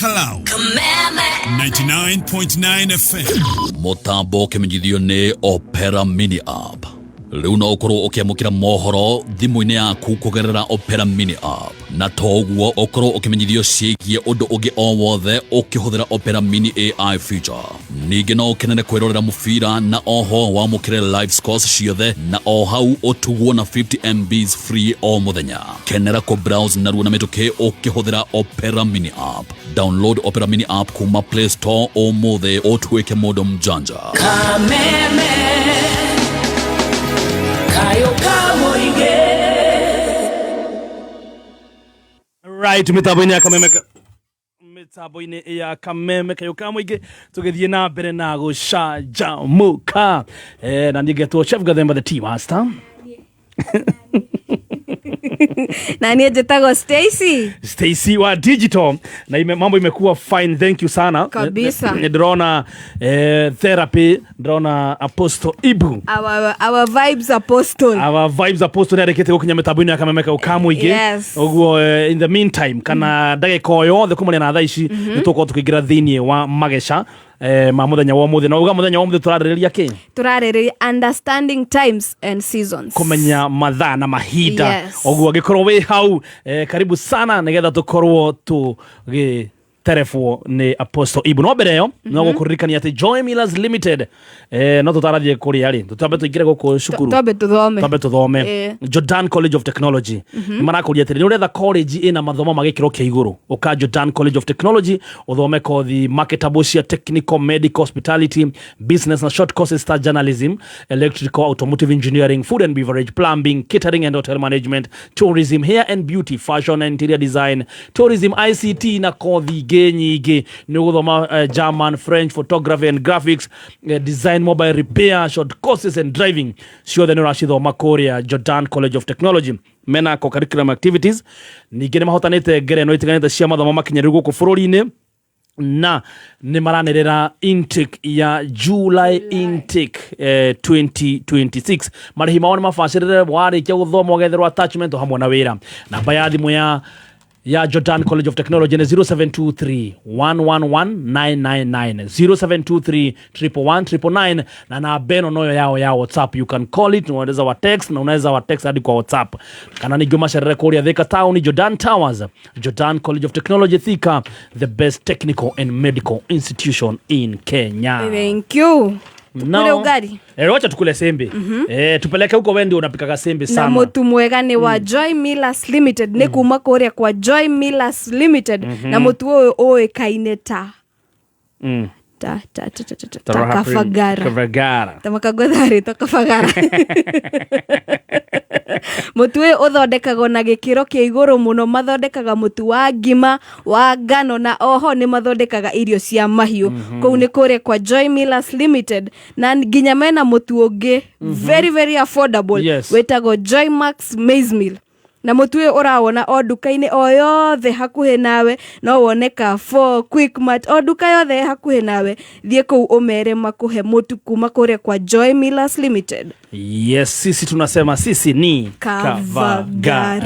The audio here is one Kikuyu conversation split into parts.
Kalau 99.9 FM. Mũtambo ũkĩmenyithio nĩ Opera Mini App. Rĩu no ũkorwo ũkĩamũkĩra mohoro thimũ-inĩ yaku kũgerera Opera Mini App, na to ũguo, ũkorwo ũkĩmenyithio ciĩgiĩ ũndũ ũngĩ o wothe ũkĩhũthĩra Opera Mini AI feature. Ningĩ no ũkenere kwĩrorera mũbira na oho wamũkĩre live scores ciothe, na o hau ũtugwo na 50 MBs free o mũthenya. Kenera kũ browse narua na mĩtũkĩ ũkĩhũthĩra Opera Mini App. Download Opera Mini App kuma Play Store ũmũthĩ ũtuĩke mũndũ mjanja. Kameme kayo ka mũingĩ. Right, mĩtambo-inĩ ya Kameme, mĩtambo-inĩ ya Kameme kayo ka mũingĩ, tũgĩthiĩ na mbere na gũcanjamũka. Na niĩ ngetwo Chef Gathemba, the tea master. Na niĩ njĩtagwo Stacy. Stacy wa digital, na mambo imekuwa fine, thank you sana. Kabisa. Nĩ ndĩrona therapy, ndĩrona Apostle Ibu. Our vibes apostle. Our vibes apostle nĩ arĩkĩtie gũkinya mĩtambo-inĩ ya Kameme kau ka mũingĩ. Ũguo in the meantime, kana ndagĩka o yothe kumania na thaa ici, nĩ tũgũkorwo tũkĩingĩra thĩinĩ wa mageca ma mũthenya wa ũmũthĩ. Na uga mũthenya wa ũmũthĩ tũrarĩrĩria kĩ? Tũrarĩrĩria understanding times and seasons. Kũmenya mathaa na mahinda. Ũguo angĩkorwo wĩ hau, karibu sana nĩgetha tũkorwo tũgĩ terebwo nĩ Apostle Ibu. No mbere ĩyo, no gũkũririkania atĩ Joy Millers Limited, no tũtarathiĩ kũrĩa rĩ, tũtambe tũingĩre gũkũ cukuru. Twambe tũthome. Twambe tũthome. Jordan College of Technology nĩ marakũria atĩrĩ, nĩ ũretha college ĩna mathomo ma gĩkĩro kĩa igũrũ? Ũka Jordan College of Technology ũthome kothi marketable cia technical, medical, hospitality, business na short courses ta journalism, electrical, automotive engineering, food and beverage, plumbing, catering and hotel management, tourism, hair and beauty, fashion and interior design, tourism, ICT na kothi ingĩ nyingĩ. Nĩ ũgũthoma German, French, photography and graphics design, mobile repair, short courses and driving, ciothe nĩ ũracithoma kũrĩa Jordan College of Technology. Mena co-curriculum activities. Ningĩ nĩ mahotanĩte ngerenwa itiganĩte cia mathomo makinyanĩru gũkũ bũrũri-inĩ, na nĩ maranĩrĩra intake ya July intake 2026. Marĩhi mao nĩ mabacĩrĩre, warĩkia gũthoma ũgetherwo attachment o hamwe na wĩra. Namba ya thimũ ya Jordan College of Technology nĩ 0723 111 999, 0723 111 999, na namba ĩno noyo yao ya WhatsApp. You can call it, unaweza wa text na unaweza wa text hadi kwa WhatsApp, kana ningĩ ũmacerere kũrĩa Thika Town, Jordan Towers. Jordan College of Technology Thika, the best technical and medical institution in Kenya. Thank you. Tukule ugali. Wacha tukule sembe. Tupeleke huko, wewe ndio unapikaga sembe Na sana. Mũtu mwega nĩ wa Joy Millers Limited, nĩ kuma kũrĩa kwa Joy Millers Limited, na mũtu ũyũ ũĩkaine ta ta ta ta ta ta ta ta Kabagara. Kabagara. Ta makagotharĩtwo Kabagara. Mũtu ũyũ ũthondekagwo na gĩkĩro kĩa igũrũ mũno. Mathondekaga mũtu wa ngima, wa ngano, na oho nĩ mathondekaga irio cia mahiũ. Kũu nĩ kũrĩa kwa Joy Millers Limited, na nginya mena mũtu ũngĩ very very affordable wĩtagwo Joy Max Maize Meal. Na mũtu ũyũ ũrawona o nduka-inĩ o yothe hakuhĩ nawe. No wone Carrefour, Quickmart, o nduka yothe hakuhĩ nawe. Thiĩ kũu ũmere makũhe mũtu kuma kũrĩa kwa Joy Millers Limited. Yes, sisi tunasema sisi ni Kavagara.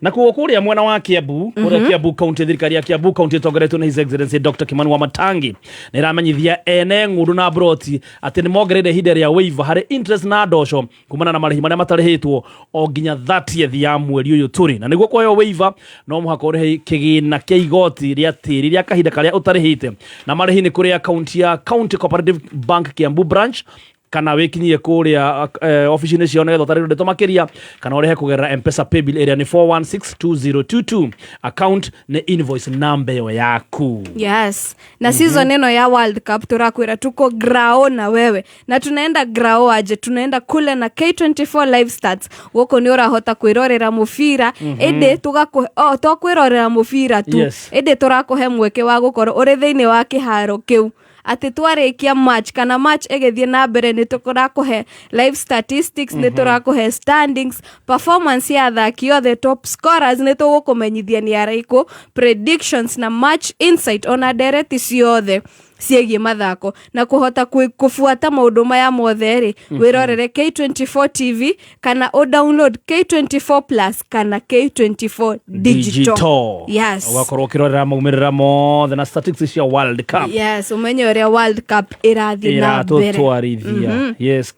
Na kuo kuria mwena wa Kiambu, kuria Kiambu County, thirikari ya Kiambu County ĩtongoretio nĩ His Excellency Dr. Kimani Wamatangi nĩ ĩramenyithia ene ng'ũndũ na broti atĩ nĩ mongereire ihinda rĩa waiver harĩ interest na ndoco kumana na marĩhi marĩa matarĩhĩtwo o nginya 30th ya mweri ũyũ tũrĩ. Na nĩguo kuoyo waiver, no mũhaka ũrĩhe kĩgĩna kĩa igoti rĩa tĩri rĩa kahinda karĩa ũtarĩhĩte, na marĩhi nĩ kũrĩ akaunti ya County Cooperative Bank Kiambu branch, kana wĩkinyie kũrĩa obici-inĩ ciao nĩgetha ũtarĩrio ndeto makĩria, kana ũrĩhe kũgerera M-Pesa paybill ĩrĩa nĩ 4162022, account nĩ invoice namba ĩyo yaku. Yes, na season ĩno ya World Cup tũrakwĩra tuko grao na wewe. Na tunaenda grao aje? Tunaenda kule na K24 live stats. Gũkũ nĩ ũrahota kwĩrorera mũbira, ĩndĩ tũgakũhe, oh, to kwĩrorera mũbira tu, ĩndĩ tũrakũhe mweke wa gũkorwo ũrĩ thĩinĩ wa kĩharo kĩu, atĩ twarĩkia match kana match ĩgĩthiĩ na mbere, nĩ tũrakũhe live statistics, nĩ tũrakũhe standings, performance ya athaki othe, top scorers nĩ tũgũkũmenyithia nĩ arĩkũ, predictions na match insight, ona ndereti ciothe. Ciĩgiĩ mathako na kũhota kũbuata maũndũ maya mothe rĩ, wĩrorere K24 TV kana ũ download K24 Plus kana K24 Digital. Yes. Ũgakorwo ũkĩrorera maumĩrĩra mothe na statistics cia World Cup. Yes, ũmenye ũrĩa World Cup ĩrathiĩ na mbere. Ĩratũtwarithia. Yes,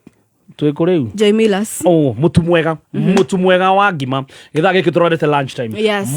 twĩ kũ rĩu? Joy Millers. Oh, mũtu mwega, mũtu mwega wa ngima. Gĩthaa gĩkĩ tũrorete lunch time.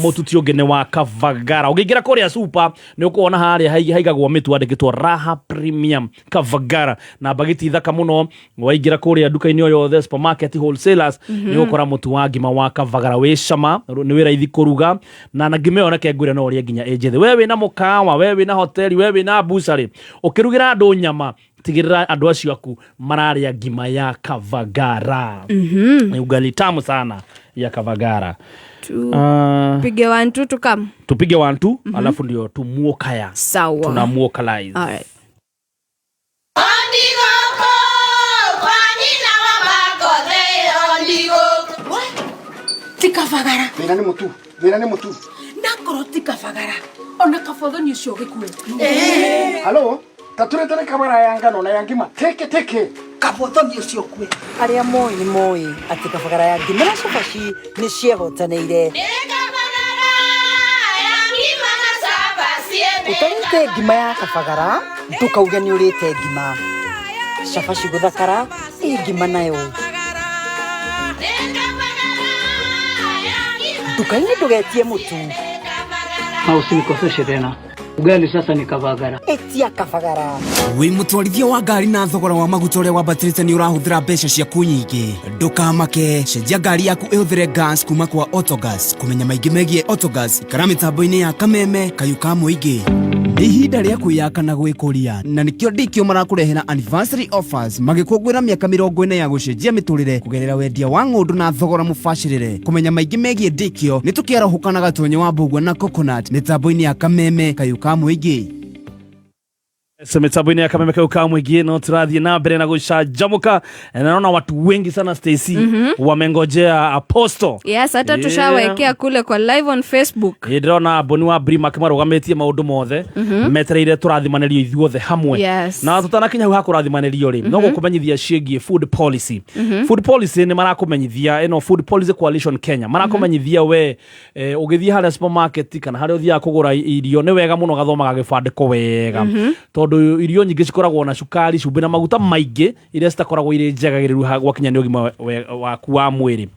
Mũtu ti ũngĩ nĩ wa Kavagara. Ũngĩingĩra kũrĩa super nĩ ũkuona harĩa haigagwo mĩtu handĩkĩtwo Raha Premium Kavagara na mbagiti thaka mũno. Waingĩra kũrĩa nduka-inĩ o yothe, supermarket, wholesalers, nĩ ũgũkora mũtu wa ngima wa Kavagara wĩ cama, nĩ wĩ raithi kũruga na ngima ĩyo reke ngwĩre no ũrĩe nginya ĩ njĩthĩ. We wĩna mũkawa, we wĩna hoteli, we wĩna mbucarĩ, ũkĩrugĩra andũ nyama, tigĩrĩra andũ acio aku mararĩa ngima ya Kavagara. Ni ugali tamu sana ya Kavagara. Tupige one two tukam. Tupige one two, alafu ndio tumuokaya. Sawa. Tunamuokalize. Alright. Ti Kabagara. Thĩna nĩ mũtu, thĩna nĩ mũtu. Nakorwo ti Kabagara ona kabothoni ũcio gĩkuũ. Halo, tatũretere kabara ya ngano na ya ngima teke teke. Kabothoni ũcio kue. Arĩa moĩ nĩ moĩ atĩ Kabagara ya ngima na cabaci nĩ ciehotanĩire. Ũtarĩte ngima ya Kabagara ndũkauge nĩ ũrĩte ngima. Cabaci gũthakara ĩ ngima nayo. Nduka-inĩ ndũgetie mũtu. Na usinikoseshe tena. Ugali sasa ni Kabagara. Etia Kabagara. Wĩ mũtwarithia wa ngari na thogora wa maguta ũrĩa wambatĩrĩte nĩ ũrahũthĩra mbeca ciaku nyingĩ, ndũkamake, cenjia ngari yaku ĩhũthĩre gas kuma kwa Autogas. Kũmenya maingĩ megiĩ Autogas, ikara mĩtambo-inĩ ya Kameme Kayũ ka Mũingĩ. Nĩ ihinda rĩa kwĩyaka na gwĩkũria, na nĩkĩo Ndikio marakũrehera anniversary offers magĩkũngũĩra mĩaka 40 ya gũcenjia mĩtũrĩre kũgerera wendia wa ng'ũndũ na thogora mũbacĩrĩre. Kũmenya maingĩ megiĩ Ndikio nĩ tũkĩarahũka na Gatonyo wa Mbũgua na Coconut mĩtambo-inĩ ya Kameme Kayũ ka Mũingĩ. Mitambo-inĩ ya Kameme Kayũ ka Mũingĩ no tũrathiĩ na mbere na gũcanjamũka. Na naona watu wengi sana, Stacy, wamengojea Apostle. Yes, hata tushawekea kule kwa live on Facebook. Ĩ, ndĩrona Boni wa Brima marũgamĩtie maũndũ mothe metereire tũrathimanĩrio ithuothe hamwe. Na tũtanakinya hau ha kũrathimanĩrio rĩ, no gũkũmenyithia ciĩgiĩ food policy. Food policy nĩ marakũmenyithia ĩno Food Policy Coalition Kenya marakũmenyithia we ũgĩthiĩ harĩa supermarket kana harĩa ũthiaga kũgũra irio, nĩ wega mũno gathomaga gĩbandĩko wega, tondũ irio nyingĩ cikoragwo na cukari, cumbĩ na maguta maingĩ iria citakoragwo irĩ njegagĩrĩru gwakinya nĩ ũgima waku wa mwĩrĩ.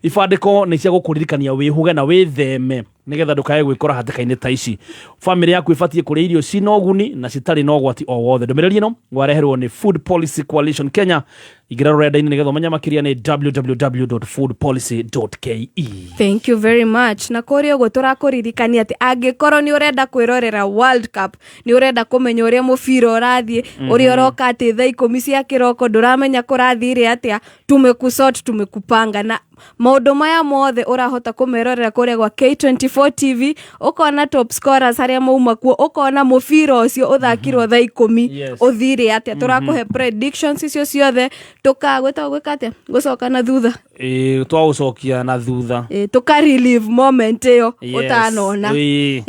Ibandĩko nĩ cia gũkũririkania wĩhũge na wĩtheme nĩgetha ndũkae gwĩkora hatĩka-inĩ ta ici. Bamĩrĩ yaku ĩbatiĩ kũrĩa irio cina ũguni na citarĩ na ũgwati o wothe. Ndũmĩrĩri ĩno wareherwo nĩ Food Policy Coalition Kenya. Ingĩra rũrenda-inĩ nĩgetha ũmenye makĩria nĩ www.foodpolicy.ke. Thank you very much. Na kũrĩa ũguo tũrakũririkania atĩ angĩkorwo nĩ ũrenda kwĩrorera World Cup, nĩ ũrenda kũmenya ũrĩa mũbira ũrathiĩ, ũrĩa ũroka atĩ thaa 10 cia kĩroko ndũramenya kũrathire atĩa, tumekusort, tumekupanga na maũndũ maya mothe ũrahota kũmerorera kũrĩa gwa K24 TV, ũkona top scorers harĩa mauma kuo, ũkona mũbira ũcio ũthakirwo thaa 10 ũthire atĩa. Tũrakũhe predictions icio ciothe, tũkagwĩtagwo gwĩka atĩa, gũcoka na thutha. Ĩ, twagũcokia na thutha. Ĩ, tũka relive moment ĩyo ũtanona. Ĩ.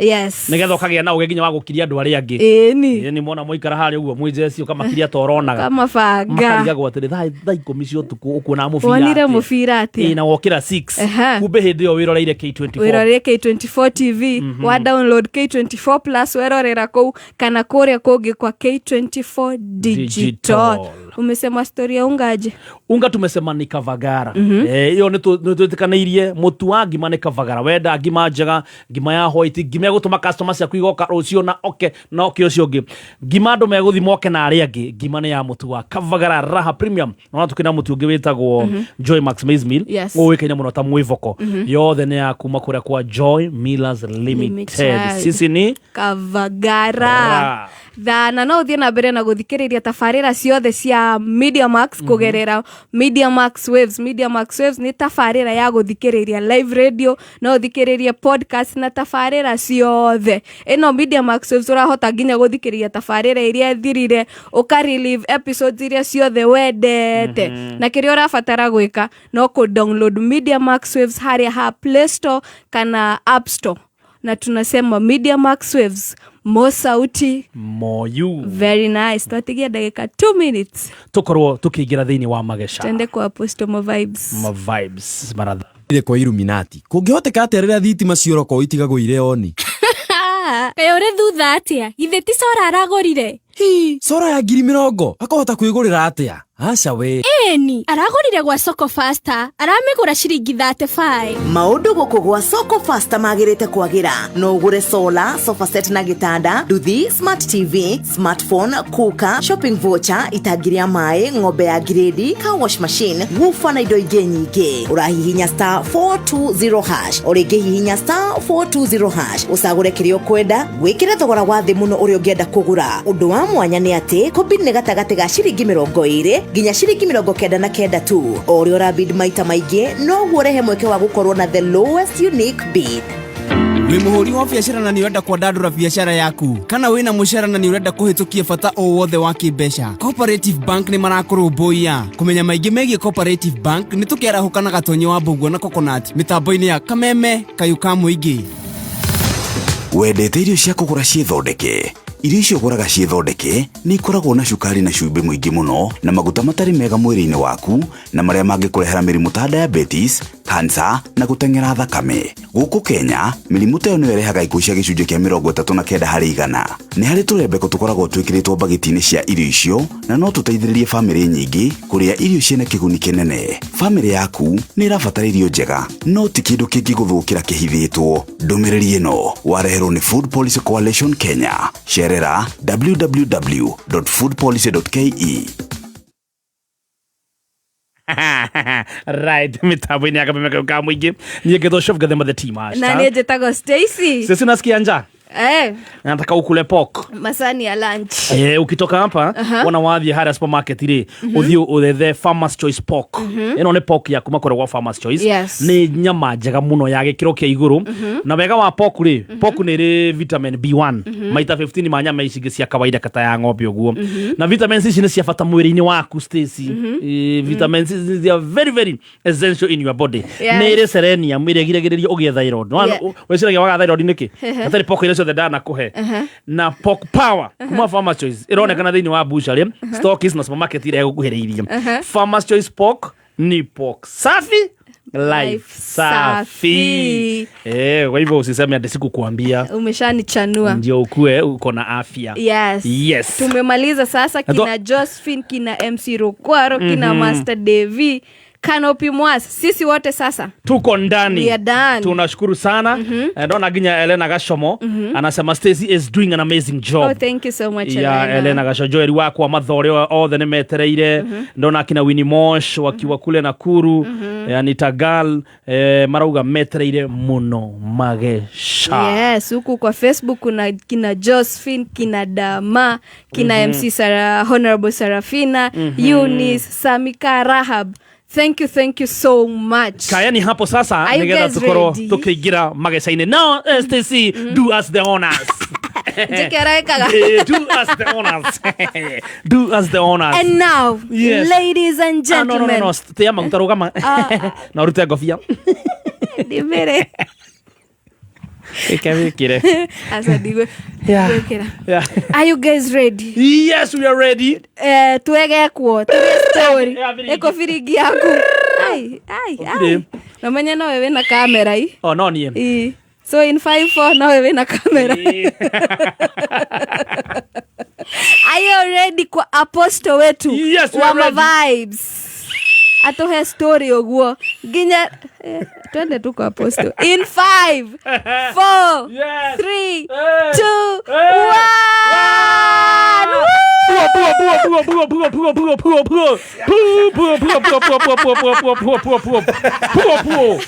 Nĩgetha ũkagĩa na ũgĩ nginya wa gũkiria andũ arĩa angĩ. Ĩni. Ĩ, nĩ mona mwaikara harĩa ũguo mwĩ njeci ũkamakiria ta ũronaga. Ũkamabanga. Makarigagwo atĩrĩ, thaa 10 cia ũtukũ ũkuona mũbira Wonire atĩa? mũbira atĩa? Ĩ, na wokĩra 6. Kumbe hĩndĩ ĩyo wĩroreire K24. Wĩroreire K24 TV, wa download K24 Plus werorera kũu kana kũrĩa kũngĩ kwa K24 Digital. Digital. Umesema story ya unga aje? Unga tumesema ni Kavagara. Ĩyo nĩ twĩtĩkanĩirie mũtu wa ngima nĩ Kavagara. Wenda ngima njega, ngima ya white, ngima ĩgũtũma customer ciaku igoka rũciũ na oke na oke ũcio ũngĩ. Ngima andũ megũthiĩ moke na arĩa angĩ, ngima nĩ ya mũtu wa Kavagara Raha Premium. Na tukĩna mũtu ũngĩ wĩtagwo Joy Max Maize Meal. Ũĩkaine mũno ta mwĩvoko. Yothe nĩ ya kuma kũrĩa kwa Joy Millers Limited. Limited. Sisi ni Kavagara. Ra. Thana no ũthiĩ na mbere na gũthikĩrĩria tabarĩra ciothe cia Media Max kũgerera Media Max Waves. Media Max Waves nĩ tabarĩra ya gũthikĩrĩria live radio, no ũthikĩrĩrie podcast na tabarĩra ciothe. Ĩno Media Max Waves ũrahota nginya gũthikĩrĩria tabarĩra iria thirire, ũka relive episodes iria ciothe wendete. Na kĩrĩa ũrabatara gwĩka no kũ download Media Max Waves harĩa ha Play Store kana App Store. Na tunasema Media Max Waves, Mo sauti Moyu. Very nice. Twatigia ndagĩka 2 minutes Tukorwo tukiingira thiini wa mageca. Twende kwa Apostle Mo Vibes. Ma vibes maratha. Ile kwa Illuminati kũngĩhoteka atĩa rĩrĩa thitima cioroko itigagwo irĩ oni? Kaĩ ũrĩ thutha atĩa? Githĩ ti cora aragũrire? Hi, cora ya 20,000 akũhota kwĩgũrĩra atĩa? Aca we. Ĩni, aragũrire gwa Soko Faster, aramĩgũra ciringi 35. Maũndũ gũkũ gwa Soko Faster magĩrĩte kwagĩra. No ũgũre solar, sofa set na gĩtanda, nduthi, smart TV, smartphone, cooker, shopping voucher, itangi rĩa maĩ, ng'ombe ya grade, car wash machine, woofer na indo ingĩ nyingĩ. Ũrahihinya star 420 hash, o rĩngĩ hihinya star 420 hash, ũcagũre kĩrĩa ũkwenda, wĩkĩre thogora wa thĩ mũno ũrĩa ũngĩenda kũgũra. Ũndũ wa mwanya nĩ atĩ kũbid nĩ gatagatĩ ga ciringi 20 nginya ciringi 99 tu. O ũrĩa ũrabid maita maingĩ noguo ũrehe mweke wa gũkorwo na the lowest unique bid. Wĩ mũhũri wa biacara na nĩ ũrenda kwandandũra biacara yaku, kana wĩna mũcara na nĩ ũrenda kũhĩtũkia bata o wothe wa kĩmbeca, Cooperative Bank nĩ marakũrũmbũiya. Kũmenya maingĩ megiĩ Cooperative Bank nĩ tũkĩarahũka na Gatonye wa Mbũguo na Coconut mĩtambo-inĩ ya Kameme Kayũ ka Mũingĩ. Wendete irio cia kũgũra ciĩthondeke? Irio icio ũgũraga ciĩthondeke nĩ ikoragwo na cukari na cumbĩ mũingĩ mũno na maguta matarĩ mega mwĩrĩ-inĩ waku na marĩa mangĩkũrehera mĩrimũ ta diabetes, cancer na gũteng'era thakame. Gũkũ Kenya, mĩrimũ ta ĩyo nĩyo ĩrehaga ikuũ cia gĩcunjĩ kĩa 39%. Nĩ harĩ tũrembeko tũkoragwo twĩkĩrĩtwo mbagiti-inĩ cia irio icio na no tũteithĩrĩrie bamĩrĩ nyingĩ kũrĩa irio ciĩna kĩguni kĩnene. Bamĩrĩ yaku nĩ ĩrabatara irio njega, no ti kĩndũ kĩngĩgũthũkĩra kĩhithĩtwo. Ndũmĩrĩri ĩno wareherwo nĩ Food Policy Coalition Kenya. Cerera www.foodpolicy.ke. Right, mitambo-inĩ ya Kameme Kayũ ka Mũingĩ. Niĩ ngetwo Chef Gathema the Tea Master. Na niĩ njĩtagwo Stacy. Sisi nasikia njaa. Nataka ukule pork. Masani ya lunch. Ukitoka hapa wona wathiĩ harĩa supermarket rĩ, ũthiĩ ũthethe Farmers Choice pork. Ĩno nĩ pork ya kuma kũrĩa gwa Farmers Choice. Nĩ nyama njega mũno ya gĩkĩro kĩa igũrũ. Na wega wa pork rĩ, pork nĩ ĩrĩ vitamin B1 maita 15 ma nyama ici ingĩ cia kawaida kata ya ng'ombe ũguo. Na vitamins ici nĩ cia bata mwĩrĩ-inĩ waku Stacy. Vitamins ici they are very very essential in your body. Nĩ ĩrĩ selenium ĩrĩa ĩgiragĩrĩria ũgĩe thyroid. Wĩciragia waga thyroid nĩkĩ? Hatarĩ pork iria ciothe ndanakũhe. Na pork power kuma Farmers Choice ĩronekana thĩinĩ wa butchery, stockies na supermarket iria ĩgũkuhĩrĩirie. Farmers Choice pork ni pork safi, life Life safi. safi. Kwa hivyo usiseme ati sikukuambia. Umeshanichanua. Ndio ukue uko na afya. Yes. Yes. Tumemaliza sasa kina Josephine, kina MC Rukwaro, kina Master Devi, Canopy Mwas. Sisi wote sasa tuko ndani. We are done. Tunashukuru sana. Ndona nginya Elena Gashomo anasema Stacy is doing an amazing job. Oh, thank you so much, Ya Elena. Elena Gasho Joel wakwa mathore othe nĩ metereire. Ndona akina Winnie Mosh wakiwa kule Nakuru, yani Tagal, marauga metereire mũno mageca. Yes, huku kwa Facebook kuna kina Josephine, kina Dama, kina MC Sarah, Honorable Sarafina, Eunice, Samika, Rahab. Thank you, thank you so much. Kayani hapo sasa Are you nigetha guys tukorwo ready? tukiingira mageca-inĩ. Now, Stacy, do us the honors. Njĩke ũrĩa wĩkaga. Do us the honors. Do us the honors. And now, Yes. ladies and Ah, no, no, no, gentlemen. no. Tia maguta rũgama. Na ũrute ngobia. Ndimĩre. Ĩke wĩkĩre. Aca ndigwe. Yeah. Gwĩkĩra. Yeah. Are you guys ready? Yes, we are ready. Twegekwo tuge story. Yeah, biringi. Ĩko biringi yaku. Ai, ai, ai. Ũkire. Nomenya nowe wĩna kamera i. Oh, no niĩ. Ii. So in 5 4 nowe wĩna kamera. Are you ready kwa apostle wetu? Yes, we wa are ready. ma vibes. Atuhe story ũguo nginya twende tu kwa apostle in 5 4 Yes. 3 Eh. 2 Eh. 1. Puo, puo, puo, puo, puo, puo, puo, puo, puo. Puo, puo, puo, puo, puo, puo, puo, puo, puo, puo, puo. Puo, puo.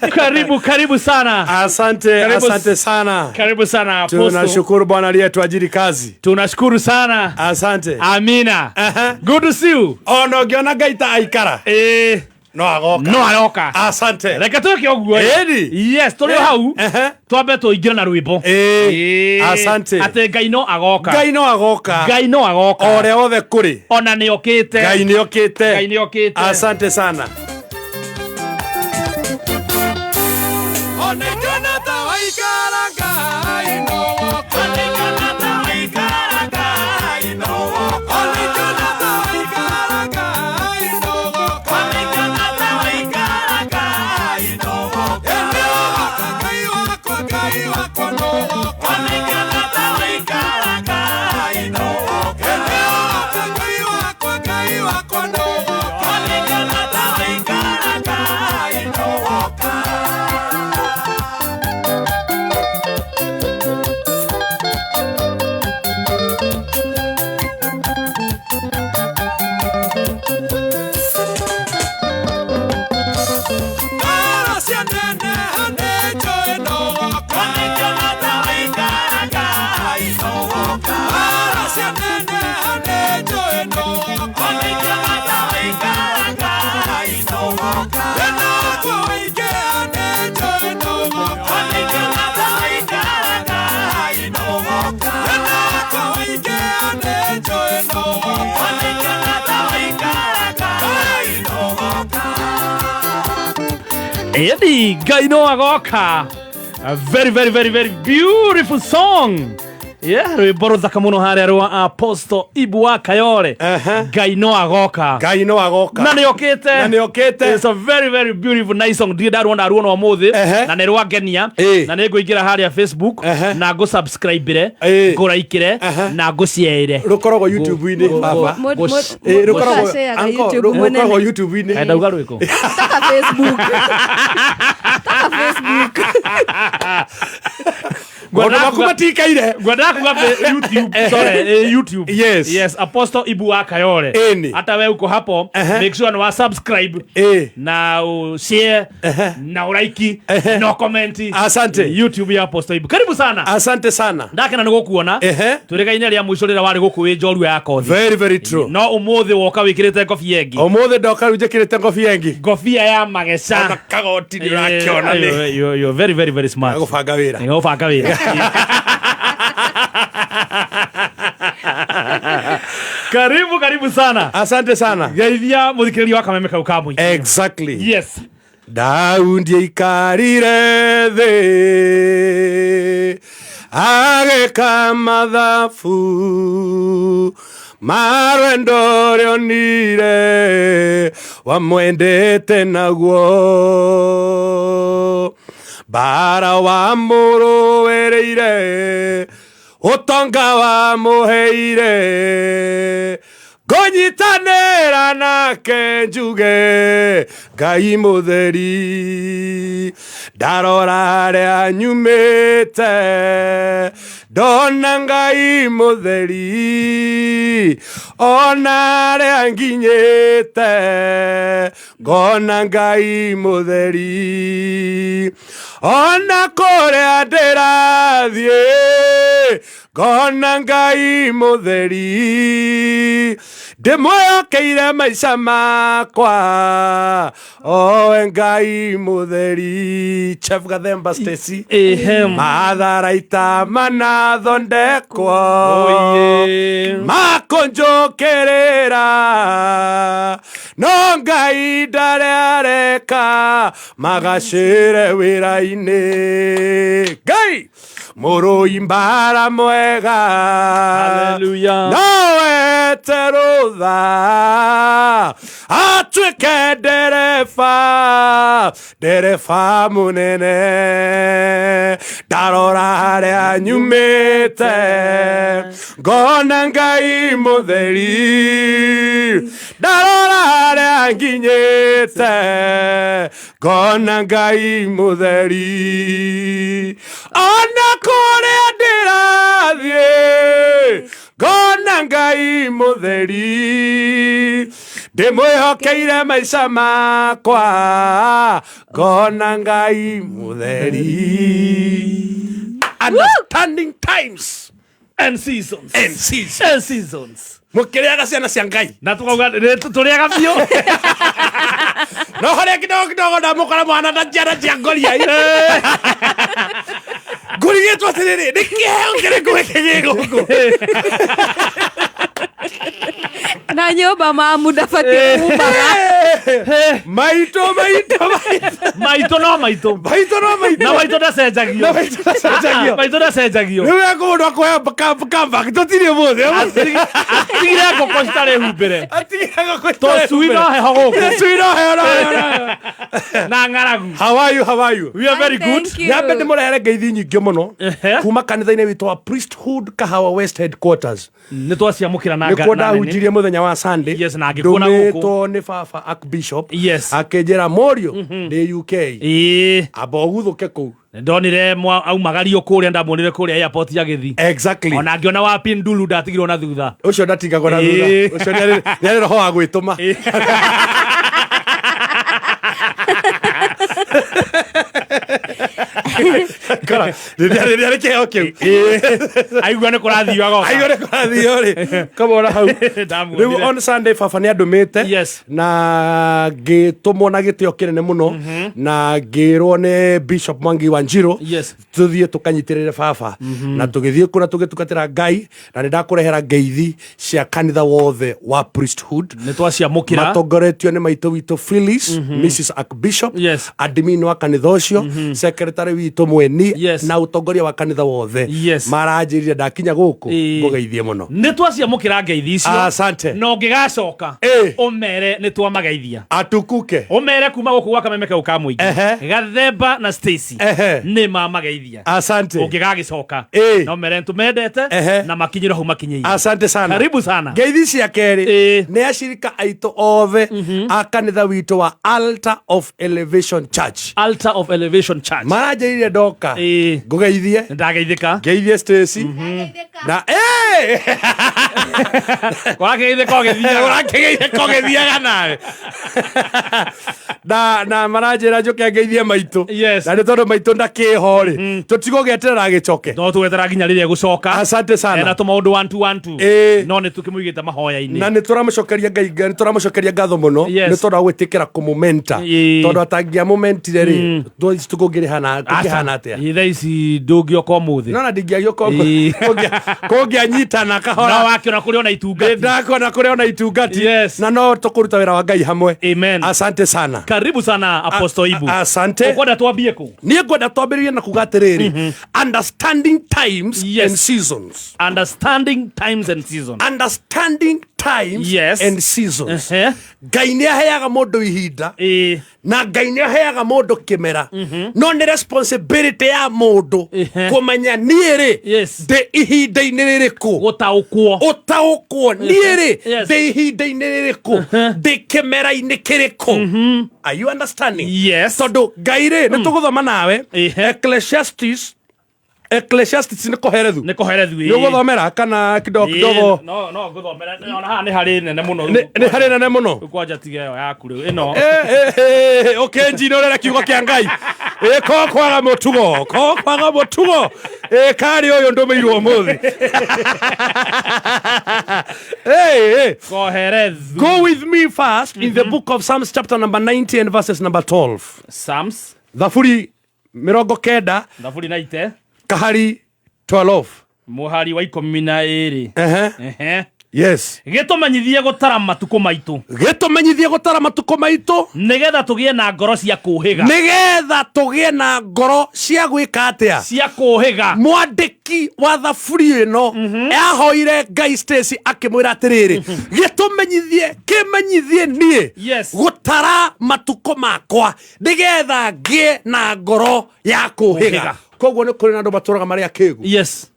Karibu, karibu sana. Asante, Karibu asante sana. Karibu sana Apostle. Tunashukuru Bwana aliyetuajiri kazi. Tunashukuru sana. Asante. Amina. Good to see you. Ona ũngĩona Ngai ta aikara no agoka. No aroka. Asante. Reke twĩke ũguo. Ĩni. Yes, tũrĩ o hau. Twambe tũingĩre na rwĩmbo. Ĩĩ. Asante. Atĩ Ngai no agoka. Ngai no agoka. Ngai no agoka. O ũrĩa wothe kũrĩ. Ona nĩ okĩte. Ngai nĩ okĩte. Ngai nĩ okĩte. Asante sana. Edi Ngai no agoka. A very very very very beautiful song. Yeah, rwĩmbo rũthaka mũno harĩa rwa Apostle Ibu wa Kayore. Ngai no agoka. Ngai no agoka. Na nĩ okĩte. Na nĩ okĩte. It's a very very beautiful nice song. Ndirĩ ndaruona ruona ũmũthĩ na nĩ rwangenia na nĩ ngũingĩra harĩa Facebook na ngũ subscribe-ire, ngũraikĩre na ngũciaĩre. Rũkoragwo YouTube-inĩ baba. Rũkoragwo Mũtashareaga Uncle, YouTube mũnene. rũkoragwo YouTube-inĩ. Kaĩ ndauga rwĩkũ? Taka Facebook. Taka Facebook. Maũndũ maku matikaire. Ngwendaga kuga YouTube. Sorry, YouTube. Yes. Yes, Apostle Ibu wa Kayore. Ĩni. Hata we uko hapo, make sure ni wa subscribe na u share na uraiki na comment. Asante. YouTube ya Apostle Ibu. Karibu sana. Asante sana. Ndakena nĩ gũkuona. Twĩrĩgaine rĩa mũico rĩrĩa warĩ gũkũ wĩ njorua ya kothi. Very very true. No ũmũthĩ woka wĩkĩrĩte ngobia ĩngĩ. Ũmũthĩ ndoka rĩu njĩkĩrĩte ngobia ĩngĩ. Ngobia ya mageca. Ona kagoti nĩ ũrakĩona nĩ. You're very very very smart. Gũbanga wĩra. Nĩ gũbanga wĩra. Karibu karibu sana. Asante sana. Geithia mũthikĩrĩria wa kameme kau ka mũingĩ. Exactly. Yes. Daudi aikarire thĩ agĩka mathabu ma rwendo rĩonire wamwendete naguo mbara wamũrũĩrĩire ũtonga wamũheire ngũnyitanĩra nake njuge Ngai mũtheri ndarora harĩa nyumĩte ndona Ngai mũtheri ona harĩa nginyĩte ngona Ngai mũtheri ona kũrĩa ndĩrathiĩ ngona Ngai mũtheri ndĩmwĩhokeire maica makwa owe Ngai mũtheri. Chef Gathemba Stacy matharaita manathondekwo makũnjũkĩrĩra no Ngai ndarĩ areka magacĩre wĩra-inĩ. Ngai mũrũi mbara mwega. Hallelujah. No wete rũtha atuĩke ndereba ndereba mũnene ndarora harĩa nyumĩte ngona Ngai mũtheri ndarora harĩa nginyĩte ngona Ngai mũtheri ona kũrĩa ndĩrathiĩ ngona Ngai mũtheri ndĩmwĩhokeire maica makwa ngona Ngai mũtheri. Understanding times and seasons. And seasons. And seasons. Mũkĩrĩaga ciana cia Ngai. Na tukauga tũrĩaga biũ. No harĩa kidogo kidogo ndamũkora mwana na njiara cia ngoria. Ngũrigĩtwo atĩrĩrĩ, nĩ kĩheo kĩrĩkũ gĩkĩ gĩ gũkũ? Na nyũmba mamu ndabatiĩ kumaga. Maitũ maitũ maitũ no maitũ. Maitũ no maitũ. Na maitũ ndacenjagio. Na maitũ ndacenjagio. Maitũ ndacenjagio. Rĩu ekũndũ akũhe comeback tũtirĩ ũmũthĩ. Atigire ngũkũ citarĩ humbĩre. Atigire ngũkũ citarĩ Tũcui no heho gũkũ. Tũcui no heho no heho. Na ng'aragu. How are you? How are you? We are very good. Nyambe ndĩmũrehere ngeithi nyingĩ mũno kuma kanitha-inĩ witũ wa Priesthood Kahawa West Headquarters. Nĩ twaciamũkĩra na nĩkuo ndahunjirie mũthenya wa Sunday. Yes, na ngĩkuona gũkũ. Ndũmĩtwo nĩ baba Archbishop. Yes. Akĩnjĩra mũriũ ndĩ UK. Amba ũguthũke kũu. Ndonire aumagario kũrĩa ndamuonire kũrĩa airport agĩthiĩ. Exactly. Ona ngĩona wa Pindulu ndatigirwo na thutha. Ũcio ndatigagwo na thutha. Ũcio nĩ arĩ roho wa gwĩtũma. Kora, rĩrĩa rĩ kĩheo kĩu Aigua nĩ kũrathio agoka. Aigua nĩ kũrathio rĩ kamona hau. Ndamuonire. Rĩu on Sunday baba nĩ andũmĩte na ngĩtũmwo na gĩtĩo kĩnene mũno na ngĩrwo nĩ Bishop Mwangi wa Njiro tũthiĩ tũkanyitĩrĩre baba, na tũgĩthiĩ kũna tũgĩtungatĩra Ngai, na nĩ ndakũrehera ngeithi cia kanitha wothe wa priesthood. Nĩ twaciamũkĩra. Matongoretio nĩ maitũ witũ Phyllis, Mrs Archbishop, admin wa kanitha ũcio, secretary witũ mweni, na ũtongoria wa kanitha wothe. Maranjĩrire ndakinya gũkũ ngũgeithie mũno. Nĩ twaciamũkĩra ngeithi icio. Asante. Na ũngĩgacoka ũmere nĩ twamageithia. Atukuke. Ũmere kuma gũkũ gwa Kameme kau ka mũingĩ, Gathemba na Stacy nĩ mamageithia. Asante. Ũngĩgagĩcoka no mere tũmendete na makinyĩre hau makinyĩire. Asante sana. Karibu sana. Ngeithi cia kerĩ nĩ acirika aitũ othe a kanitha witũ wa Altar of Elevation Church. Altar of Elevation Church. Maranjĩrire ndoka ngũgeithie. Ndageithĩka. Ngeithie Stacy na Ũrakĩgeithĩka ũgĩthiaga. Ũrakĩgeithĩka ũgĩthiaga nawe. Na maranjĩra njũke ngeithie maitũ, na nĩ tondũ maitũ ndakĩho rĩ, tũtigũgĩeterera agĩcoke. No tũgwetera nginya rĩrĩa egũcoka. Asante sana. Ena tũmaũndũ one two one two. No nĩ tũkĩmũigĩte mahoya-inĩ. Na nĩ tũramũcokeria Ngai, nĩ tũramũcokeria ngatho mũno nĩ tondũ wa gwĩtĩkĩra kũmũmenta, tondũ atangĩamũmentire rĩ, tũkũngĩrĩhana kũngĩhana atĩa? Ĩ, thaa ici ndũngĩoka ũmũthĩ. No na ndingĩagĩũka kũngĩanyitana kahora. No wakĩona kũrĩ ona itungati. Ndakona kũrĩ ona itungati. Na no tũkũruta wĩra wa Ngai hamwe. Amen. Asante sana. Karibu sana, Apostle Ibu. Asante. Ũkwenda twambie kũ? Niĩ ngwenda twambĩrĩrie na kuga atĩrĩrĩ, understanding times and seasons. Understanding times and seasons. Understanding times and seasons. Ngai nĩ aheaga mũndũ ihinda na Ngai nĩ aheaga mũndũ kĩmera, no nĩ responsibility ya mũndũ kũmenya niĩ rĩ ndĩ ihinda-inĩ rĩrĩkũ. Gũtaũkwo. Ũtaũkwo niĩ rĩ ndĩ ihinda-inĩ rĩrĩkũ, ndĩ kĩmera-inĩ kĩrĩkũ. Are you understanding? Yes. Tondũ Ngai rĩ, nĩ tũgũthoma nawe Ecclesiastes. Ecclesiastes nĩ Koherethu. Nĩ Koherethu. Nĩ ũgũthomera kana kidogo kidogo? No ngũthomera ona haha nĩ harĩ nene mũno. Nĩ harĩ nene mũno. Rĩu kwanja tiga ĩyo yaku rĩu ĩno. Ũkĩnjina ũrera kiugo kĩa Ngai. Ĩ, ko kwaga mũtugo, ko kwaga mũtugo. Ĩ, karĩ ũyũ ndũmĩirwo ũmũthĩ. Hey, hey. Koherethu. Go with me first in the book of Psalms chapter number 90 and verses number 12. Psalms. Thaburi 90. Thaburi 90. Kahari 12. Mũhari wa 12. Ehe. Yes. Gĩtũmenyithie gũtara matukũ maitũ. Gĩtũmenyithie gũtara matukũ maitũ. Nĩgetha tũgĩe na ngoro cia kũũhĩga. Nĩgetha tũgĩe na ngoro cia gwĩka atĩa? Cia kũũhĩga. Mwandĩki wa thaburi ĩno ahoire Ngai, Stacy, akĩmwĩra atĩrĩrĩ, gĩtũmenyithie, kĩmenyithie niĩ gũtara matukũ makwa nĩgetha ngĩe na ngoro ya kũũhĩga. Kũũhĩga. Koguo nĩ kũrĩ na andũ matũraga marĩ akĩgu. Yes.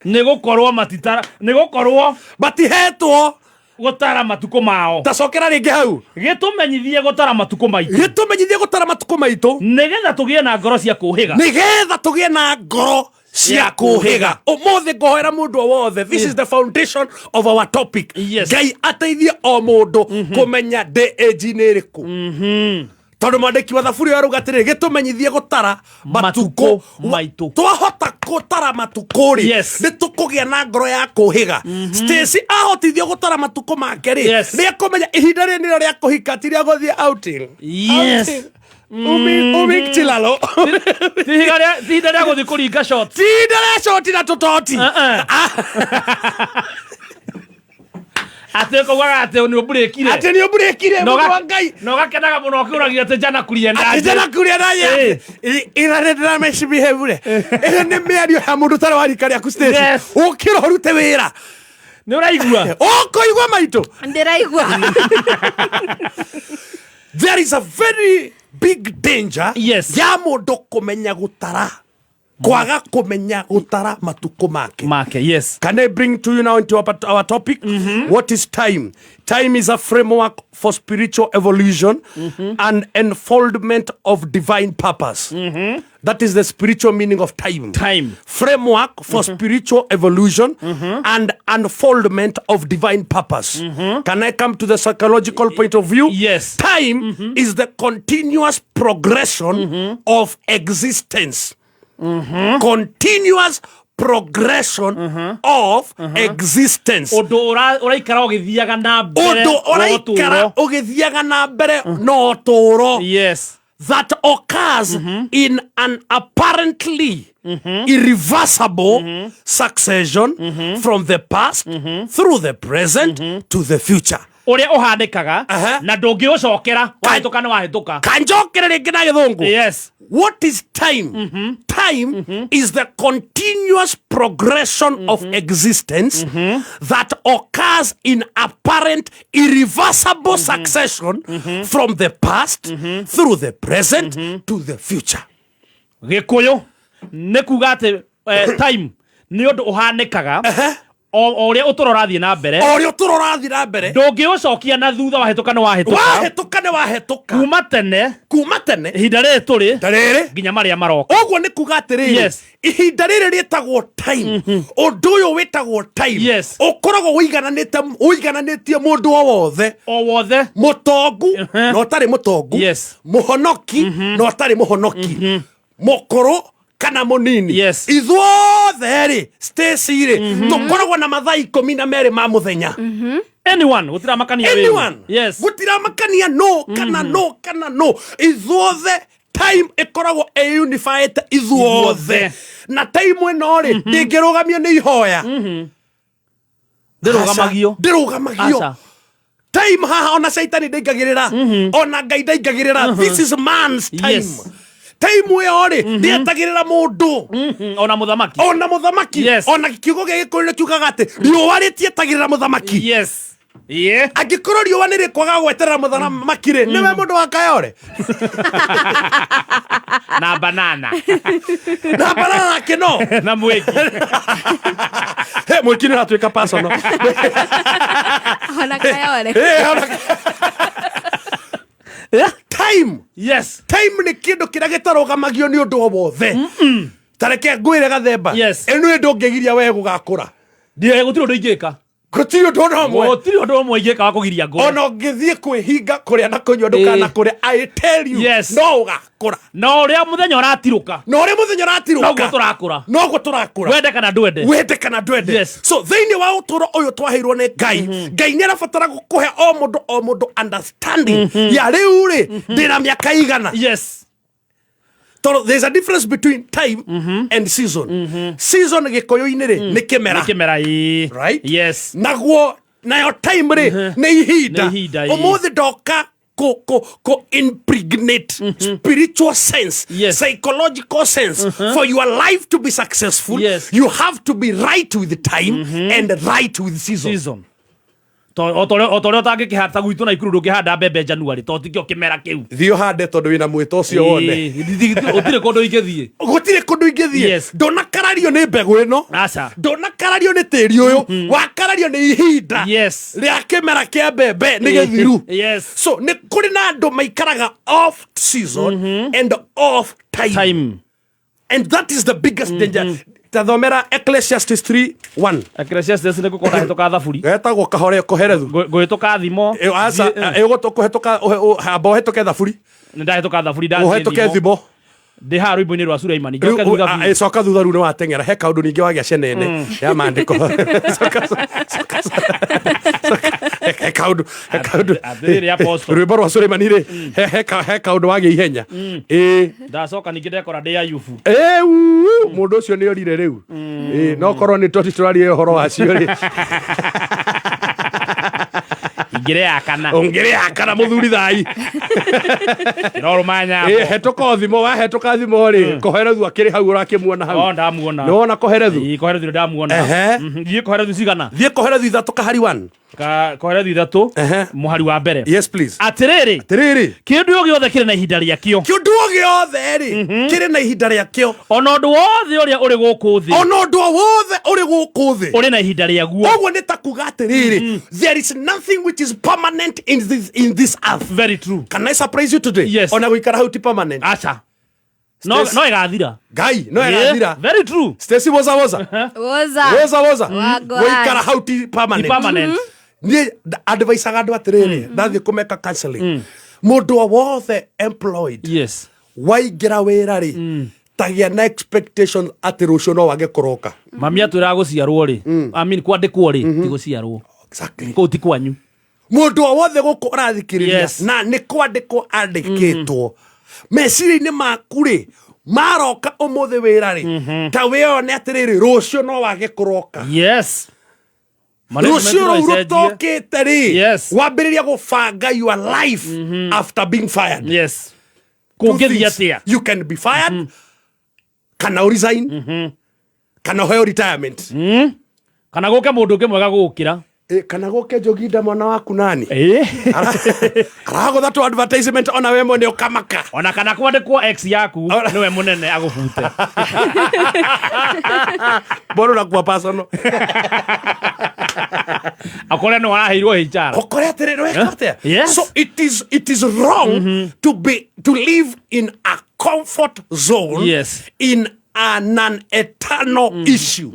Nĩ gũkorwo matitara, nĩ gũkorwo matihetwo gũtara matukũ mao. Tacokera rĩngĩ hau. Gĩtũmenyithie gũtara matukũ maitũ. Gĩtũmenyithie gũtara matukũ maitũ. Nĩgetha tũgĩe na ngoro cia kũũhĩga. Nĩgetha tũgĩe na ngoro cia kũũhĩga. Ũmũthĩ ngũhoera mũndũ o wothe, this is the foundation of our topic, Ngai ateithie o mũndũ kũmenya ndĩ age-inĩ ĩrĩkũ, tondũ mwandĩki wa thaburi ũyũ arauga atĩrĩrĩ, gĩtũmenyithie gũtara matukũ maitũ. Twahota gũtara matukũ rĩ, nĩ tũkũgĩa na ngoro ya kũhĩga. Stacy ahotithio gũtara matukũ make rĩ, nĩ ekũmenya ihinda rĩrĩ nĩrĩo rĩa kũhika, ti rĩa gũthiĩ outing. Outing. Umi chilalo. Ti ihinda rĩa gũthiĩ kũringa shot. Ti ihinda rĩa shoti na tũtoti. Atĩ kaugaga atĩ nĩ ũmburĩkire. Atĩ nĩ ũmburĩkire, mũndũ wa Ngai. Na ũgakenaga mũno ũkĩũragia atĩ jana kuria Atĩ jana kuria ndaje. Ira nĩ ndĩramecibihevure. Ĩyo nĩ mĩario ya mũndũ ũtarĩ wa rika rĩaku, Stacy. Ũkĩra ũrute wĩra. Nĩ ũraigua? Ũkũigua maitũ. Ndĩraigua. There is a very big danger ya mũndũ kũmenya gũtara, kwaga kũmenya gũtara matukũ make. Make, yes. Can I bring to you now into our topic? What is time? Time is a framework for spiritual evolution and enfoldment of divine purpose. That is the spiritual meaning of time. Time. Framework for spiritual evolution and unfoldment of divine purpose. Can I come to the psychological point of view? Yes. Time is the continuous progression of existence. Continuous progression of existence. Ũndũ ũraikara ũgĩthiaga na mbere. Ũndũ ũraikara wa ũtũũro. Ũgĩthiaga na mbere na ũtũũro. Yes. That occurs in an apparently irreversible succession from the past through the present to the future. Ũrĩa ũhanĩkaga na ndũngĩũcokera, wahĩtũka nĩ wahĩtũka. Kanjokere rĩngĩ na gĩthũngũ. Yes. What is time? Time is the continuous progression of existence that occurs in apparent irreversible succession from the past through the present to the future. Gĩkũyũ nĩ kuga atĩ time nĩ ũndũ ũhanĩkaga o ũrĩa ũtũro ũrathiĩ na mbere. O ũrĩa ũtũro ũrathiĩ na mbere. Ndũngĩũcokia na thutha, wahĩtũka nĩ wahĩtũka. Wahĩtũka nĩ wahĩtũka. Kuma tene. Kuma tene. Ihinda rĩrĩ tũrĩ. Rĩrĩ. Nginya marĩa maroka. Ũguo nĩ kuga atĩrĩrĩ. Yes. Ihinda rĩrĩ rĩtagwo time, ũndũ ũyũ wĩtagwo time. Yes. Ũkoragwo ũigananĩte, ũigananĩtie mũndũ o wothe. O wothe. Mũtongu na ũtarĩ mũtongu. Yes. Mũhonoki na ũtarĩ mũhonoki. Mũkũrũ kana mũnini. Yes. Ithuothe rĩ, Stacy rĩ, tũkoragwo na mathaa 12 ma mũthenya. Anyone, gũtiramakania wĩru. Anyone. Yes. Gũtiramakania no kana no kana no, ithuothe time ĩkoragwo ĩ unified ithuothe. Ithuothe. Na time ĩno rĩ, ndĩngĩrũgamio nĩ ihoya. Ndĩrũgamagio. Aca, ndĩrũgamagio. Aca. Time haha ona caitani ndaingagĩrĩra, ona Ngai ndaingagĩrĩra. This is man's time. Yes. Time ĩyo rĩ, ndĩetagĩrĩra mũndũ. Ona mũthamaki. Ona mũthamaki. Yes. Ona kiugo gĩa gĩkũyũ nĩ kiugaga atĩ riũa rĩtietagĩrĩra mũthamaki. Yes. Yeah. Angĩkorwo riũa nĩ rĩkwaga gweterera mũthamaki rĩ, nĩwe mũndũ wa Kayore. Na banana. Na banana nake no. Na mwĩki. He, mwĩki nĩ aratuĩka personal. Ona Kayore. Eh, time. Yes. Time nĩ kĩndũ kĩrĩa gĩtarũgamagio nĩ ũndũ o wothe. Ta reke ngwĩre gathemba. Yes. Ĩno ndũngĩgiria we gũgakũra. Ndiĩ gũtirĩ ũndũ ingĩka. Gũtirĩ ũndũ ona ũmwe. Gũtirĩ ũndũ ũmwe ingĩka wa kũgiria ngũre. Ona ũngĩthiĩ kwĩhinga kũrĩa na kũnyua ndũkana kũrĩa, I tell you. Yes. No ũgakũra. Na ũrĩa mũthenya ũratirũka. Na ũrĩa mũthenya ũratirũka. Noguo tũrakũra. Noguo tũrakũra. Wende kana ndwende. Wende kana ndwende. Yes. So thĩinĩ wa ũtũũro ũyũ twaheirwo nĩ Ngai, Ngai nĩ arabatara kũhe o mũndũ o mũndũ understanding ya rĩu rĩ, ndĩna mĩaka igana. Yes. Tondũ there's a difference between time and season. Season gĩkũyũ-inĩ rĩ, nĩ kĩmera. Nĩ kĩmera ĩĩ. Right? Yes. Naguo nayo time rĩ, nĩ ihinda. Nĩ ihinda, ĩĩ. Ũmũthĩ ndoka ko impregnate spiritual sense, Yes. psychological sense. For your life to be successful, Yes. you have to be right with time and right with season. Season. O ta ũrĩa ũtangĩkĩhanda gwitũ na ikuru, ndũngĩhanda mbembe January to tikĩo kĩmera kĩu. Thiĩ ũhande tondũ wĩna mwĩto ũcio wone. Ĩĩ, gũtirĩ kũndũ ingĩthiĩ. Gũtirĩ kũndũ ingĩthiĩ. Yes. Ndũnakarario nĩ mbegũ ĩno. Aca. Ndũnakarario nĩ tĩri ũyũ, wakarario nĩ ihinda Yes. rĩa kĩmera kĩa mbembe nĩ gĩthiru. Yes. So nĩ kũrĩ na andũ maikaraga off season and off time. Time. And that is the biggest danger. Tathomera Ecclesiastes 3:1. Ecclesiastes nĩ gũkorwo ndahĩtũka thaburi. Getagwo kahore koherethu. Ngũhĩtũka thimo. Aca, ĩgũkũhĩtũka, hamba ũhĩtũke thaburi. Nĩ ndahĩtũka thaburi, ndathiĩ. Ũhĩtũke thimo. Ndĩ haha rwĩmbo-inĩ rwa Sulaimani. Rĩu, Njoke thutha biũ. coka thutha rĩu nĩ wateng'era, he kaũndũ ningĩ wagĩa cenene ya maandĩko. Coka, coka, coka, he kaũndũ, he kaũndũ. Atĩrĩrĩ, Apostle. Rwĩmbo rwa Suleimani rĩ, he kaũndũ wagĩa ihenya. Ĩĩ. Ndacoka ningĩ ndekora ndĩ Ayubu. Ĩu, mũndũ ũcio nĩ orire rĩu. Ĩĩ, no korwo nĩ toti tũraria ũhoro wacio rĩ. Ingĩrĩ ya kana. Ũngĩrĩ ya kana, mũthuri thai. Ĩrorũma nyambo. Ĩĩ, hetũka o thimo, wahetũka thimo rĩ, koherethu akĩrĩ hau ũrakĩmuona hau. O ndamuona. Nĩ wona koherethu? Ĩĩ, koherethu nĩ ndamuona. Ehe. Thiĩ koherethu cigana? Thiĩ koherethu 3 kahari 1. Koherethu 3 mũhari wa mbere. Yes please. Atĩrĩrĩ. Atĩrĩrĩ. Kĩndũ o gĩothe kĩrĩ na ihinda rĩakĩo. Kĩndũ o gĩothe rĩ, kĩrĩ na ihinda rĩakĩo. Ona ũndũ wothe ũrĩa ũrĩ gũkũ thĩ. Ona ũndũ o wothe ũrĩ gũkũ thĩ. Ũrĩ na ihinda rĩaguo. Ũguo nĩ ta kuga atĩrĩrĩ, there is nothing which is permanent in this earth. Very true. Can I surprise you today? Yes. Ona gũikara hau ti permanent. Aca. No Stacy- no ĩgathira. Ngai, no Yeah, ĩgathira. Very true. Stacy, woza woza. Woza. Woza woza. Wagwan. Gũikara hau ti permanent. Ti permanent. Niĩ advisaga andũ atĩrĩrĩ, ndathiĩ kũmeka counseling, mũndũ o wothe employed, Yes. waingĩra wĩra rĩ, Tagĩa na expectation atĩ rũciũ no wage kũroka. Mami atwĩraga gũciarwo rĩ, I mean, kwandĩkwo rĩ, ti gũciarwo. Exactly. Kũu ti kwanyu. Mũndũ o wothe gũkũ ũrathikĩrĩria Yes. na nĩ kwandĩkwo andĩkĩtwo meciria-inĩ maku rĩ, maroka ũmũthĩ wĩra rĩ, ta wĩone atĩrĩrĩ, rũciũ no wage kũroka. Yes. Management Rũciũ no rũu ĩcenjie. rũtokĩte rĩ, Yes. wambĩrĩria gũbanga your life after being fired. Yes. Two Kũngĩthiĩ things. atĩa? You can be fired kana ũ resign kana ũheo retirement. Kana gũke mũndũ ũngĩ mwega gũgũkĩra. Eh, kana gũke Njoginda mwana waku nani Eh. Aragũtha tu advertisement ona we mwene ũkamaka. Ona kana kwandĩkwo ex yaku nĩwe mũnene agũbute. Mbona unakuwa personal? Akore no araheirwo HR. Ũkore atĩrĩrĩ, weka atĩa? Yes. So it is wrong to live in a comfort zone Yes. in an eternal issue.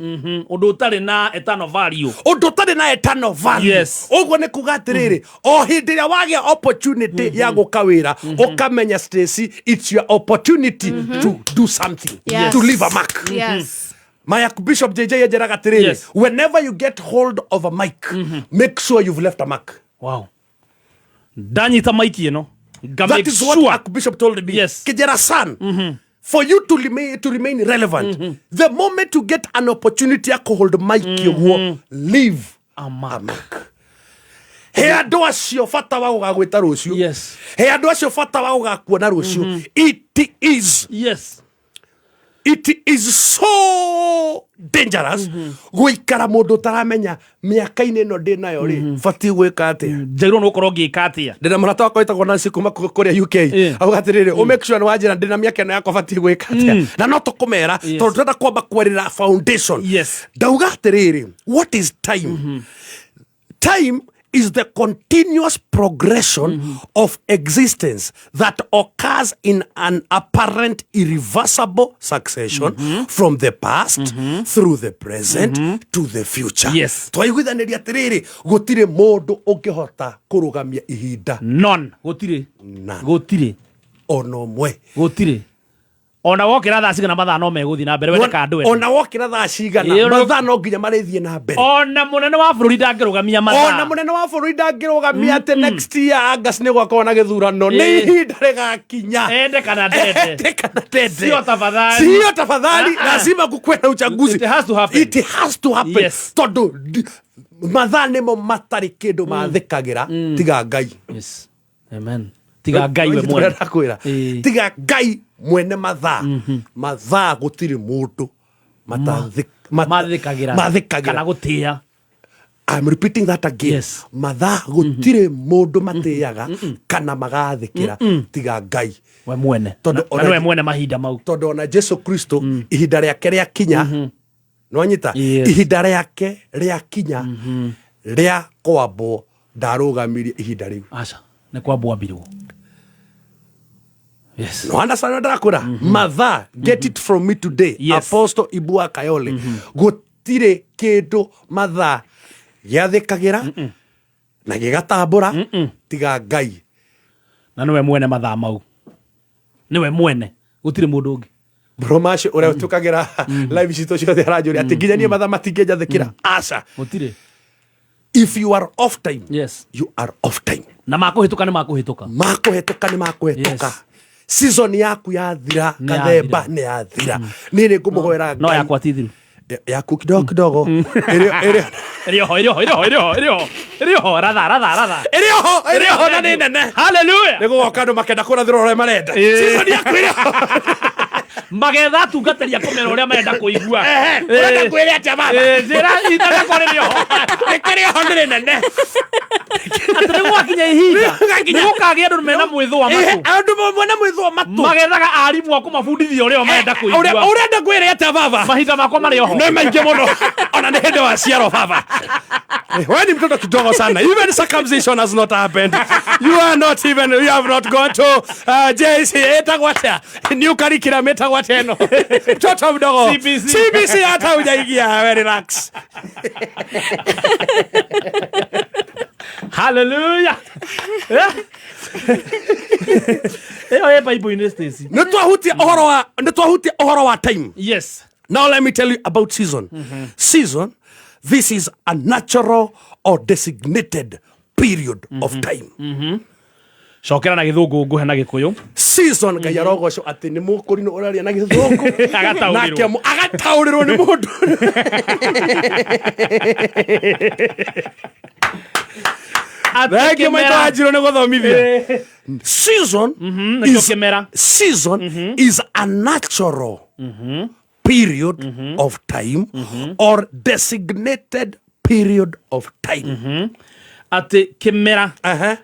Ũndũ ũtarĩ na eternal value. Ũndũ ũtarĩ na eternal value. Yes. Ũguo nĩ kuga atĩrĩrĩ, o hĩndĩ ĩrĩa wagĩa opportunity ya gũka wĩra, ũkamenya, Stacy, it's your opportunity to do something, Yes. to leave a mark. Yes. My Bishop JJ anjĩraga atĩrĩrĩ, Yes. whenever you get hold of a mic, make sure you've left a mark. Wow. Ndanyita maiki ĩno. Nga That make is what sure. Archbishop told me. Yes. Kijera son, for you to remain relevant, the moment you get an opportunity ya hold mic, ũguo leave A mark. a mark. He andũ acio bata wa gũgagwĩta rũciũ. Yes. He andũ acio bata wa gũgakuona rũciũ. It is Yes. It is so dangerous gũikara mũndũ ũtaramenya mĩaka-inĩ ĩno ndĩ nayo rĩ, batiĩ gwĩka atĩa. Njagĩrĩirwo nĩ gũkorwo ngĩka atĩa. Ndĩna mũrata wakwa wĩtagwo Nancy kuma kũrĩa UK. Auga atĩrĩrĩ, ũ make sure nĩ wanjĩra ndĩna mĩaka ĩno yakwa batiĩ gwĩka atĩa, na no tũkũmera tondũ tũrenda kwamba kwarĩra foundation. Yes. Ndauga atĩrĩrĩ, what is time? Time is the continuous progression of existence that occurs in an apparent irreversible succession from the past through the present to the future. Yes. Twaiguithanĩria atĩrĩrĩ, gũtirĩ mũndũ ũngĩhota kũrũgamia ihinda. None. Gũtirĩ. None. Gũtirĩ. Ona ũmwe. Gũtirĩ. Ona wokĩra thaa cigana, mathaa no megũthiĩ na mbere, wende kana ndwende. Ona wokĩra thaa cigana, Ĩĩ, mathaa no nginya marĩthiĩ na mbere. Ona mũnene wa bũrũri ndangĩrũgamia mathaa. Ona mũnene wa bũrũri ndangĩrũgamia atĩ next year August nĩ gwakorwo na gĩthurano. Nĩ ihinda rĩgakinya. Ende kana ndende. Ende kana ndende. Sio tafadhali. Sio tafadhali. Ah, ah. Lazima kukuwe na uchaguzi. It has to happen. It has to happen. Yes. Tondũ mathaa nĩmo matarĩ kĩndũ mathĩkagĩra tiga Ngai. Yes. Amen. Tiga Ngai we mwene. Ndakwĩra, Ĩĩ. tiga Ngai mwene mathaa, mathaa gũtirĩ mũndũ Mathĩkagĩra. mathĩkagĩra. Kana gũtĩĩa. I'm repeating that again. Yes. Mathaa gũtirĩ mũndũ matĩaga kana magathĩkĩra tiga Ngai we mwene. Tondũ Na nĩwe mwene mahinda mau. Tondũ ona Jesu Kristo ihinda rĩake rĩakinya, nĩwanyita? Yes. Ihinda rĩake rĩakinya rĩa kwambwo, ndarũgamirie ihinda rĩu. Aca, nĩ kwambwo ambirwo. Yes. No understand what ndĩrakwĩra? Mathaa, get it from me today. Yes. Apostle Ibua Kayole, gũtirĩ kĩndũ mathaa gĩathĩkagĩra na gĩgatambũra tiga Ngai. Na nĩwe mwene mathaa mau, nĩwe mwene, gũtirĩ mũndũ ũngĩ. Bro macio ũrĩa tũkagĩra live citũ ciothe aranjũria atĩ nginya niĩ mathaa matingĩnjathĩkĩra. Aca. Gũtirĩ. If you are off time, Yes. you are off time. Na makũhĩtũka nĩ makũhĩtũka. Makũhĩtũka nĩ makũhĩtũka. Yes. Season yaku yathira, Nĩ kathemba yathira. nĩ yathira. Niĩ nĩ ngũmũhoera No Ngai. yakwa ti thiru. Yaku kidogo kidogo ĩrĩ Ĩrĩ oho, ĩrĩ oho, ĩrĩ oho, ĩrĩ oho, ĩrĩ oho, ĩrĩ oho, ratha, ratha, ratha. Ĩrĩ oho, ĩrĩ oho na nĩ nene. Hallelujah. Nĩ gũgoka andũ makenda kũrathĩrwo ũrĩa marenda. Season yaku ĩrĩ oho. Magetha atungatĩri a kũmera ũrĩa marenda kũigua. Ehe, ũrenda kwĩre atĩa baba? Njĩra ihinda rĩakwa rĩrĩ oho. Rĩkĩrĩ oho, nĩ rĩnene. Atĩ nĩ gwakinya ihinda Nĩ gũgakinya. nĩ gũkagĩa andũ mena mwĩthũa Ehe, matũ. andũ mwena mwĩthũa matũ. Magethaga arimũ a kũmabundithia ũrĩa o marenda Ũrĩa kũigua. ũrenda kwĩre atĩa baba? Mahinda makwa marĩ oho. Nĩ maingĩ mũno, ona nĩ hĩndĩ wa ciaro baba. Wewe ni mtoto kidogo sana, even circumcision has not happened. You are not even, you have not gone to JC ĩtagwo atĩa, new curriculum ĩtagwo atĩa ĩno, mtoto mdogo? CBC. CBC hata hujaingia. We relax. Hallelujah. Eh? Ĩyo ĩ Bible-inĩ Stacy. Nĩ twahutia ũhoro wa nĩ twahutia ũhoro wa time. Yes. Now let me tell you about season. Season, this is a natural or designated period of time. Cokera na gĩthũngũ nguhe na gĩkũyũ. Season Ngai arogocwo atĩ nĩ mũkũrinũ ũraria na gĩthũngũ. Agataũrĩrwo. Nake agataũrĩrwo nĩ mũndũ. Thengiũ maitũ wa Njirũ nĩ gũthomithia. Season Nĩkĩo is, kĩmera. season is a natural period of time or designated period of time. Atĩ kĩmera Aha.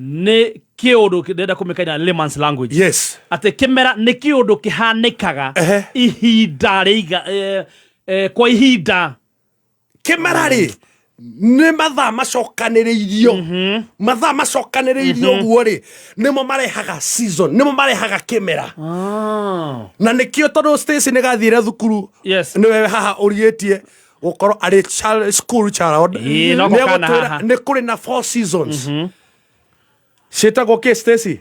nĩ kĩũndũ ndĩrenda kũmĩkaina layman's language. Yes. Atĩ kĩmera nĩ kĩũndũ kĩhanĩkaga Ehe. ihinda rĩiga kwa ihinda. Kĩmera rĩ nĩ mathaa macokanĩrĩirio, mathaa macokanĩrĩirio ũguo rĩ nĩmo marehaga season, nĩmo marehaga kĩmera. Na nĩkĩo tondũ Stacy nĩ gathire thukuru. Yes. Nĩwe haha ũriĩtie gũkorwo arĩ school child. Ĩĩ, no Nĩ gũkana egũtwĩra haha. nĩ kũrĩ na four seasons. Ciĩtagwo kĩ Stacy?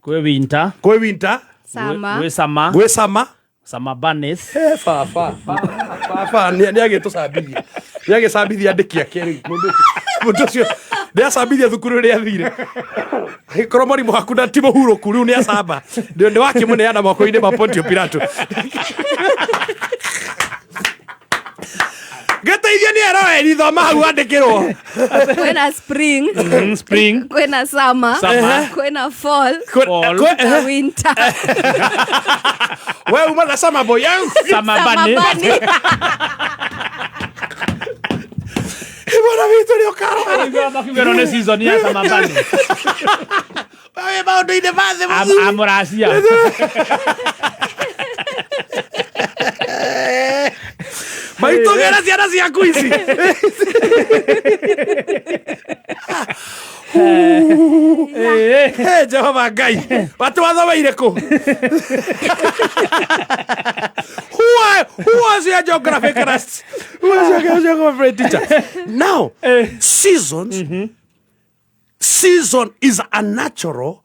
Kwĩ winter. Kwĩ winter. Summer. Gwĩ summer. Gwĩ summer. Summer bunnies. Eh, baba baba nĩ agĩtũcambithia, nĩ agĩcambithia andĩki ake rĩu. Mũndũ ũcio nĩ acambithia thukuru ĩrĩa athire, angĩkorwo mwarimũ waku na ti mũhurũku rĩu nĩ acamba nĩ wakĩmũneana moko-inĩ ma Pontio Pilato. Gĩteithio nĩ eroeri thoma hau andĩkĩrwo. Kwĩna spring. Spring. Kwĩna summer. Summer. Kwĩna fall. Fall. Na winter. We uma na summer boy yangu. Summer bunny. Bunny. Bwana witũ nĩ ũkarwara. Nĩguo makiuga ĩno nĩ season ya summer bunny. Wĩ maũndũ-inĩ ma thĩ mũthuri. Amũracia. Maitũ gĩra ciana ciaku ici. Hey, Jehova Ngai watu wathomeire kũ? Who was your geography class? Who was your geography teacher? Now, seasons, season is a natural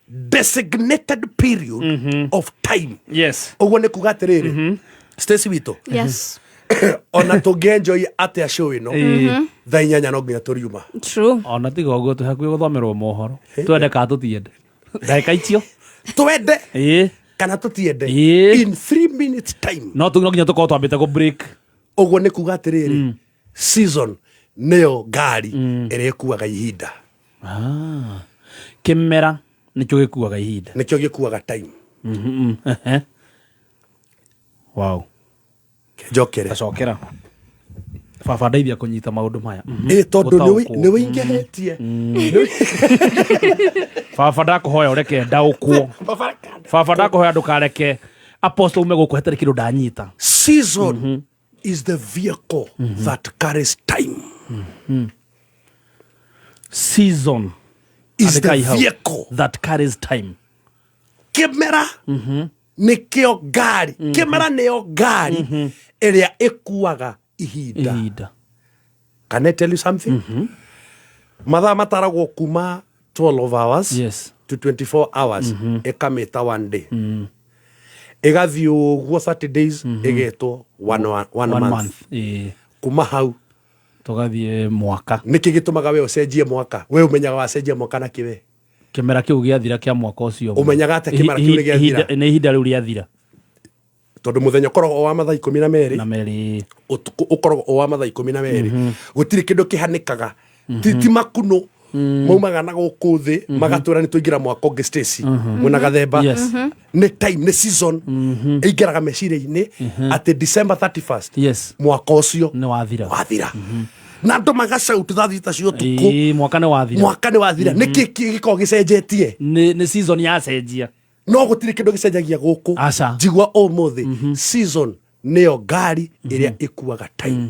designated period of time. Yes. Ũguo nĩ kuga atĩrĩrĩ, Stacy witũ, Yes. ona tũngĩenjoy atĩa show ĩno, thaa 8 no nginya tũriuma. True. Ona tiga ũguo twĩ hakuhĩ gũthomerwo mohoro. Twende kana tũtiende. Ndagĩka icio. Twende Ĩĩ. kana tũtiende, Ĩĩ. in 3 minutes time. No no nginya tũkorwo twambĩte kũ break. Ũguo nĩ kuga atĩrĩrĩ, season nĩyo ngari ĩrĩa ĩkuaga ihinda. Kĩmera nĩkĩo gĩkuaga ihinda. Nĩkĩo gĩkuaga time. Wow. Njokere. Tacokera. Baba ndeithia kũnyita maũndũ maya. Ĩ tondũ Gũtaũkwo. nĩ wĩingĩhĩtie. Baba ndakũhoya ũreke ndaũkwo. Baba ndakũhoya ndũkareke apostle ume gũkũ hatarĩ kĩndũ ndanyita. Season is the vehicle that carries time. Season Is the Andĩkai hau. vehicle that carries time. Kĩmera nĩkĩo ngari, kĩmera nĩyo ngari ĩrĩa ĩkuaga ihinda. Ihinda. Can I tell you something? Mathaa mataragwo kuma 12 hours Yes. to 24 hours, ĩkamĩta one day, ĩgathiĩ ũguo 30 days, ĩgetwo one One month. month. Ĩĩ. Kuma hau Tũgathiĩ mwaka. Nĩkĩ gĩtũmaga we ũcenjie mwaka? We ũmenyaga wacenjia mwaka na kĩ we? Kĩmera kĩu gĩathira kĩa mwaka ũcio. Ũmenyaga atĩa kĩmera kĩu nĩ gĩathira? Nĩ ihinda rĩu rĩathira. Tondũ mũthenya ũkoragwo o wa mathaa 12. Na merĩ. Ũtukũ ũkoragwo o wa mathaa 12. Gũtirĩ kĩndũ kĩhanĩkaga. Ti makunũ maumaga na gũkũ thĩ magatwĩra nĩ tũingĩra mwaka ũngĩ, Stacy mwĩna gathemba. Yes. Nĩ time, nĩ season ĩingĩraga meciria-inĩ atĩ December 31st Yes. mwaka ũcio Nĩ wathira. Wathira na andũ magacauti thaa 6 cia ũtukũ. Ĩĩ, mwaka nĩ wathira. Mwaka nĩ wathira. Nĩkĩ gĩkoragwo gĩcenjetie? Nĩ season yacenjia. No gũtirĩ kĩndũ gĩcenjagia gũkũ. Aca. Njigua ũmũthĩ, season nĩyo ngari ĩrĩa ĩkuaga time.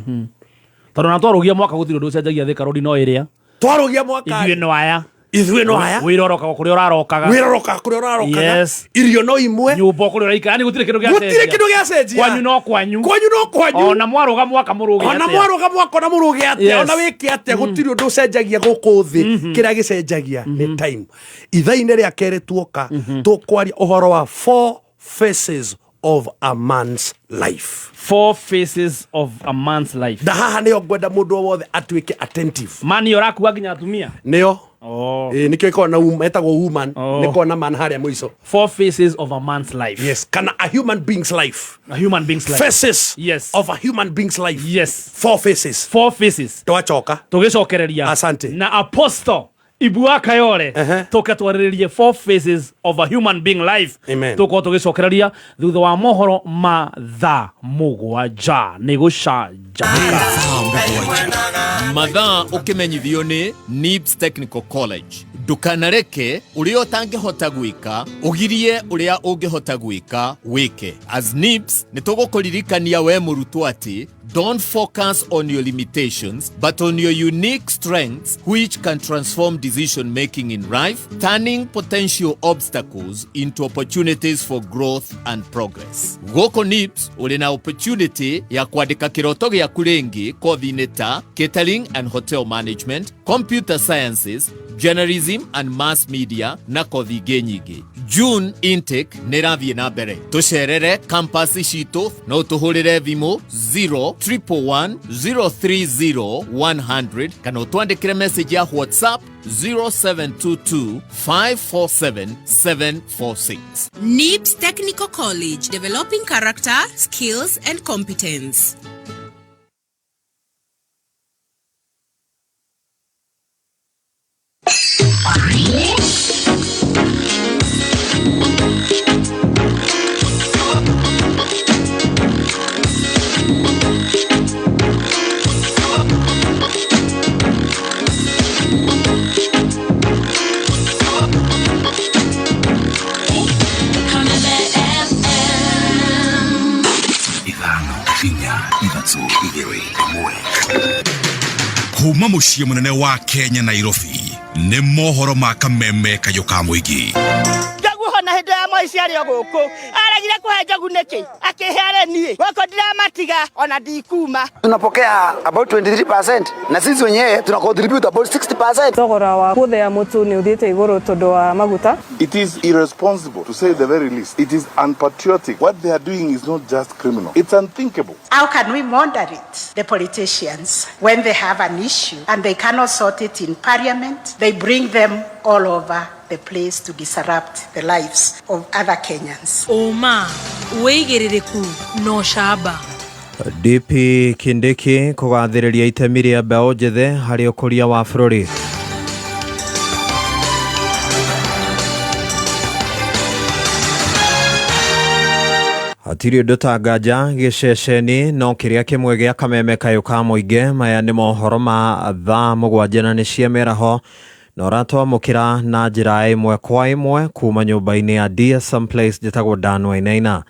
Tondũ na twarũgia mwaka gũtirĩ ũndũ ũcenjagia Thika Road no ĩrĩa. Twarũgia mwaka Ithuĩ no aya. Ithuĩ no aya. Wĩra ũrokaga kũrĩa ũrarokaga. Wĩra ũrokaga kũrĩa ũrarokaga. Yes. Irio no imwe. Nyũmba o kũrĩa ũraikara. Yani gũtirĩ kĩndũ gĩacenjia. Gũtirĩ kĩndũ gĩacenjia. Kwanyu no kwanyu. Kwanyu no kwanyu. Ona mwarũga mwaka mũrũge Ona atĩa. mwarũga mwaka ona mũrũge atĩa. Yes. Ona wĩke atĩa gũtirĩ ũndũ ũcenjagia gũkũ thĩ. Kĩrĩa gĩcenjagia nĩ time. Ithaa-inĩ rĩa kerĩ tuoka tũkwaria ũhoro wa four faces of a man's life. Four faces of a man's life. Na haha nĩho ngwenda mũndũ o wothe atuĩke attentive. Mani ũrakua nginya atumia? Nĩo. Oh. Ĩĩ nĩkĩo ĩkoragwo na etagwo woman. Oh. Nĩkoragwo na man harĩa mũico. Four faces of a man's life. Yes, kana a human being's life. A human being's life. Faces yes. of a human being's life. Yes. Four faces. Four faces. Twachoka. Tũgĩcokereria. Asante. Na apostle Ibua Kayore tũke twarĩrĩrie four faces of a human being life. Amen. Tũkorwo tũgĩcokereria thutha wa mohoro ma thaa mũgwanja nĩ gũcanjamũka. Mathaa ũkĩmenyithio nĩ NIBS Technical College. Ndũkanareke ũrĩa ũtangĩhota gwĩka ũgirie ũrĩa ũngĩhota gwĩka wĩke. As NIBS nĩ tũgũkũririkania we mũrutwo atĩ don't focus on your limitations but on your unique strengths which can transform decision making in life, turning potential obstacles into opportunities for growth and progress. Gũkũ NIBS ũrĩ na opportunity ya kwandĩka kĩroto gĩaku rĩngĩ kothi-inĩ ta catering and hotel management, computer sciences, journalism and mass media na kothi ingĩ nyingĩ. June intake nĩ ĩrathiĩ na mbere. Tũcerere campus citũ no ũtũhũrĩre thimũ 0 111 030 100 kana ũtwandĩkĩre message ya WhatsApp 0722 547 746. NIBS Technical College, developing character, skills, and competence. Ithano inya ithatũ igĩrĩ ĩmwe kuma mũciĩ mũnene wa Kenya Nairobi nĩ mohoro ma kameme kayũ ka mũingĩ. Njogu hona hĩndĩ ya Moi ciarĩ o gũkũ aregire kũhe njogu nĩkĩ akĩhe arĩ niĩ gũkũ ndiramatiga ona ndikuma. Tunapokea about 23% na sisi wenyewe tuna contribute about 60%. Thogora wa gũthĩa mũtu nĩ ũthiĩte igũrũ tondũ wa maguta. It is irresponsible, to say the very least. It is unpatriotic. What they are doing is not just criminal. It's unthinkable. How can we moderate the politicians when they have an issue and they cannot sort it in parliament? They bring them all over the place to disrupt the lives of other Kenyans. Ũma, wĩigĩrĩrĩku na ũcamba. DP Kindiki kũgathĩrĩria itemi rĩa mbeũ njĩthĩ harĩ ũkũria wa bũrũri. Hatirĩ ũndũ ta nganja gĩceceni no kĩrĩa kĩmwe gĩa kameme kayũ ka mũingĩ. Maya nĩ mohoro ma thaa mũgwanja na nĩ cia mĩaraho na ũratwamũkĩra na njĩra ĩmwe kwa ĩmwe kuma nyũmba-inĩ ya DSM Place. Njĩtagwo Dan Wainaina.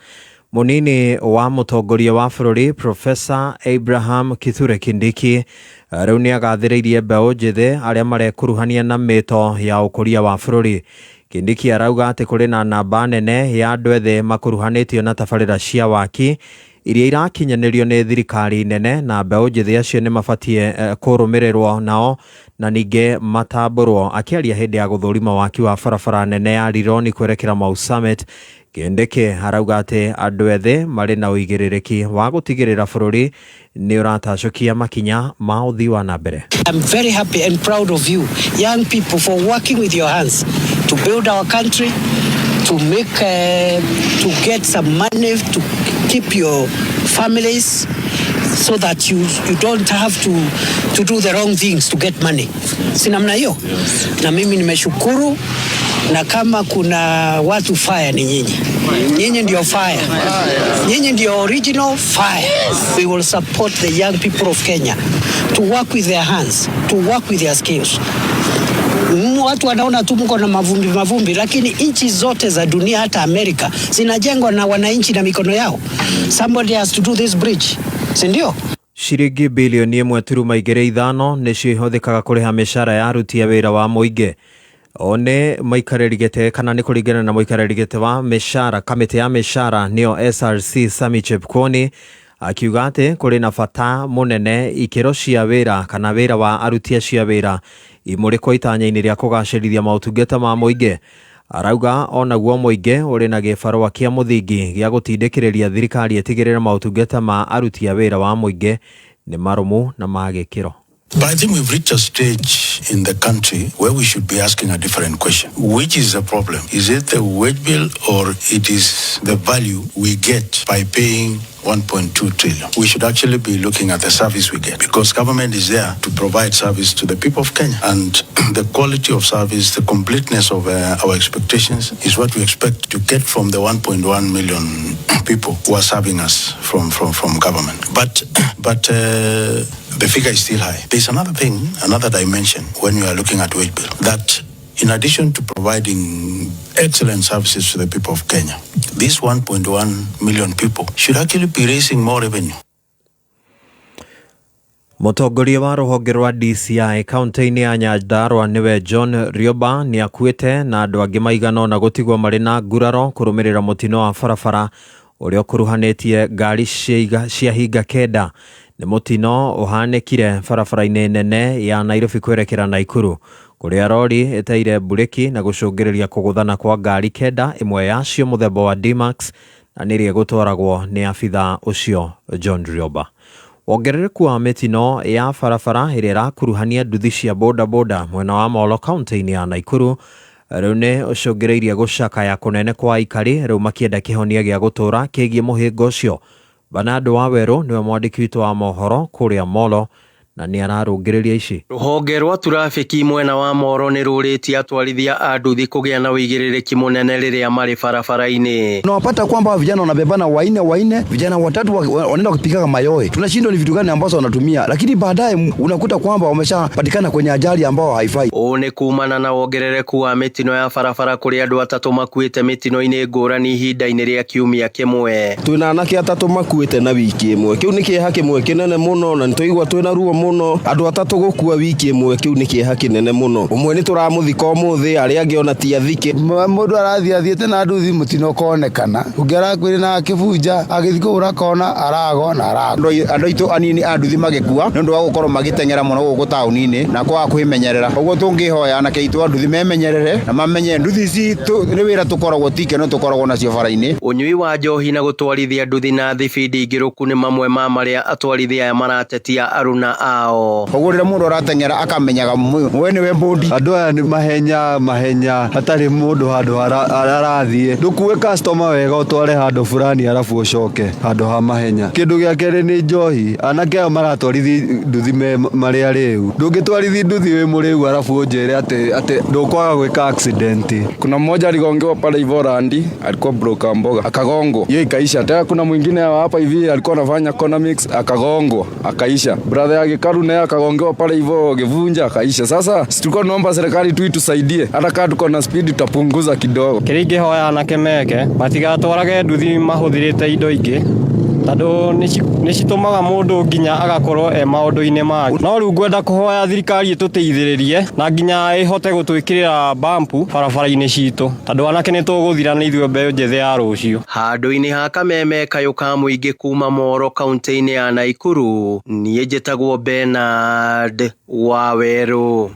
Mũnini wa mũtongoria wa bũrũri Professor Abraham Kithure Kindiki rĩu nĩ agathĩrĩirie mbeũ njĩthĩ arĩa marekuruhania na mĩto ya ũkũria wa bũrũri. Kindiki arauga atĩ kũrĩ na namba nene ya andũ ethĩ makuruhanĩtio na tabarĩra cia waki iria irakinyanĩrio nĩ thirikari nene na mbeũ njĩthĩ acio nĩ mabatiĩ kũrũmĩrĩrwo nao na ningĩ matambũrwo. Akĩaria hĩndĩ ya gũthũrima waki wa barabara nene ya Rironi kwerekera Mau Summit, Kindiki arauga atĩ andũ ethĩ marĩ na ũigĩrĩrĩki wa gũtigĩrĩra bũrũri nĩ ũratacũkia makinya ma ũthii wa na mbere. I'm very happy and proud of you, young people, for working with your hands to build our country, to make, to get some money to keep your families, so that you don't have to do the wrong things to get money. Si namna hiyo? Yes. Na mimi nimeshukuru, na kama kuna watu fire ni nyinyi. Nyinyi ndio fire. Nyinyi ndio original fire. Yes. We will support the young people of Kenya to work with their hands, to work with their skills. Watu wanaona tu mko na mavumbi mavumbi, lakini nchi zote za dunia hata Amerika zinajengwa na wananchi na mikono yao. Somebody has to do this bridge. Si ndio? Ciringi bilioni 1.25 nĩcio ihũthĩkaga kũrĩha mĩcara ya aruti a wĩra wa mũingĩ. O nĩ mũikarĩri gĩtĩ kana nĩ kũringana na mũikarĩri gĩtĩ wa mĩcara kamĩtĩ ya mĩcara nĩyo SRC Sami Chepkwony akiuga atĩ kũrĩ na bata mũnene ikĩro cia wĩra kana wĩra wa aruti acio a wĩra imũrĩkwo itanya-inĩ rĩa kũgacĩrithia maũtungata ma mũingĩ. Arauga onaguo mũingĩ ũrĩ na gĩbarũa kĩa mũthingi gĩa gũtindĩkĩrĩria thirikari ĩtigĩrĩre maũtungata ma aruti a wĩra wa mũingĩ nĩ marũmu na ma gĩkĩro. But I think we've reached a stage in the country where we should be asking a different question. Which is the problem? Is it the wage bill or it is the value we get by paying 1.2 trillion? We should actually be looking at the service we get, because government is there to provide service to the people of Kenya. And the quality of service, the completeness of our expectations is what we expect to get from the 1.1 million people who are serving us from government. But the figure is still high. There's another thing, another dimension when we are looking at wage bill, that in addition to providing excellent services to the people of Kenya, these 1.1 million people should actually be raising more revenue. Mũtongoria wa rũhonge rwa DCI kaunti-inĩ ya Nyandarua nĩwe John Rioba nĩ akuĩte na andũ angĩ maigana ũna gũtigwo marĩ na nguraro kũrũmĩrĩra mũtino wa barabara ũrĩa ũkuruhanĩtie ngari cia hinga kenda. Nĩ mũtino ũhanĩkire barabara-inĩ nene ya Nairobi kwerekera Naikuru kũrĩa rori ĩteire mburĩki na gũcũngĩrĩria kũgũthana kwa ngari kenda, ĩmwe yacio mũthemba wa D-Max na nĩrĩa ĩgũtwaragwo nĩ abithaa ũcio John Rioba. Wongerereku wa mĩtino ya barabara ĩrĩa ĩrakuruhania nduthi cia bodaboda mwena wa Molo kaunti-inĩ ya Naikuru rĩu nĩ ũcũngĩrĩirie gũcakaya kũnene kwa aikari rĩu makĩenda kĩhonia gĩa gũtũra kĩgiĩ mũhĩnga ũcio. Bernard Wawerũ nĩwe mwandĩki witũ wa mohoro kũrĩa Molo na nĩ ararũngĩrĩria ici. Rũhonge rwa turabĩki mwena wa Moro nĩ rũrĩtie atwarithia a nduthi kũgĩa na ũigĩrĩrĩki mũnene rĩrĩa marĩ barabara-inĩ. Unawapata kwamba vijana wanabebana waine waine, vijana watatu wanaenda kupigaga mayowe, tunashindwa ni vitu gani ambazo wanatumia, lakini baadaye unakuta kwamba wameshapatikana kwenye ajali ambao haifai. Ũũ nĩ kumana na wongerereku wa mĩtino ya barabara kũrĩa andũ atatũ makuĩte mĩtino-inĩ ngũrani ihinda-inĩ rĩa kiumia kĩmwe. Twĩna anake atatũ makuĩte na wiki ĩmwe, kĩu nĩ kĩeha kĩmwe kĩnene mũno, na nĩtwaigua twĩna ruo mũno. Andũ atatũ gũkua wiki ĩmwe, kĩu nĩ kĩeha kĩnene mũno. Ũmwe nĩ tũramũthika ũmũthĩ, arĩa angĩ ona ti athike. Mũndũ arathiĩ athiĩte na nduthi mũtino ũkonekana, ũngĩ arakuire na akĩbunja agĩthiĩ kũgũra kona aragwa na aragwa. Andũ aitũ anini a nduthi magĩkua nĩ ũndũ wa gũkorwo magĩteng'era mũno gũkũ taũni-inĩ na kwaga kwĩmenyerera. Ũguo tũngĩhoya anake aitũ a nduthi memenyerere na mamenye nduthi ici nĩ wĩra tũkoragwo ti ikeno tũkoragwo nacio bara-inĩ. Ũnyui wa njohi na gũtwarithia nduthi na thibindi ngĩrũku nĩ mamwe ma marĩa atwarithia aya maratetia aruna ao. Koguo rĩrĩa mũndũ arateng'era akamenyaga we nĩwe mbũndi. Andũ aya nĩ mahenya mahenya hatarĩ mũndũ handũ arathiĩ. Ndũkue customer wega ũtware handũ fulani arabu ũcoke handũ ha mahenya. Kĩndũ gĩa kerĩ nĩ njohi. Anake aya maratwarithi nduthi marĩ arĩu. Ndũngĩtwarithi nduthi wĩ mũrĩu arabu ũnjĩre atĩ ndũkwaga gwĩka accident. Kuna mmoja aligongewa pale hivyo Randi, alikuwa broker mboga, akagongwa. Hiyo ikaisha. Tena kuna mwingine hapa hivi alikuwa anafanya economics, akagongwa, akaisha. Brother yake Karu naye akagongewa pale hivyo Givunja, akaisha. Sasa si tulikuwa tunaomba serikali tu itusaidie, hata kama tuko na speed tutapunguza kidogo. Kĩrĩa ingĩhoya anake meke matigatwarage nduthi mahũthĩrĩte indo ingĩ tondũ nĩ citũmaga mũndũ nginya agakorwo e maũndũ-inĩ mangĩ. No rĩu ngwenda kũhoya thirikari ĩtũteithĩrĩrie na nginya ĩhote gũtwĩkĩrĩra bampu barabara-inĩ citũ tondũ anake nĩ tũgũthira nĩ ithuĩ mbeũ njĩthĩ ya rũciũ. Handũ-inĩ ha kameme kayũ ka mũingĩ kuma Moro kaunti-inĩ ya Naikuru, niĩ njĩtagwo Bernard Wawerũ.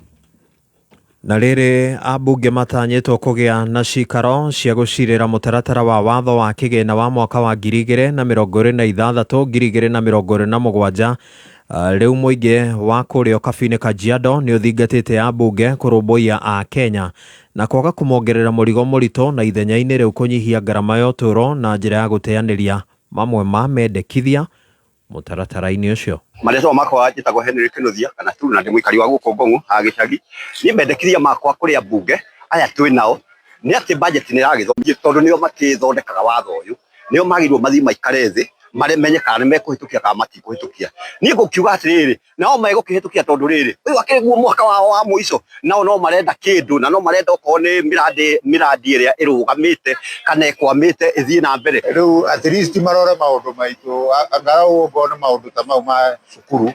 Na rĩrĩ ambunge matanyĩtwo kũgĩa na cikaro cia gũcirĩra mũtaratara wa watho wa kĩgĩna wa mwaka wa 2026 2027. Rĩu mũingĩ wa kũrĩa Ũkabi-inĩ Kajiado nĩ ũthingatĩte ambunge kũrũmbũiya a Kenya na kwaga kũmongerera mũrigo mũritũ na ithenya-inĩ rĩu kũnyihia ngarama ya ũtũũro na njĩra ya gũteanĩria mamwe ma mendekithia mũtaratara-inĩ ũcio. Marĩtwa makwa njĩtagwo Henry Kinuthia kana tu na ndĩ mũikari wa gũkũ Ngong'o ha gĩcagi. Niĩ mendekithia makwa kũrĩ ambunge aya twĩ nao nĩ atĩ budget nĩ ĩragĩthomithio tondũ nĩo makĩthondekaga watho ũyũ, nĩo magĩrĩirwo mathiĩ maikare thĩ mamenye kana nĩ mekũhĩtũkia kana matikũhĩtũkia. Niĩ ngũkiuga atĩrĩrĩ, nao megũkĩhĩtũkia tondũ rĩrĩ ũyũ akĩrĩ guo mwaka wao wa mũico, nao no marenda kĩndũ na no marenda okorwo nĩ mĩrandi ĩrĩa ĩrũgamĩte kana ĩkwamĩte ĩthiĩ na mbere. Rĩu at least marore maũndũ maitũ angalau okorwo nĩ maũndũ ta mau ma cukuru,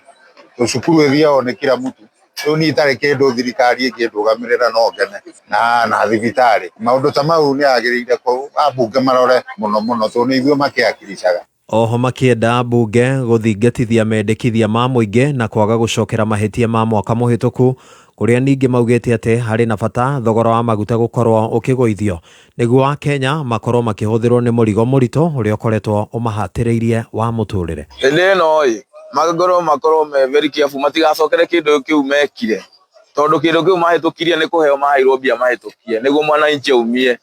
to cukuru ĩthiagwo nĩ kila mtu. Rĩu niĩ itarĩ kĩndũ thirikari ĩngĩndũgamĩrĩra no ngene na thibitarĩ. Maũndũ ta mau nĩ yagĩrĩire ambunge marore mũno mũno tondũ nĩ ithuĩ makĩakiricaga. Oho makĩenda mbunge gũthingatithia mendekithia ma mũingĩ na kwaga gũcokera mahĩtia ma mwaka mũhĩtũku kũrĩa ningĩ maugĩte atĩ harĩ na bata thogora wa maguta gũkorwo ũkĩgũithio nĩguo Akenya makorwo makĩhũthĩrwo nĩ mũrigo mũritũ ũrĩa ũkoretwo ũmahatĩrĩirie wa mũtũrĩre. Hĩndĩ ĩno ĩ magĩkorwo makorwo me very careful matigacokere kĩndũ kĩu mekire tondũ kĩndũ kĩu mahĩtũkirie nĩ kũheo maheirwo mbia mahĩtũkie nĩguo mwananchi aumie.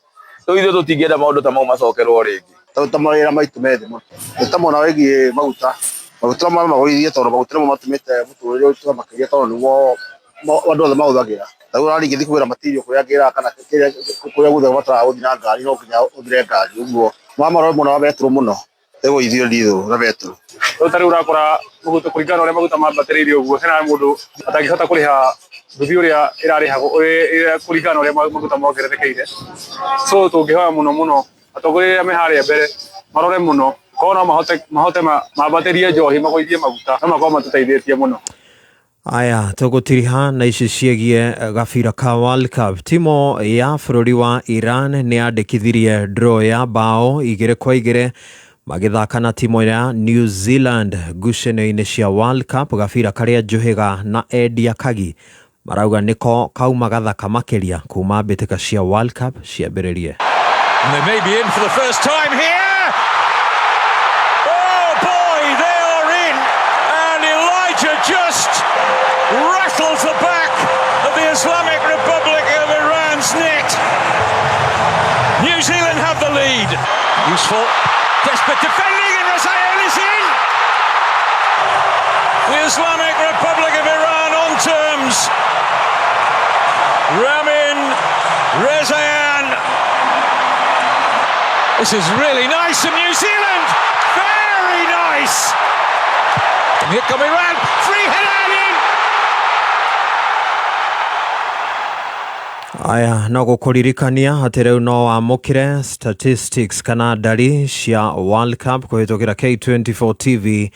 Rĩu ithuĩ tũtingĩenda maũndũ ta mau macokerwo rĩngĩ. Tondũ ta mawĩra maitũ me thĩ mũno nĩ ta mwena wĩgiĩ maguta maguta no magũithie tondũ maguta nĩmo matũmĩte mũtũrĩre ũritũhe makĩria tondũ nĩmo andũ othe mahũthagĩra. Ta rĩu ũrathiĩ ngĩthiĩ kũgĩra material kũrĩa ngĩraga kana kũrĩa guothe ũbataraga gũthiĩ na ngari no nginya ũhũthĩre ngari ũguo mamarore mwena wa betũrũ mũno ĩgũithio ndithũ na betũrũ. Rĩu ta rĩu ũrakora maguta kũringana na ũrĩa maguta mambatĩrĩire ũguo hena mũndũ atangĩhota kũrĩha nduthi ũrĩa ĩrarĩhagwo kũringana na ũrĩa maguta mongererekeire. So tũngĩhoya mũno mũno atongoria arĩa me harĩa mbere marore mũno korwo no mahote mambatĩrie njohi magũithie maguta no makorwo matũteithĩtie mũno. Aya tũgũtiriha na ici ciĩgiĩ gabira ka World Cup. Timo ya bũrũri wa Iran nĩ yandĩkithirie draw ya bao 2-2 magĩthaka na timo ya New Zealand ngucanio-inĩ cia World Cup gabira karĩa Njuhiga na Edia Kagi marauga nĩko kauma gathaka makĩria kuma mbĩtĩka cia World Cup ciambĩrĩrie. And they may be in for the first time here. Oh boy, they are in. And Elijah just rattles the back of the Islamic Republic of Iran's net. New Zealand have the lead. Useful, desperate defending, and Rezaeian is in. The Islamic Republic of Iran on terms. Ramin Rezaeian. This is really nice from New Zealand. Very nice. And here come Iran. Free header and in. Aya no gũkũririkania atĩ rĩu no wamũkĩre statistics kana ndari cia World Cup kũhĩtũkĩra K24 TV,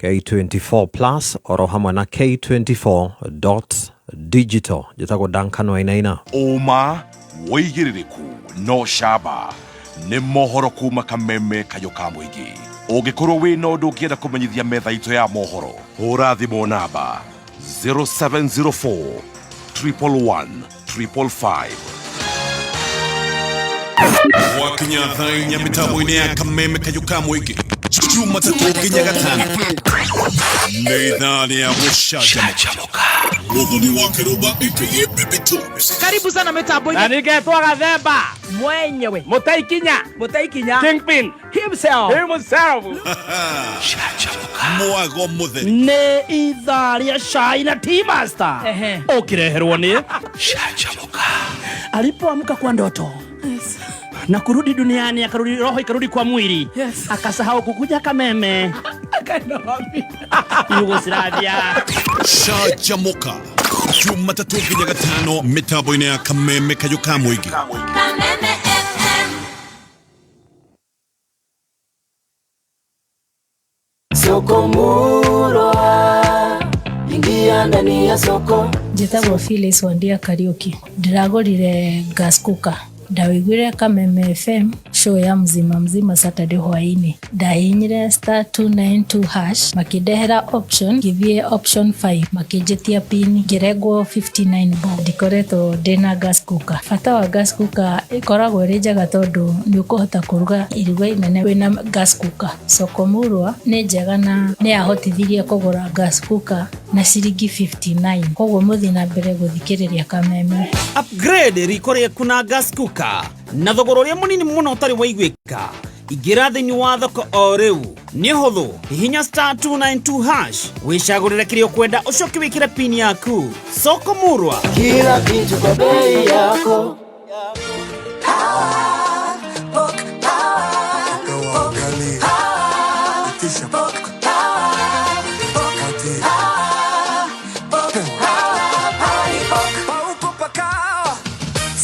K24 Plus oro hamwe na K24.digital. Njĩtagwo Duncan Wainaina. Ũma wĩigĩrĩrĩku no camba nĩ mohoro kuma kameme kayũ ka mũingĩ. Ũngĩkorwo wĩna ũndũ ũngĩenda kũmenyithia metha itũ ya mohoro, hũra thimũ namba 0704 111 555. Gwakinya thaa inya mĩtambo-inĩ ya kameme kayũ ka mũingĩ Jumatatũ nginya Gatano nĩ ithaa rĩa gũcanjamũka. Mũthoni wa Kĩrũmba aka Baby Tones. Karibu sana mitambo-inĩ. Na ningetwo Gathemba mwenyewe Mũtaikinya Mũtaikinya Kingpin himself himself. Mwago mũtheri nĩ ithaa rĩa cai na tea master ũkĩreherwo nĩ Canjamũka. Alipoamka kwa ndoto na kurudi duniani, akarudi roho ikarudi kwa mwili. Yes. Akasahau kukuja Kameme. Akaenda wapi? Yugoslavia. Canjamũka Jumatatũ nginya Gatano mĩtambo-inĩ ya kameme kayũ ka mũingĩ. Kameme FM. Soko Murwa, ingia ndani ya soko. Njĩtagwo Phyllis Wandia Kariũki. Ndĩragũrire gas cooker. Ndawĩiguire Kameme FM show ya mzima mzima Saturday hwaĩ-inĩ. Ndahihinyire star 292 hash makĩndehera option ngĩthiĩ option 5 makĩnjĩtia pin ngĩrengwo 59 bob. Ndikoretwo ndĩna gas cooker. Bata wa gas cooker ĩkoragwo ĩrĩ njega tondũ nĩ ũkũhota kũruga iruga inene wĩna gas cooker. Soko Murwa nĩ njega na nĩ yahotithirie kũgũra gas cooker na ciringi 59. Koguo mũthiĩ na mbere gũthikĩrĩria Kameme. Upgrade riko rĩaku na gas cooker na thogora ũrĩa mũnini mũno ũtarĩ waiguĩka. Ingĩra thĩinĩ wa thoko o rĩu nĩ ũhũthũ, hihinya star 292 hash wĩcagũrĩre kĩrĩa ũkwenda ũcoke wĩkĩre pin yaku. Soko Murwa, kila kitu kwa bei yako.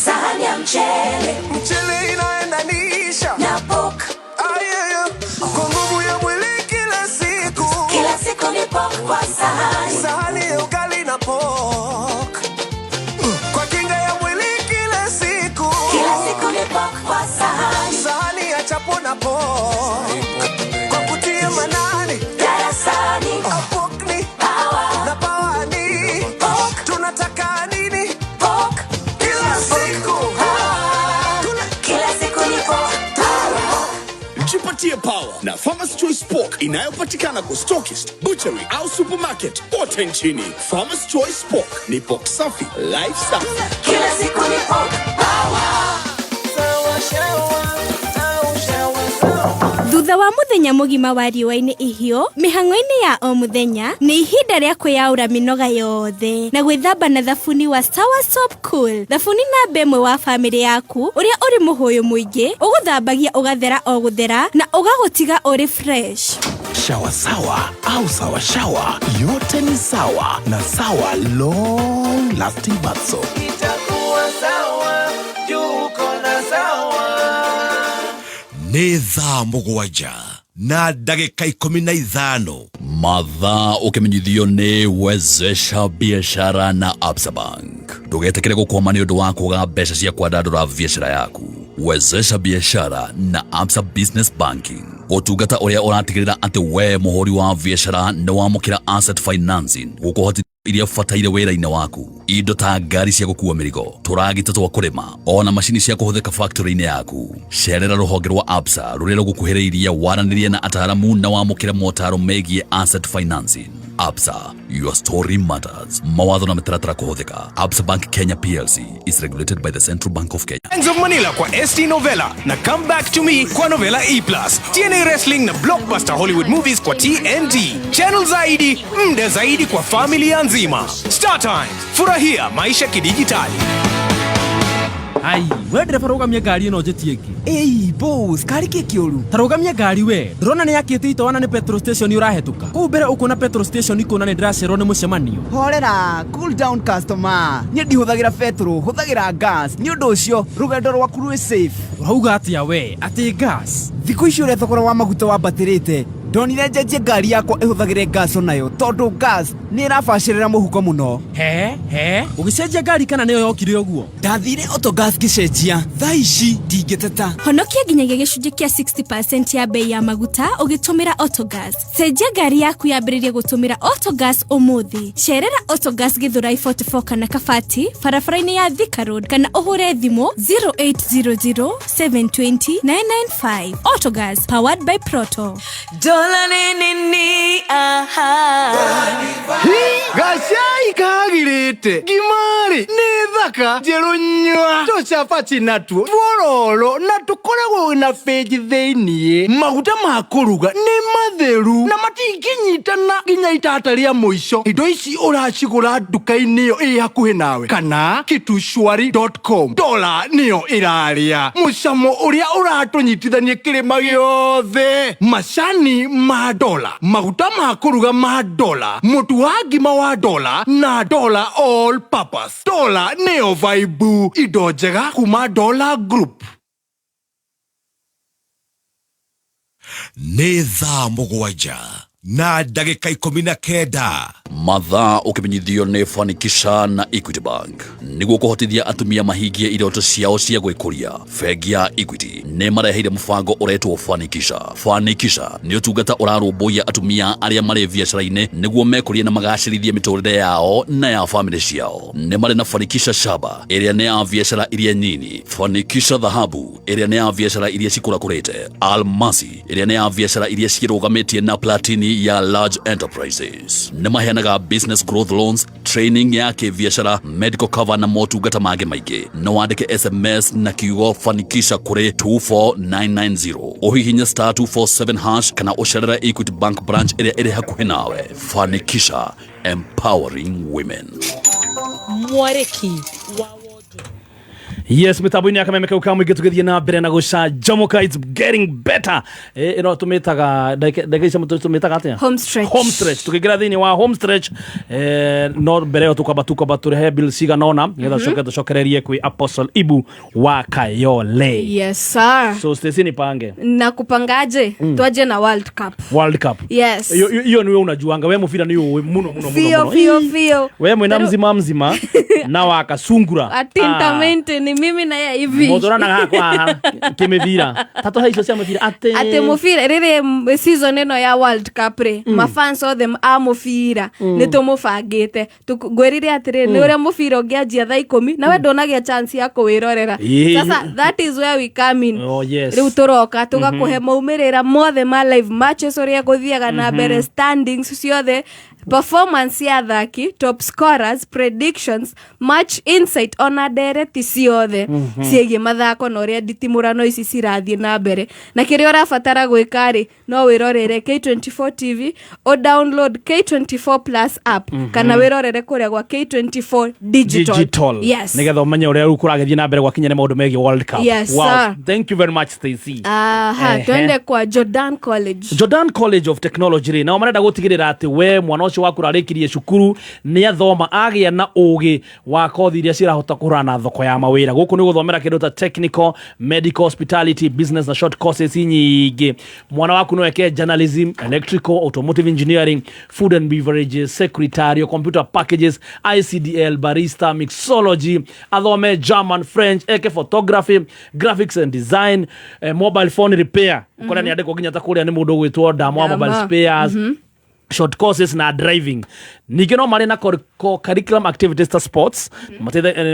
Sahani ya mchele, mchele inaendanisha na pork. Ayaya, kwa nguvu ya mwili kila siku, kila siku ni pork kwa sahani, sahani ya ugali na pork. Jipatie power na Farmer's Choice Pork inayopatikana kwa stockist, butchery au supermarket kote nchini. Farmer's Choice Pork ni pork safi, life safi. Kila siku ni pork power. Thutha wa muthenya mugima wa riũa-inĩ ihiũ, mĩhang'o-inĩ ya o mũthenya nĩ ihinda rĩa kwĩyaũra mĩnoga yothe na gwĩthamba na thabuni wa Sawa Soap Cool. Thabuni namba ĩmwe wa bamĩrĩ yaku ũrĩa ũrĩ mũhũyũ mũingĩ, ũgũthambagia ũgathera o gũthera na ũgagũtiga ũrĩ fresh. Shawa sawa au sawa shawa, yote ni sawa na Sawa Long Lasting Bath Soap. Itakuwa sawa juu uko na sawa. Nĩ thaa 7 na ndagĩka 15. Mathaa ũkĩmenyithio nĩ Wezesha Biashara na Absa Bank. Ndũgetĩkĩre gũkwama nĩ ũndũ wa kwaga mbeca cia kwandandũra biashara yaku. Wezesha Biashara na Absa Business Banking, ũtungata ũrĩa ũratigĩrĩra atĩ we mũhũri wa biashara nĩ wamũkĩra asset financing gũkũhotithia iria bataire wĩra-inĩ waku, indo ta ngari cia gũkua mĩrigo, tũragita twa kũrĩma, ona macini cia kũhũthĩka factory-inĩ yaku. Cerera rũhonge rwa Absa rũrĩa rũgũkuhĩrĩirie, waranĩrie na ataaramu na wamũkĩre motaro megiĩ asset financing. Absa, your story matters. Mawatho na mĩtaratara kũhũthĩka. Absa Bank Kenya PLC is regulated by the Central Bank of Kenya. Gangs of Manila kwa ST Novella na Come Back to Me kwa Novella E+. TNA Wrestling na Blockbuster Hollywood Movies kwa TNT. Channel zaidi, mda zaidi kwa familia nzima. Star Times, furahia maisha kidijitali. Ai, we ndereba, rũgamia ngari ĩno njĩtie ĩngĩ. Ĩi boss, kari kĩ kĩũru? Ta rũgamia ngari we. Ndĩrona nĩ yakĩte itoa na nĩ petrol station ũrahĩtũka kũu mbere, ũkuona petrol station ikuona nĩ ndĩracerwo nĩ mũcemanio. Horera, cool down customer. Niĩ ndihũthagĩra petrol, hũthagĩra gas. Nĩ ũndũ ũcio rũgendo rwaku rwĩ safe. Ũrauga atĩa we, atĩ gas? Thikũ ici ũrĩa thogora wa maguta wambatĩrĩte, ndonire njenjie ngari yakwa ĩhũthagĩre gas onayo, tondũ gas nĩ ĩrabacĩrĩra mũhuko mũno. He he, ũgĩcenjia ngari kana nĩyo yokire ũguo? Ndathire Autogas ngĩcenjia. Thaa ici ndingĩteta. Honokia nginyagia gĩcunjĩ kĩa 60% ya bei ya maguta ũgĩtũmĩra Autogas. Cenjia ngari yaku yambĩrĩrie gũtũmĩra Autogas ũmũthĩ. Cerera Autogas Githurai 44 kana Kabati barabara-inĩ ya Thika Road kana ũhũre thimũ 0800 720 995. Autogas, powered by Proto. Dola ni nini aha. Gacai kagirĩte ngimari nĩ thaka njerũ nyua tũcabaci natuo tuororo na tũkoragwo na bĩnji thĩiniĩ. Maguta ma kũruga nĩ matheru na matingĩnyitana nginya itata rĩa mũico. Indo ici ũracigũra nduka-inĩ ĩyo ĩ hakuhĩ nawe kana kitushwari.com. Dola nĩyo ĩrarĩa mũcamo ũrĩa ũratũnyitithania kĩrĩma gĩothe. Macani ma dola, maguta ma kũruga ma dola, mũtu wa ngima wa dola na dola all purpose. Dola nĩyo vaibu, indo njega kuma Dola Group. Nĩ thaa 7 na ndagĩka 19. Mathaa ũkĩmenyithio nĩ Fanikisha na Equity Bank. Nĩguo kũhotithia atumia mahingie iroto ciao cia gwĩkũria, bengi ya Equity nĩ mareheire mũbango ũretwo Fanikisha. Fanikisha nĩ ũtungata ũrarũmbũiya atumia arĩa marĩ biacara-inĩ nĩguo mekũrie na magacĩrithie mĩtũrĩre yao na ya famĩlĩ ciao. Nĩ marĩ na Fanikisha Shaba ĩrĩa nĩ ya biacara iria nyini, Fanikisha Dhahabu ĩrĩa nĩ ya biacara iria cikũrakũrĩte, Almasi ĩrĩa nĩ ya biacara iria ciĩrũgamĩtie na Platini ya large enterprises. Nĩ maheanaga business growth loans, training ya kĩbiacara, medical cover na motungata mangĩ maingĩ. No wandĩke SMS na kiugo Fanikisha kũrĩ 24990, ũhihinye star 247 hash kana ũcerere Equity Bank branch ĩrĩa ĩrĩ hakuhĩ nawe. Fanikisha, empowering women. Mwarĩki wa Yes, mitambo-inĩ ya kameme kau ka mũingĩ, tũgĩthiĩ na mbere na gũcanjamũka. It's getting better. Ĩno tũmĩtaga ndagĩka ici tũmĩtaga atĩa? Home stretch. Home stretch. Tũkĩingĩra thĩinĩ wa home stretch, no mbere ĩyo tũkwamba tũrehe bill cigana ũna nĩgetha tũcoke tũcokererie kwĩ Apostle Ibu wa Kayole. Yes sir. So Stacy, nipange. Na kupangaje? Twaje na World Cup. World Cup. Yes. Hiyo niwe unajuanga, we mũbira nĩ ũĩ mũno mũno mũno Fio mũno. fio fio. We mwena Tarĩu- mzima mzima na wakasungura. Atintamente ni Ni mimi na yeye hivi. Mũtũranaga haha kwa haha kĩmĩbira tatũhe icio cia mũbira atĩ Atĩ mũbira rĩrĩ season ĩno ya World Cup rĩ, mafans othe a mũbira nĩ tũmũbangĩte. Ngwĩrire atĩrĩ, nĩ ũrĩa mũbira ũngĩanjia thaa 10 nawe ndũnagĩa chance ya kũwĩrorera. Sasa that is where we come in. Oh, yes. Rĩu tũroka tũgakũhe maumĩrĩra mothe ma live matches ũrĩa gũthiaga na mbere, standings ciothe, performance ya athaki, top scorers, predictions, match insight, ona ndereti ciothe ciĩgiĩ mathako na ũrĩa nditimũrano ici cirathiĩ na mbere. Na kĩrĩa ũrabatara gwĩka rĩ, no wĩrorere K24 TV, o download K24 Plus app, kana wĩrorere kũrĩa gwa K24 Digital. Digital. Yes. Nĩgetha ũmenye ũrĩa rĩu kũragĩthiĩ na mbere gwakinya nĩ maũndũ megiĩ World Cup. Yes, Wow. sir. Thank you very much, Stacy. Aha, twende kwa Jordan College. Jordan College of Technology rĩ, nao marenda gũtigĩrĩra atĩ we mwana ũcio waku ũrarĩkirie cukuru nĩ athoma agĩa na ũgĩ wa kothi iria cirahota kũhũrana na thoko ya mawĩra. Gũkũ nĩ gũthomera kĩndũ ta technical, medical, hospitality, business na short courses nyingĩ. Mwana waku no eke journalism, electrical, automotive engineering, food and beverages, secretarial, computer packages, ICDL, barista, mixology, athome German, French, eke photography, graphics and design, mobile phone repair. Kũrĩa nĩ andĩkwo nginya ta kũrĩa nĩ mũndũ ũgwĩtwo Ndama wa mobile Ndama. spares, short courses na driving. Ningĩ no marĩ na curriculum activities ta sports.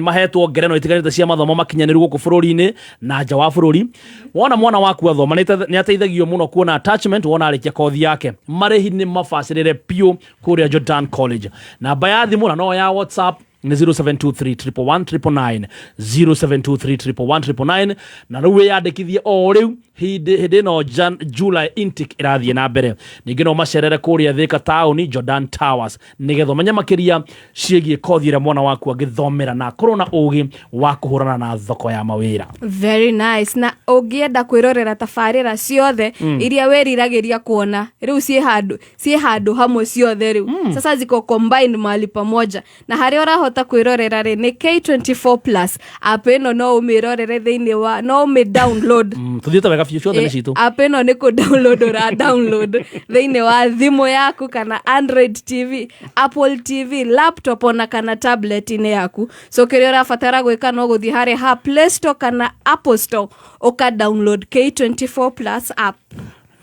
Mahetwo ngerenwa itiganĩte cia mathomo makinyanĩru gũkũ bũrũri-inĩ na nja wa bũrũri. Wona mwana waku athoma nĩ ateithagio mũno kuona attachment wona arĩkia kothi yake. Marĩhi nĩ mabacĩrĩre biũ kũrĩa Jordan College. Namba ya thimũ na no ya WhatsApp nĩ 0723 111 999, 0723 111 999. Na rĩu wĩyandĩkithie o rĩu hĩndĩ hĩndĩ ĩno July intake ĩrathiĩ na mbere. Ningĩ no macerere kũrĩa Thika taũni Jordan Towers nĩgetha ũmenye makĩria ciĩgiĩ kothi ĩrĩa mwana waku angĩthomera na akorwo na ũgĩ wa kũhũrana na thoko ya mawĩra. Very nice. Na ũngĩenda kwĩrorera tabarĩra ciothe iria wĩriragĩria kuona, rĩu ciĩ handũ hamwe ciothe rĩu. Sasa ziko combined mahali pamoja, na harĩa ũrahota kwĩrorera rĩ nĩ K24 Plus app ĩno. No ũmĩrorere thĩinĩ wa, no ũmĩ download. Tũthiĩte wega biũ, ciothe nĩ citũ. App ĩno nĩ kũ download ũra download thĩinĩ wa thimũ yaku kana Android TV, Apple TV, laptop ona kana tablet-inĩ yaku. So kĩrĩa ũrabatara gwĩka no gũthiĩ harĩ ha Play Store kana Apple Store, ũka download K24 Plus app.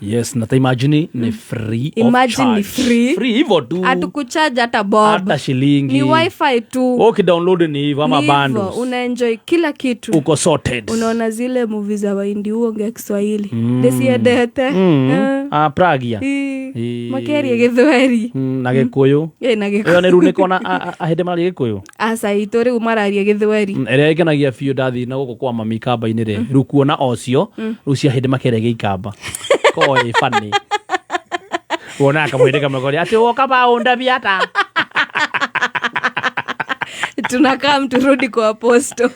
Yes, na ta imagine ni free of Imagine ni charge. free. Free hivyo tu. Hatukucharge hata bob. Hata shilingi. Ni wifi tu. Ukidownload ni hivyo ama Ni hivyo, bundles. Unaenjoy kila kitu. Uko sorted. Unaona zile movie za Waindi uongea Kiswahili ndĩciendete. Ah, Pragia. Makeria Gĩthweri. Na Gĩkũyũ. Na Gĩkũyũ. Ĩyo nĩ rĩu nĩkona ahĩndĩ mararia Gĩkũyũ. Aca, itũ rĩu mararia Gĩthweri. Ĩrĩa ĩngenagia biũ ndathiĩ na gũkũ kwa mami kamba-inĩ rĩ, rĩu kuona ocio rĩu cia hĩndĩ makeria Gĩikamba ko ĩ funny wonaga kamwĩrĩ kamwe koria atĩ woka baũnda biata. Tunakaa mturudi kwa aposto.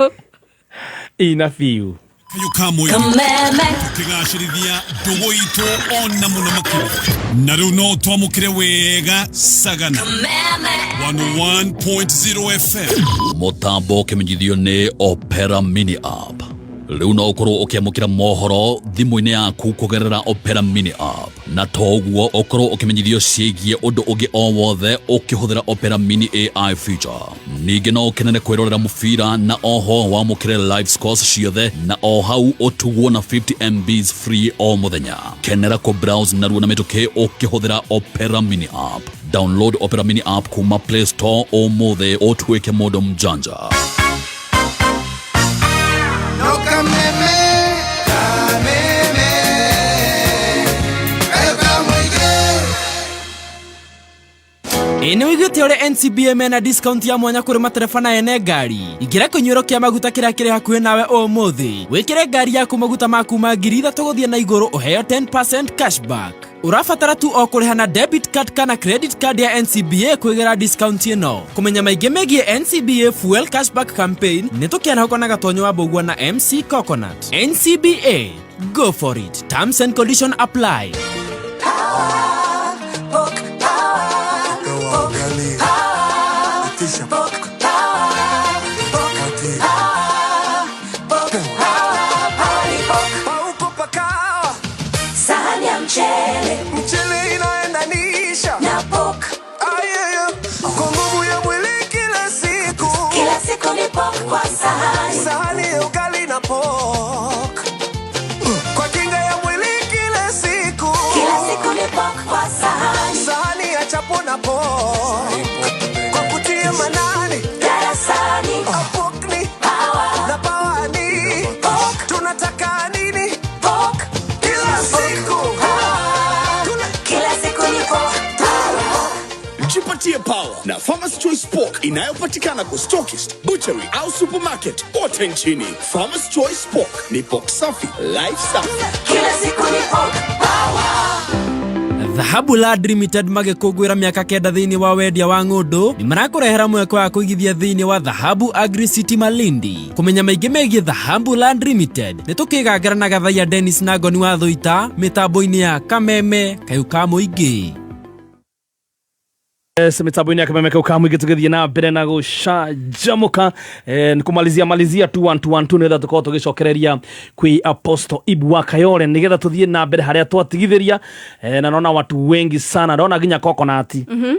Ina biũ. Kayũ ka mũingĩ tũkĩgacĩrithia ndũgũ itũ ona mũno makĩria. Na rĩu no twamũkĩre wega Sagana 101.0 FM. Mũtambo ũkĩmenyithio nĩ Opera Mini app. Rĩu no ũkorwo ũkĩamũkĩra mohoro thimũ-inĩ yaku kũgerera Opera Mini app, na to ũguo, ũkorwo ũkĩmenyithio ciĩgiĩ ũndũ ũngĩ o wothe ũkĩhũthĩra Opera Mini AI feature. Ningĩ no ũkenere kwĩrorera mũbira na oho wamũkĩre live scores ciothe, na o hau ũtugwo na 50 MBs free o mũthenya. Kenera kũ browse narua na mĩtũkĩ ũkĩhũthĩra Opera Mini app. Download Opera Mini app kuma Play Store ũmũthĩ ũtuĩke mũndũ mjanja. No kameme, kameme, kayo kamũingĩ. Ĩ nĩ wĩiguĩte ũrĩa NCBA mena discount ya mwanya kũrĩ matereba na ene ngari? Ingĩra kĩnyuĩro kĩa maguta kĩrĩa kĩrĩ hakuhĩ nawe ũmũthĩ, wĩkĩre ngari yaku maguta ma kuma 3,000 gũthiĩ na igũrũ, ũheo 10% cashback. Ũrabatara tu o kũrĩha na debit card kana credit card ya NCBA kwĩgĩra discount ĩno. Kũmenya maingĩ megiĩ NCBA Fuel Cashback Campaign, nĩ tũkĩarahũka na Gatonyo wa Mbũgua na MC Coconut. NCBA, go for it. Terms and condition apply. Pork power. Pork power. Pork power. Pork power. Pork power. Party pork. Pauko pakawa. Sahani ya mchele. Mchele inaendanisha na pork. Ayeyo. Kwa nguvu ya mwili kila siku. Kila siku ni pork kwa sahani. Sahani ya pork kwa kinga ya mwili kila siku. Kila siku ni pork kwa sahani. Sahani ya chapo na pork kwa kutia manani Darasani. Pork ni Power. na power ni Pork. Tunataka nini? Pork. Kila siku. Kila siku ni pork power. Jipatie power na Farmers Choice Pork inayopatikana kwa stockist, butchery au supermarket kote nchini. Farmers Choice Pork ni pork safi, life safi. Kila siku ni pork power. Dhahabu Land Limited magĩkũngũĩra mĩaka 9 thĩinĩ wa wendia wa ng'ũndũ nĩ marakũrehera mweke wa kũigithia thĩinĩ wa Dhahabu Agri City Malindi. Kũmenya maingĩ megiĩ Dhahabu Land Limited nĩ tũkĩgangara na Gathaiya Dennis na Ngoni wa Thũita mĩtambo-inĩ ya Kameme Kayũ ka Mũingĩ. Yes, mitambo-inĩ ya Kameme kau ka mũingĩ tũgĩthiĩ na mbere na gũcanjamũka. Nĩ kũmalizia malizia tu 1 2 1 2 nĩgetha tũkorwo tũgĩcokereria kwĩ Apostle Ibu wa Kayore nĩgetha tũthiĩ na mbere harĩa twatigithĩria. Na naona watu wengi sana, ndona nginya Coconut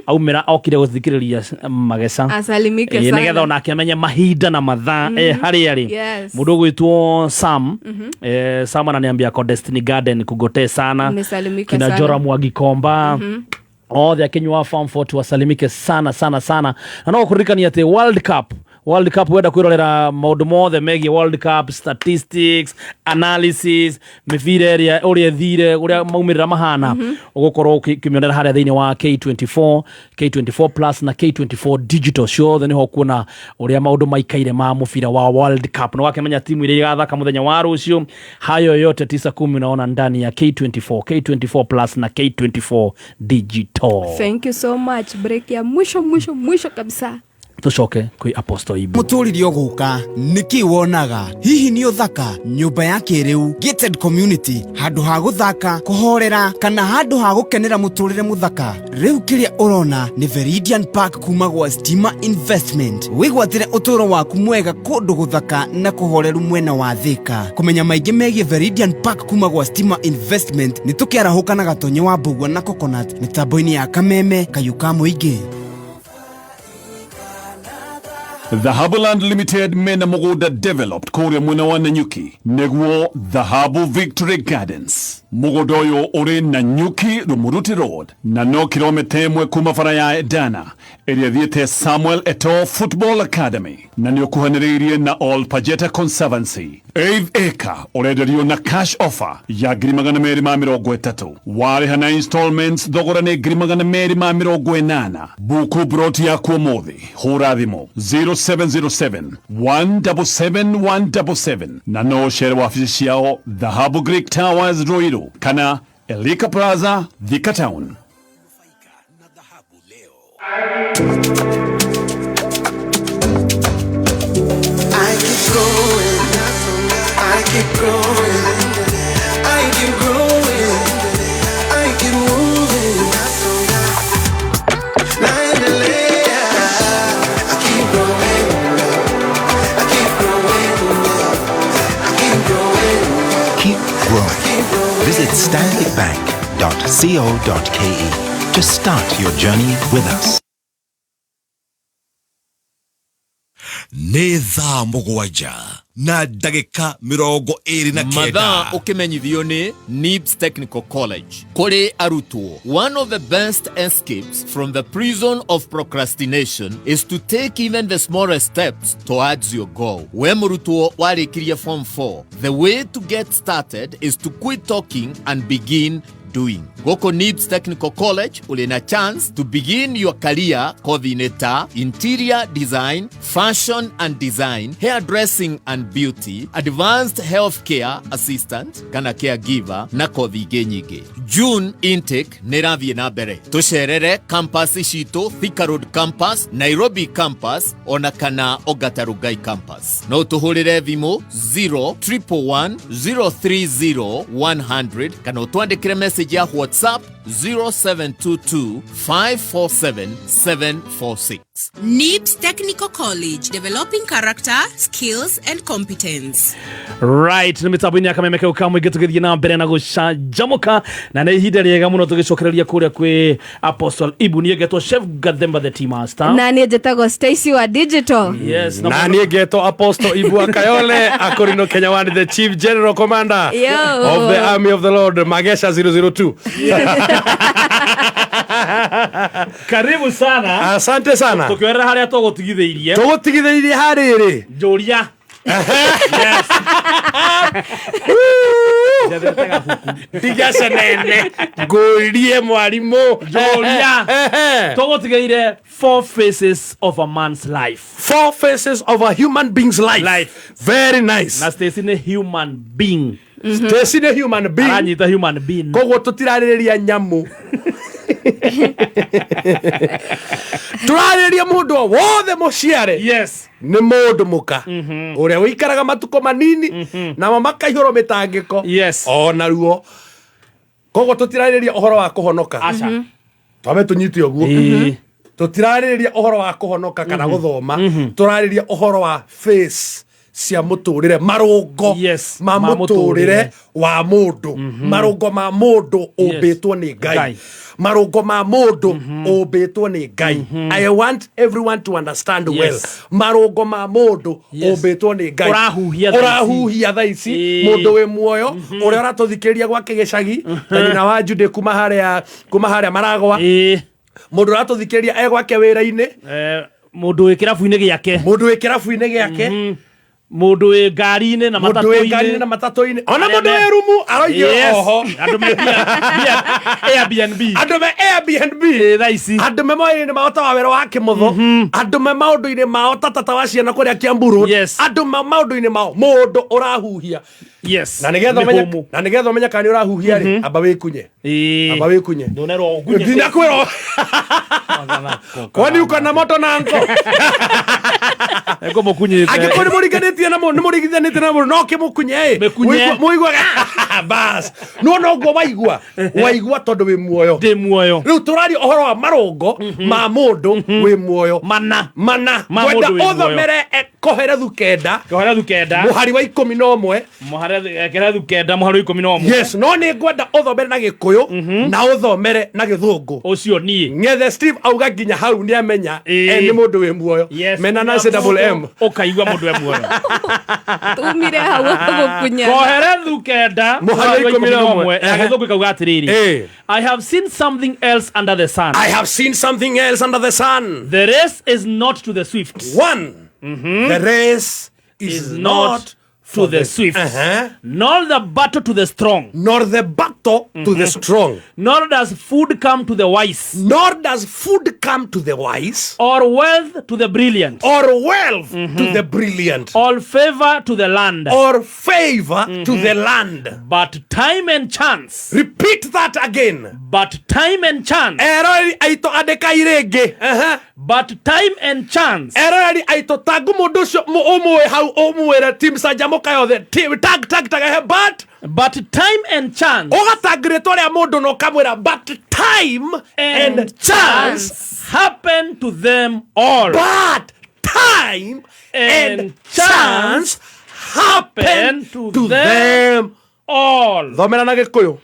aumĩra okire gũthikĩrĩria mageca. Asalimike Eh, sana. nĩgetha onake amenye mahinda na mathaa harĩa arĩ. Yes. Mũndũ ũgwĩtwo Sam, Sam ananiambia ako Destiny Garden kugotee sana. Amesalimika Kina sana. Jora Mwagikomba, othe akinywa Farm Fort wasalimike sana sana sana. Na no kuririkania ati World Cup wenda kwirorera maundu mothe megie World Cup, statistics, analysis, mĩbira ĩrĩa ũrĩa ĩthire, ũrĩa maumĩrĩra mahana, ũgũkorwo ũkĩmĩonera harĩa thĩinĩ wa K24, K24 Plus na K24 Digital. Ciothe nĩho kuona ũrĩa maũndũ maikaire ma mũbira wa World Cup na wakĩmenya timu iria igathaka mũthenya wa rũciũ. Hayo yote tisa kumi unaona ndani ya K24, K24 Plus na K24 Digital. Thank you so much. Break ya mwisho mwisho mwisho kabisa. Tucoke kwĩ Apostle Ibu. Mũtũrĩre ũgũka nĩkĩ wonaga? Hihi nĩ ũthaka nyũmba ya kĩrĩu, gated community, handũ ha gũthaka, kũhorera, kana handũ ha gũkenera mũtũrĩre mũthaka? Rĩu kĩrĩa ũrona nĩ Veridian Park kuma gwa Stima Investment. Wĩgwatĩre ũtũũro waku mwega kũndũ gũthaka na kũhoreru mwena wa Thĩka. Kũmenya maingĩ megiĩ Veridian Park kuma gwa Stima Investment nĩ tũkĩarahũka na Gatonye wa Mbũgua na Coconut mĩtambo-inĩ ya Kameme Kayũ ka Mũingĩ. Dhahabu Land Limited mena mũgũnda developed kũrĩa mwena wa Nanyuki nĩguo Dhahabu Victory Gardens. Mũgũnda ũyũ ũrĩ Nanyuki Rumuruti Road na no kilomita 1 kuma bara ya Edana ĩrĩa ĩthiĩte Samuel Eto'o Football Academy na nĩ ũkuhanĩrĩirie na Ol Pajeta Conservancy. Eighth acre ũrenderio na cash offer ya 230,000. Warĩha na installments thogora nĩ 280,000. Buku broti yaku ũmũthĩ, hũra thimũ 0707 177 177 na no ũcere wabici ciao Dhahabu Greek Towers, Ruiru kana Elika Plaza, Thika Town. I keep growing, I keep growing, I keep growing, I keep moving. Naendelea, I keep growing, I keep growing, I keep growing. Keep growing. Visit stanbicbank.co.ke to start your journey with us. Nĩ thaa 7:29. Mathaa ũkĩmenyithio nĩ NIBS Technical College kũrĩ arutwo. One of the best escapes from the prison of procrastination is to take even the smallest steps towards your goal. We mũrutwo warĩkirie form 4, the way to get started is to quit talking and begin doing. Gũkũ NIBS Technical College ũrĩ na chance to begin your career kothi-inĩ ta interior design, fashion and design, hairdressing and beauty, advanced healthcare assistant kana caregiver na kothi ingĩ nyingĩ. June intake nĩ ĩrathiĩ na mbere. Tũcerere campus citũ, Thika Road campus, Nairobi campus ona kana Ongata Rongai campus. No tũhũrĩre thimũ 0 111 030 100 kana ũtwandĩkĩre message ya WhatsApp. 0722 547 746. NIBS Technical College, developing character, skills, and competence. Right, nä mä tambo-inä ya kameme kau ka må ingä tå gä thiä na mbere na gå canjamå na nä ihinda rĩega må no tå gä cokereria kå rä a kwä Apostle Ibu. Niä ngetwo Chef Gathemba the Tea Master. Na niä njätagwo Stacy wa digital. Yes, na niä ngetwo Apostle Ibu Akayole Akorino Kenya One, the chief general commander Yo. of the army of the Lord, Magesha 002. Karibu sana. Asante sana. Tå kä werera harä a tå gå tigithä irie. Tå gå tigithä irie harä rä njå ria. Ndigacenene ngårie mwarimå. Njũria. Tũgũtigĩire four faces of a man's life. Four faces of a human being's life. Very nice. Na Stacy nĩ human being. Stacy nĩ human being. Aranyita human being. Koguo tũtirarĩrĩria nyamũ, tũrarĩrĩria mũndũ o wothe mũciare. Yes. Nĩ mũndũ mũka ũrĩa wĩikaraga matukũ manini namo makaihũrwo mĩtangĩko. Yes. Ona ruo. Koguo tũtirarĩrĩria ũhoro wa kũhonoka. Aca. Twambe tũnyite ũguo. Tũtirarĩrĩria ũhoro wa kũhonoka kana gũthoma, tũrarĩrĩria ũhoro wa face cia mũtũrĩre, marũngo Yes, ma ma mũtũrĩre mũtũrĩre. wa mũndũ, marũngo ma mũndũ ũmbĩtwo nĩ Ngai, Ngai. marũngo ma mũndũ ũmbĩtwo nĩ Ngai. I want everyone to understand well. Marũngo ma mũndũ ũmbĩtwo nĩ Ngai. Ũrahuhia thaa ici. Ũrahuhia thaa ici. Ĩĩ. Mũndũ wĩ muoyo ũrĩa ũratũthikĩrĩria gwake gĩcagi ta nyina wa Jude kuma harĩa Maragwa, mũndũ ũratũthikĩrĩria e gwake wĩra-inĩ, Mũndũ wĩ kĩrabu-inĩ gĩake, mũndũ wĩ kĩrabu-inĩ gĩake, mũndũ wĩ ngari-inĩ na mũndũ wĩ ngari-inĩ na matatũ-inĩ, ona mũndũ wĩ rumu aroigĩra. Yes. Oho. Andũ me Airbnb. Andũ me Airbnb thaa ici. Andũ me mawĩra-inĩ mao ta wawĩra wa kĩmotho, andũ me maũndũ-inĩ mao ta tata wa ciana kũrĩa Kiambu Road, andũ me maũndũ-inĩ mao, mũndũ ũrahuhia. Na nĩgetha ũmenye, Mĩhũmũ. na nĩgetha ũmenye kana nĩ ũrahuhia rĩ, amba wĩkunye, amba wĩkunye. Ndũnerwo ũngunye. Ndinakwĩrwo kwani uko na moto na nko. Ngũmũkunyĩte. Angĩkorwo nĩ mũringanĩtie na mũndũ, nĩ mũringithanĩtie na mũndũ, no kĩmũkunye ĩ. Mĩkunye. Mũiguaga bas no noguo waigua waigua tondũ wĩ muoyo. Ndĩ muoyo. Rĩu tũraria ũhoro wa marũngo ma mũndũ wĩ muoyo. Mana. Mana. Ma Ngwenda mũndũ wĩ muoyo. ũthomere Koherethu 9. Koherethu 9. Mũhari wa 11. Koherethu 9 mũhari wa 11. Yes, no nĩ ngwenda ũthomere na Gĩkũyũ na ũthomere na Gĩthũngũ. Ũcio niĩ. Ng'ethe Steve auga nginya hau nĩ amenya nĩ mũndũ wĩ muoyo. Mena Nancy Double M. Ũkaigua mũndũ e muoyo. Tumire hau gũkunya. Koherethu 9 mũhari wa 11. Ya Gĩthũngũ ĩkauga atĩrĩrĩ, I have seen something else under the sun. I have seen something else under the sun. The race is not to the swift. One. The race is not to the swift, nor the battle to the strong. Nor the battle to the strong. Nor does food come to the wise. Nor does food come to the wise. Or wealth to the brilliant. Or wealth to the brilliant. Or favor to the land. Or favor to the land. But time and chance. Repeat that again. But time and chance. Eroreri aitũ, andĩkai rĩngĩ. But time and chance. Eroreri aitũ, tangu mũndũ ũcio ũmũĩ hau ũmwĩre team canjamũka yothe. Tag tag tag ehe, but But time and chance. Ũgatang rĩtwa rĩa mũndũ na ũkamwĩra but time and chance happen to them all. But time and chance happen to them all. Thomera na Gĩkũyũ.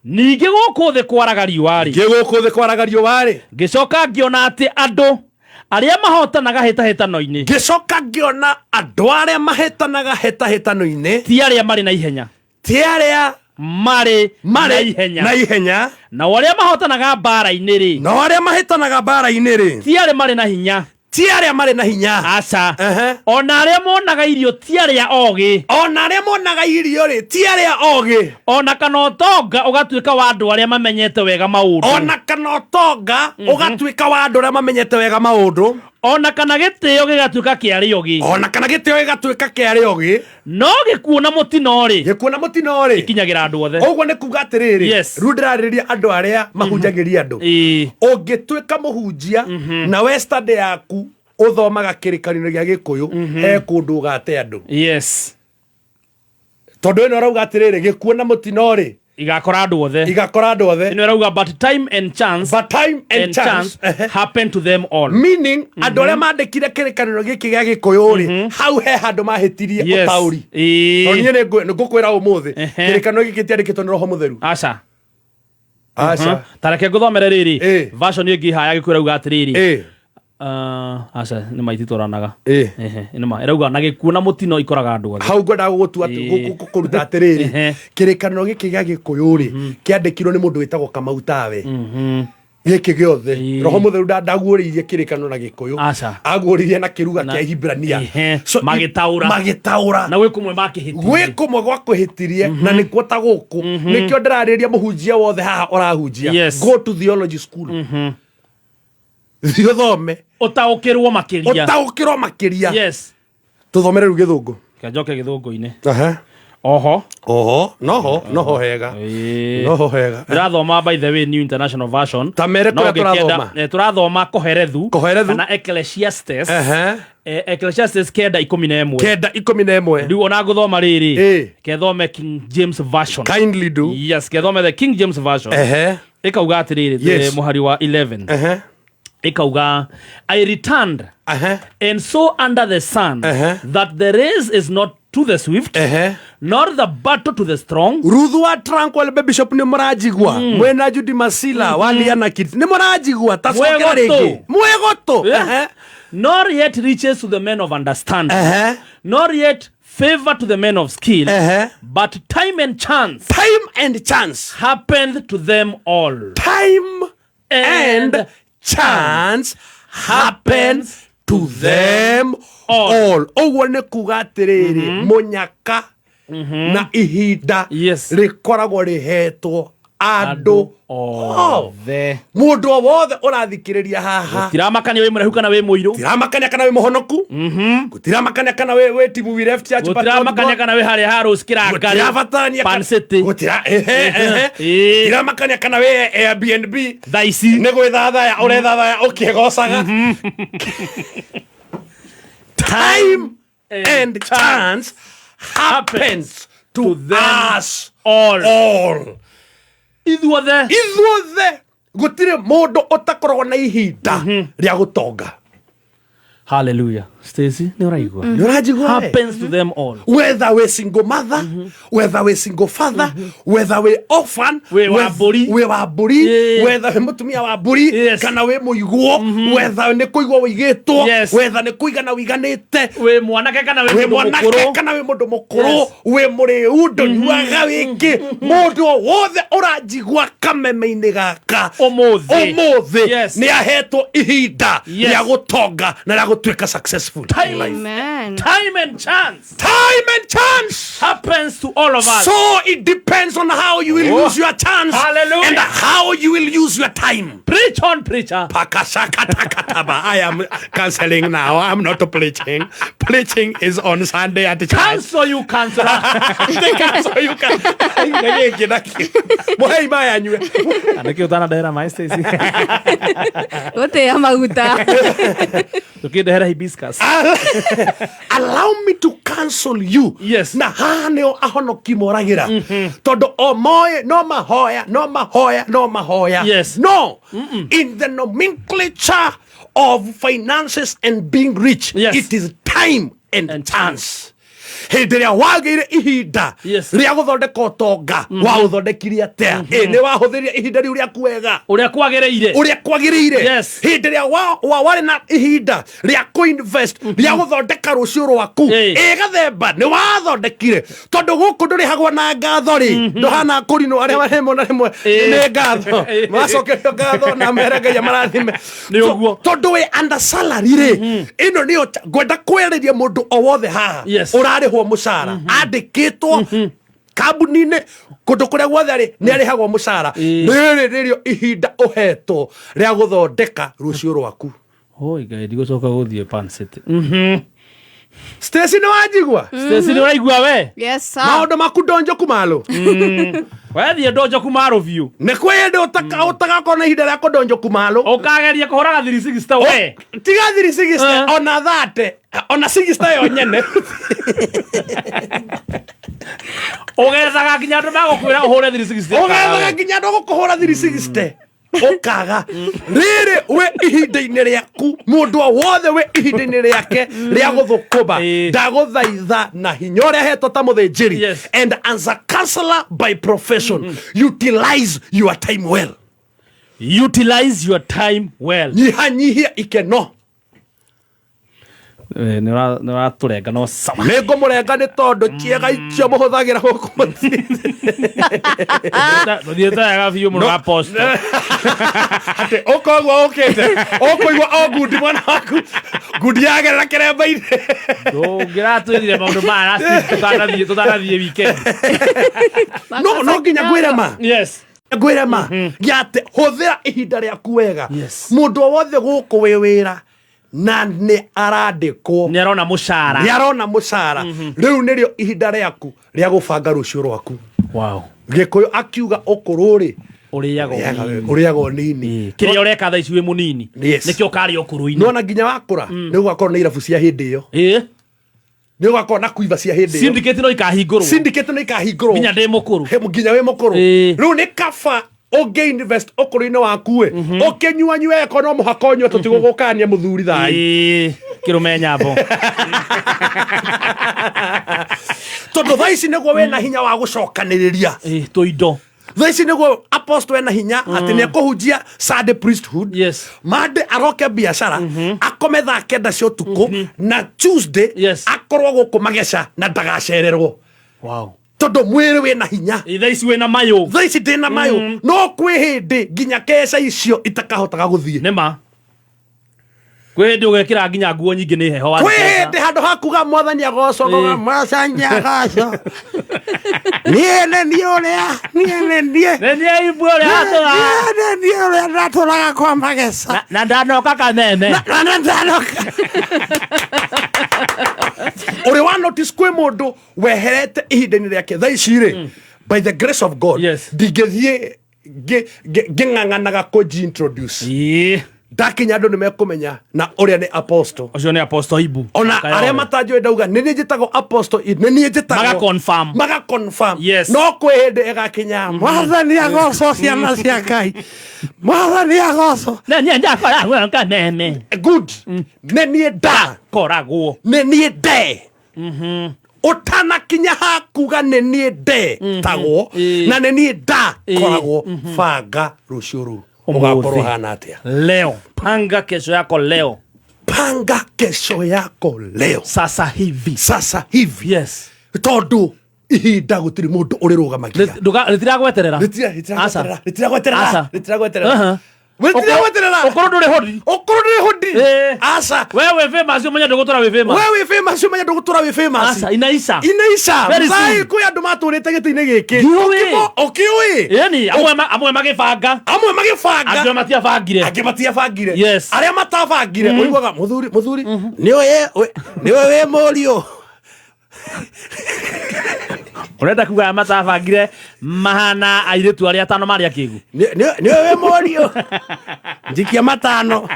Ningĩ gũkũ thĩ kwaraga riũa rĩ, Ningĩ gũkũ thĩ kwaraga riũa rĩ, ngĩcoka ngĩona atĩ andũ arĩa mahotanaga hĩtahĩtano-inĩ, ngĩcoka ngĩona andũ arĩa mahĩtanaga hĩtahĩtano-inĩ, ti arĩa marĩ na ihenya, ti arĩa marĩ na ihenya, na ihenya, nao arĩa mahotanaga mbara-inĩ rĩ, nao arĩa mahĩtanaga mbara-inĩ rĩ, ti arĩa marĩ na hinya, ti arĩa marĩ na hinya. Aca. Ona arĩa monaga irio ti arĩa ogĩ. Ona arĩa monaga irio rĩ, ti arĩa ogĩ. Ona kana ũtonga ũgatuĩka wa andũ arĩa mamenyete wega maũndũ. Ona kana ũtonga ũgatuĩka wa andũ arĩa mamenyete wega maũndũ. Ona kana gĩtĩo gĩgatuĩka kĩa arĩa ogĩ. Ona kana gĩtĩo gĩgatuĩka kĩa arĩa ogĩ. No gĩkuũ na mũtino rĩ, gĩkuũ na mũtino rĩ, ikinyagĩra andũ othe. Ũguo nĩ kuga atĩrĩrĩ, Yes. rĩu ndĩrarĩrĩria andũ arĩa mahunjagĩria andũ. Ũngĩtuĩka mũhunjia na we study yaku ũthomaga kĩrĩkanĩro gĩa Gĩkũyũ, he kũndũ ũgate andũ. Yes. Tondũ ĩno ũrauga atĩrĩrĩ, gĩkuũ na mũtino rĩ, Igakora andũ othe. Igakora andũ othe. Ĩno ĩrauga but time and chance, but time and chance happen to them all. Meaning andũ arĩa mandĩkire kĩrĩkanĩro gĩkĩ gĩa gĩkũyũ rĩ, hau he handũ mahĩtirie ũtaũri. Tondũ niĩ nĩ ngũkwĩra ũmũthĩ, kĩrĩkanĩro gĩkĩ kĩtiandĩkĩtwo nĩ Roho Mũtheru. Aca. Aca. Ta reke ngũthomere rĩrĩ version ĩngĩ haha ya gĩkũyũ ĩrauga atĩrĩrĩ. Aca nĩ maititũranaga. Nĩma ĩrauga na gĩkuũ na mũtino ikoraga andũ othe. Hau ngwendaga gũgũtua kũruta atĩrĩrĩ, kĩrĩkanĩro gĩkĩ gĩa gĩkũyũ rĩ, kĩandĩkirwo nĩ mũndũ wĩtagwo Kamau Tawe. Gĩkĩ gĩothe Roho Mũtheru ndaguũrĩirie kĩrĩkanĩro na gĩkũyũ, aguũrĩirie na kĩruga kĩa Ihibrania. Magĩtaũra. Magĩtaũra. Na gwĩ kũmwe makĩhĩtirie. Gwĩ kũmwe gwa kwĩhĩtirie, na nĩkuo ta gũkũ. Nĩkĩo ndĩrarĩria mũhunjia wothe haha ũrahunjia. Go to theology school. Thiĩ ũthome. Ũtaũkĩrwo makĩria. Ũtaũkĩrwo makĩria. Yes. Tũthomere rĩu gĩthũngũ. Njoke gĩthũngũ-inĩ. Oho. Oho, noho, noho hega. Noho hega. Ndĩrathoma by the way New International Version. Ta mere No kũrĩa ũngĩkĩenda- tũrathoma. Tũrathoma Koherethu. Koherethu. Kana Ecclesiastes. Ecclesiastes 9:11. 9:11. Rĩu ona ngũthoma rĩrĩ. Kethome King James Version. Kindly do. Yes, kethome the King James Version. Ĩkauga atĩrĩrĩ, mũhari wa 11. Ĩkauga, I returned and saw under the sun that the race is not to the swift, nor the battle to the strong. Ruthu wa Tranquil Baby Shop nĩ mũranjigua. Mwena Judy Masila wa Liana Kids nĩ mũranjigua. Ta cokera rĩngĩ. Mwĩgũtũ. Nor yet riches to the men of understanding, nor yet favor to the men of skill, but time and chance, time and chance happened to them all. Time and chance happens to them all. Ũguo nĩ kuga atĩrĩrĩ, mũnyaka na ihinda rĩkoragwo rĩhetwo andũ othe. Mũndũ o wothe ũrathikĩrĩria haha, Gũtiramakania wĩ mũraihu kana wĩ mũirũ, gũtiramakania kana wĩ mũhonoku, gũtiramakania kana wĩ timu we left church, but not gũtiramakania God. kana wĩ harĩa ha Rose Kĩrangari, Gũtirabatarania Pan City. Gũtiramakania kana wĩ Airbnb thaa ici nĩ gwĩthathaya ũrethathaya ũkĩgocaga. Time and chance happens to us all. Ithuothe. Ithuothe. Gũtirĩ mũndũ ũtakoragwo na ihinda rĩa gũtonga. Hallelujah. Stacy, nĩ ũraigua? Nĩ ũranjigua we? Happens to them all. Whether wĩ single mother, whether wĩ single father, whether wĩ orphan, Wĩ wa mbũri. wĩ wa mbũri, whether wĩ mũtumia wa mbũri, kana wĩ mũiguo, whether nĩ kũigwo wĩigĩtwo, whether nĩ kũigana wĩiganĩte, wĩ mwanake kana wĩ wĩ mũndũ mwanake mũkũrũ. kana wĩ mũndũ mũkũrũ, wĩ mũrĩu, ndũnyuaga wĩkĩ, mũndũ o wothe ũranjigua kameme-inĩ gaka ũmũthĩ ũmũthĩ nĩ ahetwo ihinda rĩa gũtonga na rĩa gũtuĩka successful in Time, life. Amen. Time and chance. Time and chance happens to all of us. So it depends on how you will Oh. use your chance. Hallelujah. And how you will use your time. Preach on, preacher. Pakashakatakataba. I am canceling now. I'm not preaching. Preaching is on Sunday at the church. Cancel you, canceler. Cancel you, cancel. Mũhei maya nyue. Nĩkĩ ũtanandehera maĩ Stacy? Gũtĩa maguta. Tũkĩndehera hibiscus. Allow me to cancel you. Yes. Na haha nĩo ahonoki moragĩra. Tondũ o moĩ no mahoya, no mahoya, no mahoya. Yes. No. In the nomenclature of finances and being rich, Yes. it is time and chance. Hĩndĩ ĩrĩa wagĩire ihinda rĩa gũthondeka ũtonga, waũthondekire atĩa? Ĩ, nĩ wahũthĩrire ihinda rĩu rĩaku wega Ũrĩa kwagĩrĩire. Ũrĩa kwagĩrĩire. Yes. Hĩndĩ ĩrĩa warĩ na ihinda rĩa kũinvest, rĩa gũthondeka rũciũ rwaku, ĩ gathemba nĩ wathondekire. Tondũ gũkũ ndũrĩhagwo na ngatho rĩ, ndũhana kũrinwo arĩa rĩmwe na rĩmwe nĩ ngatho, macokerio ngatho na mere Ngai amarathime. Nĩ ũguo. Tondũ wĩ under salary rĩ, ĩno nĩyo ngwenda kwarĩria mũndũ o wothe haha ũrarĩhwo mũcara, andĩkĩtwo kambuni-inĩ kũndũ kũrĩa guothe arĩ nĩ arĩhagwo mũcara. Rĩrĩ nĩrĩo ihinda ũhetwo rĩa gũthondeka rũciũ rwaku. Oi Ngai, ndigũcoka gũthiĩ Pan City. Stacy nĩ wanjigua? Stacy nĩ ũraigua we? Yes, sir. Maũndũ maku ndonjoku malo. Wethiĩ ndonjoku malo biũ. Nĩ kwĩ hĩndĩ ũtagakorwo na ihinda rĩa kũndonjoku malo. Ũkageria kũhũraga 360 we. Tiga 360 ona 30, ona 60 yo nyene. Ũgethaga nginya andũ magũkwĩra ũhũre 360. Ũgethaga nginya andũ gũkũhũra 360 ũkaga rĩrĩ we ihinda-inĩ rĩaku mũndũ o wothe we ihinda-inĩ rĩake rĩa gũthũkũma ndagũthaitha na hinya ũrĩa hetwo ta mũthĩnjĩri and as a counselor by profession, utilize your time well. Utilize your time well. Nyihanyihia ikeno. Nä å ratå no sawa. Nä ngå må renga nä tondå ciega icio må hå thagä ra gå kå. Tå thiä te wega biå må no apostle. Atä å koguo å kä te å kå igua o ngundi mwana waku ngundi yagerera kä remba-inä. Ndångä ratwä rire maå ndå maya tå tanathiä weekend. No nginya ngwä re ma. Yes. Ngwä ma gä atä hå thä ra ihinda rä aku wega. Må ndå o wothe gå kå wä wä ra na nä arandä nä arona må cara. Nä arona må cara rä u nä rä o ihinda rä aku rä a gå banga rå cio rwaku. Wow. Gä kå yå akiuga å kå rå rä å rä å rä agwo nini. Kä rä a å reka thaa ici wä må nini Yes. nä kä å karä å kå rå-inä. Nona nginya wakå ra nä gå gakorwo na irabu cia hä ndä ä yo, nä gå gakorwo na kuiba cia hä ndä ä yo. Syndicate no ikahingå rwo. Syndicate no ikahingå rwo nginya ndä må kå rå nginya wä må kå rå. Rä u nä kaba å invest å kå rå-inä waku ä å kä nyua eko no må haka å nyue tå tigå gå kania må thuri thai. Kä rå me nyambo. Tondå thaa ici nä guo wä na hinya wa gå cokanä rä ria tå indo. Thaa ici nä guo apostle ena hinya atä nä ekå Sunday priesthood. Yes. Monday aroke biacara akome thaa 9 cia ũtukũ na Tuesday akorwo gå kå mageca na ndagacererwo. Wow. Tondå mwä rä wä na hinya. Thaa ici wä na mayå. Thaa ici ndä na mayå no kwä hä ndä nginya keca icio itakahotaga gå thiä. Nä ma kwä hä ndä å gekä ra nginya nguo nyingä nä heho. Kwä hä ndä handå hakuga mwathani agocwo ngoga mwathani agocwo niä nä niä å rä a niä nä niä nä niä ibu å rä a niä nä niä å rä a ndatå raga kwa mageca na ndanoka kameme na ndanoka. Å rä wa notice kwä må ndå weherete ihinda-inä rä ake thaa ici rä by the grace of God ndingä thiä ngä ng'ang'anaga kå introduce ndakinya andå nä mekå na å rä a nä apostle å cio nä apostle ibu ona arä a matanjå ndauga nä niä njä tagwo apostle nä niä njä tagwo Maga confirm. Maga confirm. Yes. No kwä hä ndä ĩgakinya mwathani agocwo ciana cia Ngai mwathani agocwo nä niä ndakoragwo kameme. Good. Nä niä ndakoragwo nä niä nde ũtanakinya hakuga nä niä nde tagwo na nä niä ndakoragwo banga rũciũ rũu ũgakorwo hana atĩa. Leo panga kesho yako leo. Panga kesho yako leo. Sasa hivi. Sasa hivi. Yes. Tondũ ihinda gũtirĩ mũndũ ũrĩrũgamagia. Rĩtiragweterera. Rĩtiragweterera. Rĩtiragweterera. Rĩtiragweterera. Rĩtiragweterera. Ũkorwo ndũrĩ hodi. Ũkorwo ndũrĩ hodi. Aca. We wĩ famous ũmenye ndũgũtũra wĩ famous. We wĩ famous ũmenye ndũgũtũra wĩ famous. Aca inaisha. Inaisha. Very soon. Thai kwĩ andũ matũrĩte gĩtĩ-inĩ gĩkĩ. Ndiũĩ. Ũkĩũĩ. Ĩni amwe magĩbanga. Amwe magĩbanga. Angĩ matiabangire. Angĩ matiabangire. Yes. Arĩa matabangire ũiguaga mũthuri mũthuri nĩũĩ nĩũĩ wĩ mũriũ. Ũrenda kuga aya matabangire mahana airĩtu arĩa atano marĩ akĩgu. Nĩũĩ wĩ mũriũ. Njikia matano.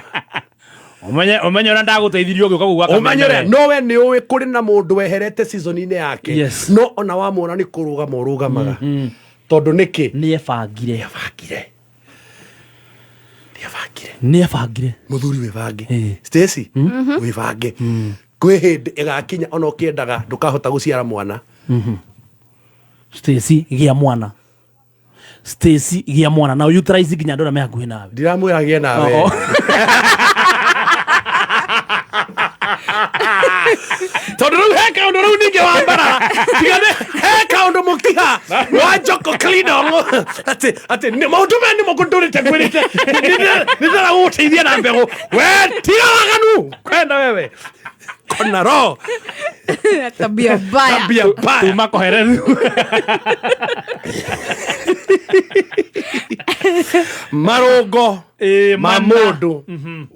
Ũmenye ũrĩa ndagũteithirie ũgĩũka gũgwaka. Ũmenye ũrĩa no we nĩ ũĩ kũrĩ na mũndũ weherete season-inĩ yake. Yes. No ona wamuona nĩ kũrũgama ũrũgamaga. Tondũ nĩkĩ? Nĩ ebangire. Nĩ ebangire. Nĩ ebangire. Mũthuri wĩbange. Stacy wĩbange. Kwĩ hĩndĩ ĩgakinya ona ũkĩendaga ndũkahota gũciara mwana. Stacy gĩa mwana. Stacy gĩa mwana na utilize nginya andũ arĩa me hakuhĩ nawe. Ndiramwĩra gĩe nawe. Tondũ rĩu he kaũndũ rĩu ningĩ wa mbara tiga nĩ he kaũndũ mũkiha wa Njoko Clean atĩ atĩ maũndũ maya nĩmo ngũndũrĩte ngwĩrĩte nĩ ndĩrenda gũgũteithia na mbegũ we tiga waganu kwenda wewe kona roho Tabia mbaya. Tabia mbaya. Tuma kohereru. Marũngo ma mũndũ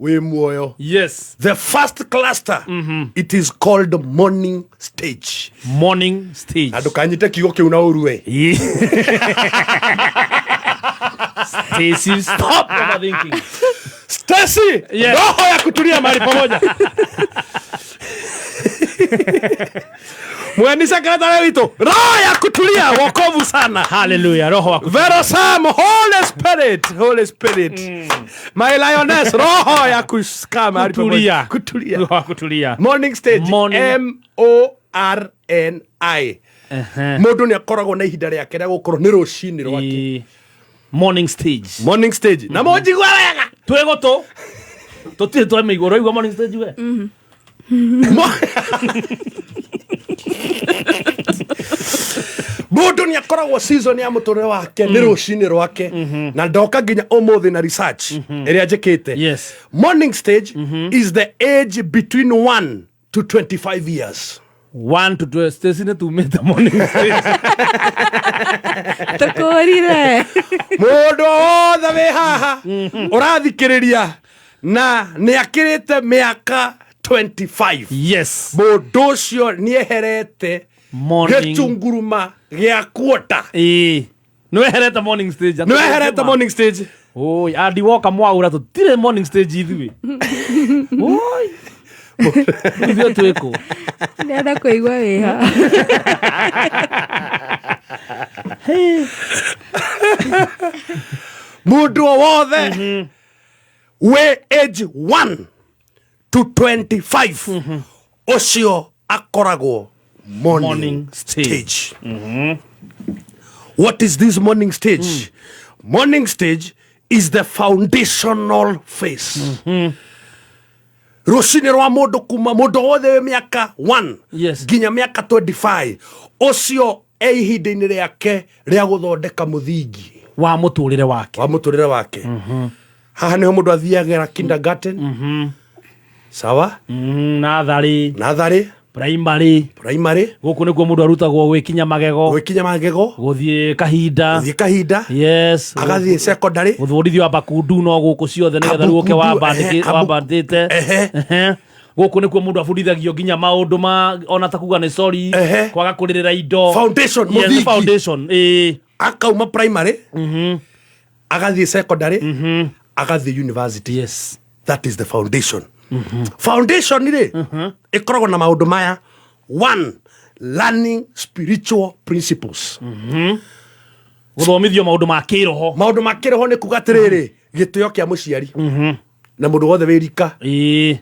wĩ muoyo. Yes. The first cluster, it is called morning stage. Morning stage. Na ndũkanyite kiugo kĩu na ũru we. Stacy, stop overthinking. Stacy, Yes. roho ya kutulia mahali pamoja. Mweni sekretary witũ, roho ya kutulia, wokovu sana. Haleluya, roho wa kutulia. Vero Sam, Holy Spirit, Holy Spirit. My lioness, roho ya kukaa mahali pamoja. Kutulia. Kutulia. Roho wa kutulia. Morning stage. Morning. M O R N I. Mũndũ nĩ akoragwo na ihinda rĩake rĩa gũkorwo nĩ rũcinĩ rwake. Morning stage. Morning stage. Na mũnjigua wega. Twĩ gũtũ. Tũtirĩ twamĩigua. Ũraigua morning stage we? Mũndũ nĩ akoragwo season ya mũtũrĩre wake nĩ rũcinĩ rwake, na ndoka nginya ũmũthĩ na research ĩrĩa njĩkĩte. Yes. Morning stage is the age between 1 to 25 years. 1 to 12. Stacy nĩ tumĩte morning stage. Tũkũrire. Mũndũ wothe wĩ haha ũrathikĩrĩria na nĩ akĩrĩte mĩaka 25, yes, mũndũ ũcio nĩ eherete Morning. gĩtunguruma gĩa kuota. Ĩĩ. Nĩ weherete morning stage. Nĩ weherete morning stage. Oi, andi woka mwaura tũtirĩ morning stage ithuĩ. Oi. Ithuĩ twĩkũ? Ndĩrenda kũigua wĩha. Mũndũ o wothe wĩ age 1 to 25, ũcio akoragwo morning, Morning stage. What is this morning stage? Morning stage is the foundational phase. Rũcinĩ rwa mũndũ kuma mũndũ wothe wĩ mĩaka 1 Yes. nginya mĩaka 25, ũcio e ihinda-inĩ rĩake rĩa gũthondeka mũthingi wa mũtũrĩre wake. Wa mũtũrĩre wake. Haha nĩho mũndũ athiagĩra kindergarten, sawa, Natharĩ, natharĩ, primary, primary. Gũkũ nĩkuo mũndũ arutagwo gwĩkinya magego, gwĩkinya magego, gũthiĩ kahinda, gũthiĩ kahinda, yes, agathiĩ secondary, gũthondithio abakundu no gũkũ ciothe nĩgetha rĩu ũke Abukundu, ehe, wambandĩte. Ehe. Gũkũ nĩkuo mũndũ abundithagio nginya maũndũ ma ona ta kuga nĩ sorry, kwaga kũrĩrĩra indo. Foundation, Yes, mũthingi. foundation, ĩĩ. Akauma primary, agathiĩ secondary, agathiĩ university. Yes. That is the foundation. Foundation rĩ ĩkoragwo na maũndũ maya: one, learning spiritual principles. Gũthomithio maũndũ ma kĩroho. Maũndũ ma kĩroho nĩ kuga atĩrĩrĩ, gĩtĩo kĩa mũciari na mũndũ wothe wĩ rika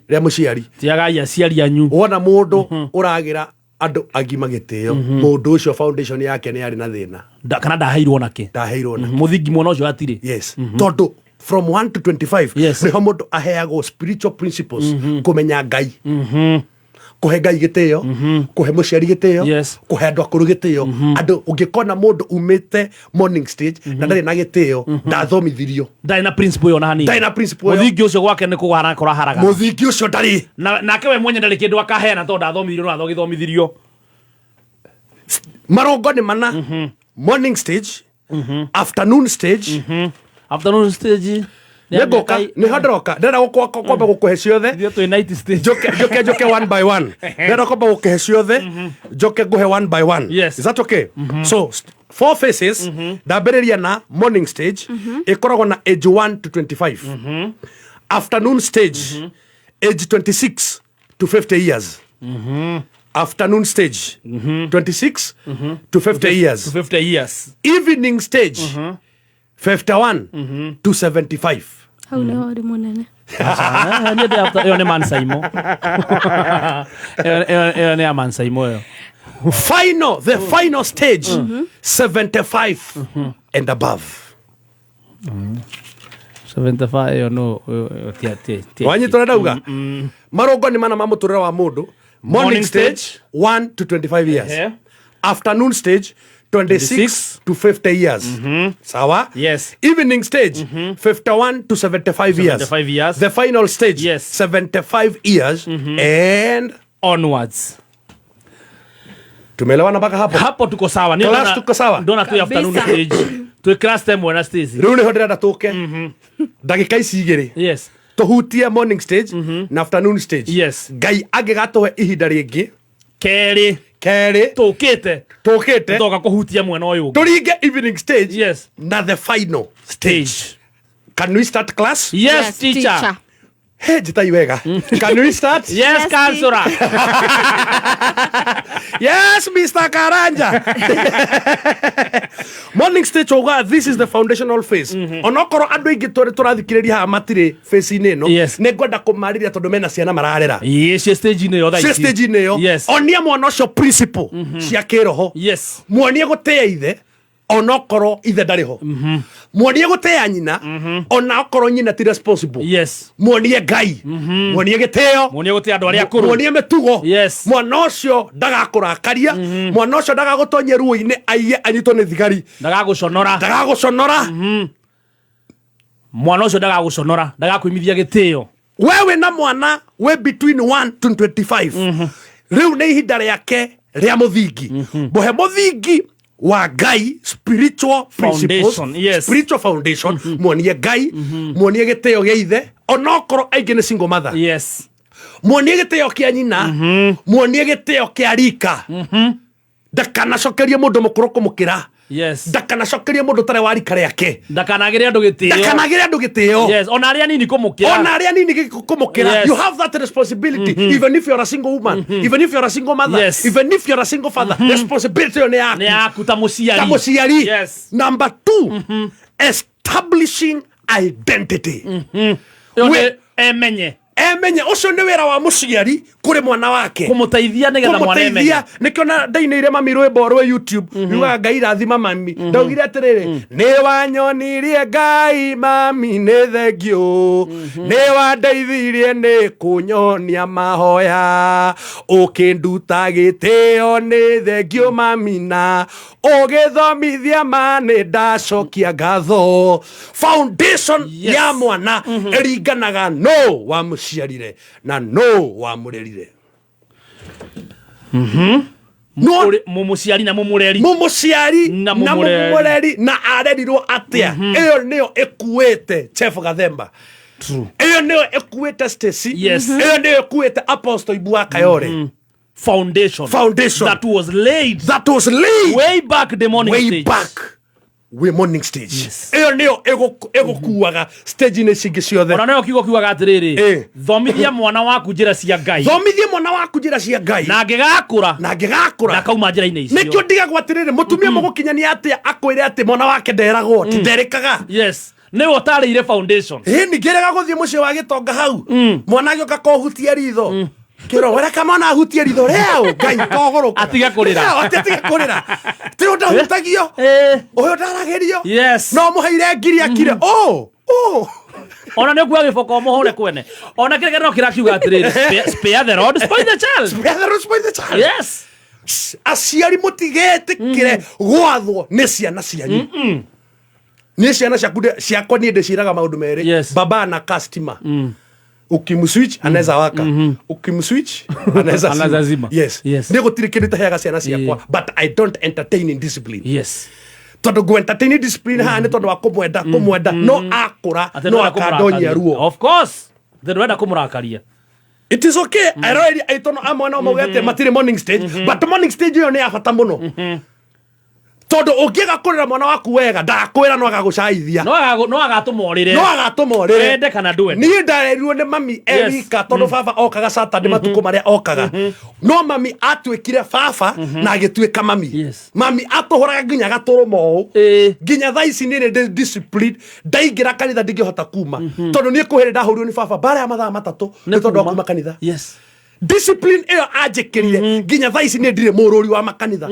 rĩa mũciari. Tiagai aciari anyu. Wona mũndũ ũragĩra andũ agima gĩtĩo, mũndũ ũcio foundation yake nĩ yarĩ na thĩna. Kana ndaheirwo nake. Ndaheirwo nake. Mũthingi mwena ũcio hatirĩ. Yes, tondũ from 1 to 25 Yes. nĩho mũndũ aheagwo spiritual principles, kũmenya Ngai, kũhe Ngai gĩtĩo, kũhe mũciari gĩtĩo, Yes. kũhe andũ akũrũ gĩtĩo. Andũ ũngĩkona mũndũ umĩte morning stage na ndarĩ na gĩtĩo, ndathomithirio, ndarĩ na principle ĩyo na hanini. Ndarĩ na principle ĩyo. Mũthingi ũcio gwake nĩ kũhara kũraharaga. Mũthingi ũcio ndarĩ. Na nake we mwenye ndarĩ kĩndũ akaheana tondũ ndathomithirio no athogithomithirio. Marongo nĩ mana: morning stage, afternoon stage. Afternoon stage. Nĩ ngũka, nĩho ndĩroka, ndĩrenda kwamba gũkũhe ciothe. Ithuĩ twĩ night stage. Njoke njoke njoke one by one. Ndĩrenda kwamba gũkũhe ciothe, njoke ngũhe one by one. Yes. Is that okay? So four phases. Ndambĩrĩria na morning stage, ĩkoragwo na age 1 to 25. Afternoon stage, age 26 to 50 years. Afternoon stage, 26 to 50 years. To 50 years. Evening stage, 51 to 75. Hau nĩho ũrĩ mũnene. Aca, niĩ ndĩ ĩyo nĩ Mansaimo. Ĩyo nĩ ya Mansaimo ĩyo. Final, the final stage, 75 and above. 75 ĩyo no ĩyo Wanyita ũrĩa ndauga? Marũngo nĩ mana ma mũtũrĩre wa mũndũ: morning stage, 1 to 25 years. Afternoon stage, 26 to 50 years, sawa. Yes. Evening stage, 51 to 75 years. 75 years. The final stage, Yes. 75 years and onwards. Tumeelewana mpaka hapo? Hapo tuko sawa. Niĩ Class ndona- tuko sawa? Ndona twĩ afternoon Kabisa. stage. Twĩ class ĩmwe na Stacy. Rĩu nĩho ndĩrenda tũke ndagĩka ici igĩrĩ, Yes. tũhutie morning stage na afternoon stage. Yes. Ngai angĩgatũhe ihinda rĩngĩ Kerĩ. Kerĩ. Tũkĩte. Tũkĩte. Tũtoka kũhutia mwena ũyũ ũngĩ. Tũringe evening stage. Yes. Na the final stage. Can we start, class? Yes, teacher. Hey, njitai wega. Can we start? Yes, counselor. Yes, Mr. Karanja. Morning stage oga, this is the foundational phase. Onokorwo andũ aingĩ tũrĩ tũrathikĩrĩria haha matirĩ phase-inĩ ĩno, nĩ ngwenda kũmarĩria tondũ mena ciana mararera. Ĩĩ, cia stage-inĩ ĩyo thaa Cia ici. stage-inĩ ĩyo. Onia mwana ũcio principle cia kĩroho. Muonie gũtĩĩa ithe onokorwo ithe ndarĩ ho. Muonie gũtĩĩa nyina onakorwo nyina ti responsible. Muonie Ngai. Muonie gĩtĩo. Muonie gũtĩĩa andũ arĩa akũrũ. Muonie mĩtugo. Mwana ũcio ndagakũrakaria. Mwana ũcio ndagagũtonyia ruo-inĩ aiye anyitwo nĩ thigari. Ndagagũconora. Ndagagũconora. Mwana ũcio ndagagũconora, ndagakwĩmithia gĩtĩo. We wĩna mwana wĩ between 1 to 25. Rĩu nĩ ihinda rĩake rĩa mũthingi. Mũhe mũthingi wa Ngai, spiritual principles, Foundation, yes. spiritual foundation. Muonie Ngai, muonie gĩtĩo gĩa ithe onokorwo aingĩ nĩ single mother. Muonie gĩtĩo kĩa nyina, muonie gĩtĩo kĩa rika. Ndakanacokerie mũndũ mũkũrũ kũmũkĩra. Ndakanacokerie mũndũ ũtarĩ wa rika rĩake. Ndakanagĩre andũ gĩtĩo. Ndakanagĩre andũ gĩtĩo. Yes, ona arĩa anini kũmũkĩra. Ona arĩa anini kũmũkĩra. Yes. You have that responsibility. Even if you're a single woman, even if you're a single mother, even if you're a single father, responsibility ĩyo nĩ yaku. Nĩ yaku ta mũciari. Ta mũciari. Yes. Number 2, establishing identity. Ĩyo nĩ emenye. Emenye. Ũcio nĩ wĩra wa mũciari kũrĩ mwana wake. Kũmũteithia nĩgetha mwana emenye. Kũmũteithia. Nĩkĩo na ndainĩire mami rwĩmbo rwa YouTube. Yugaga Ngai rathima mami. Ndaugire atĩrĩrĩ, nĩ wanyonirie Ngai mami nĩ thengiũ. Nĩ wandeithirie nĩ kũnyonia mahoya. Ũkĩnduta gĩtĩo nĩ thengiũ mami na ũgĩthomithia ma nĩ ndacokia ngatho. Foundation ya mwana ĩringanaga no wamũciarire na no wamũrerire. Mũmũciari na mũmũreri. Mũmũciari Na na mũmũreri. mũmũreri na arerirwo atĩa. Ĩyo nĩyo ĩkuĩte Chef Gathemba. Ĩyo nĩyo ĩkuĩte Stacy. Ĩyo nĩyo ĩkuĩte Apostle Ibu wa Kayore. Foundation. Foundation. That was laid. That was laid. Way back the morning Way stage. back. We morning stage. Ĩyo nĩyo ĩgũkuaga stage-inĩ cingĩ ciothe. Ona nĩyo kiugo kiugaga atĩrĩrĩ, thomithia mwana waku njĩra cia Ngai. Thomithia mwana waku njĩra cia Ngai. Na angĩgakũra. Na angĩgakũra. Ndakauma njĩra-inĩ icio. Nĩkĩo ndigagwo atĩrĩrĩ, mũtumia mũgũkinyania atĩa akwĩre atĩ mwana wake nderagwo, ti nderĩkaga. Yes. Nĩwe ũtarĩire foundation. Ĩ ningĩrega gũthiĩ mũciĩ wa gĩtonga hau. Mwana agĩũka kũhutia ritho. Kĩro wereka mwana ahutie ritho rĩao Ngai kogũrũka. Atige kũrĩra. Rĩao, atĩ atige kũrĩra. Ti ũndũ ndahutagio. Ũyũ ndaragĩrio. Yes. No mũheire ngiri akire. Oh, oh. Ona nĩ ũkuoya gĩboko mũhũre kwene. Ona kĩrĩa no kĩrakiuga atĩrĩrĩ, spare the rod, spoil the child. Spare the rod, spoil the child. Yes. Aciari mũtigetĩkĩre gwathwo nĩ ciana cianyu. Niĩ ciana ciaku ciakwa niĩ ndĩciĩraga maũndũ merĩ. Baba na customer. Ukimswitch anaweza waka. Ukimswitch anaweza Anaweza zima. Yes. Nĩ gũtirĩ kĩndũ itaheaga ciana ciakwa, but I don't entertain indiscipline. Yes. Tondũ ngũ entertain indiscipline haha nĩ tondũ wa kũmwenda, kũmwenda, no akũra, Atĩ no ndũrenda akandonya kũmũrakaria. ruo. Of course. Atĩ ndũrenda kũmũrakaria. It is okay. Eroreri aitũ no amwe no mauge atĩ matirĩ morning stage, but morning stage ĩyo nĩ ya bata mũno. Tondũ ũngĩaga kũrera mwana waku wega, ndagakwĩra no agagũcaithia. No agatũma ũrĩre. No agatũma ũrĩre. Wende kana ndwende. Niĩ ndarerirwo nĩ mami Yes. e wika tondũ baba okaga Saturday matukũ marĩa okaga. No mami atuĩkire baba na agĩtuĩka mami. Mami atũhũraga nginya gatũrũma ũũ. Nginya thaa ici niĩ nĩ ndĩ discipline. Ndaingĩra kanitha ndingĩhota kuma. Tondũ niĩ kwĩ hĩndĩ ndahũrirwo nĩ baba mbara ya mathaa matatũ nĩ tondũ wa kuma kanitha. Yes. Discipline ĩyo anjĩkĩrire nginya thaa ici niĩ ndirĩ mũrũri wa makanitha.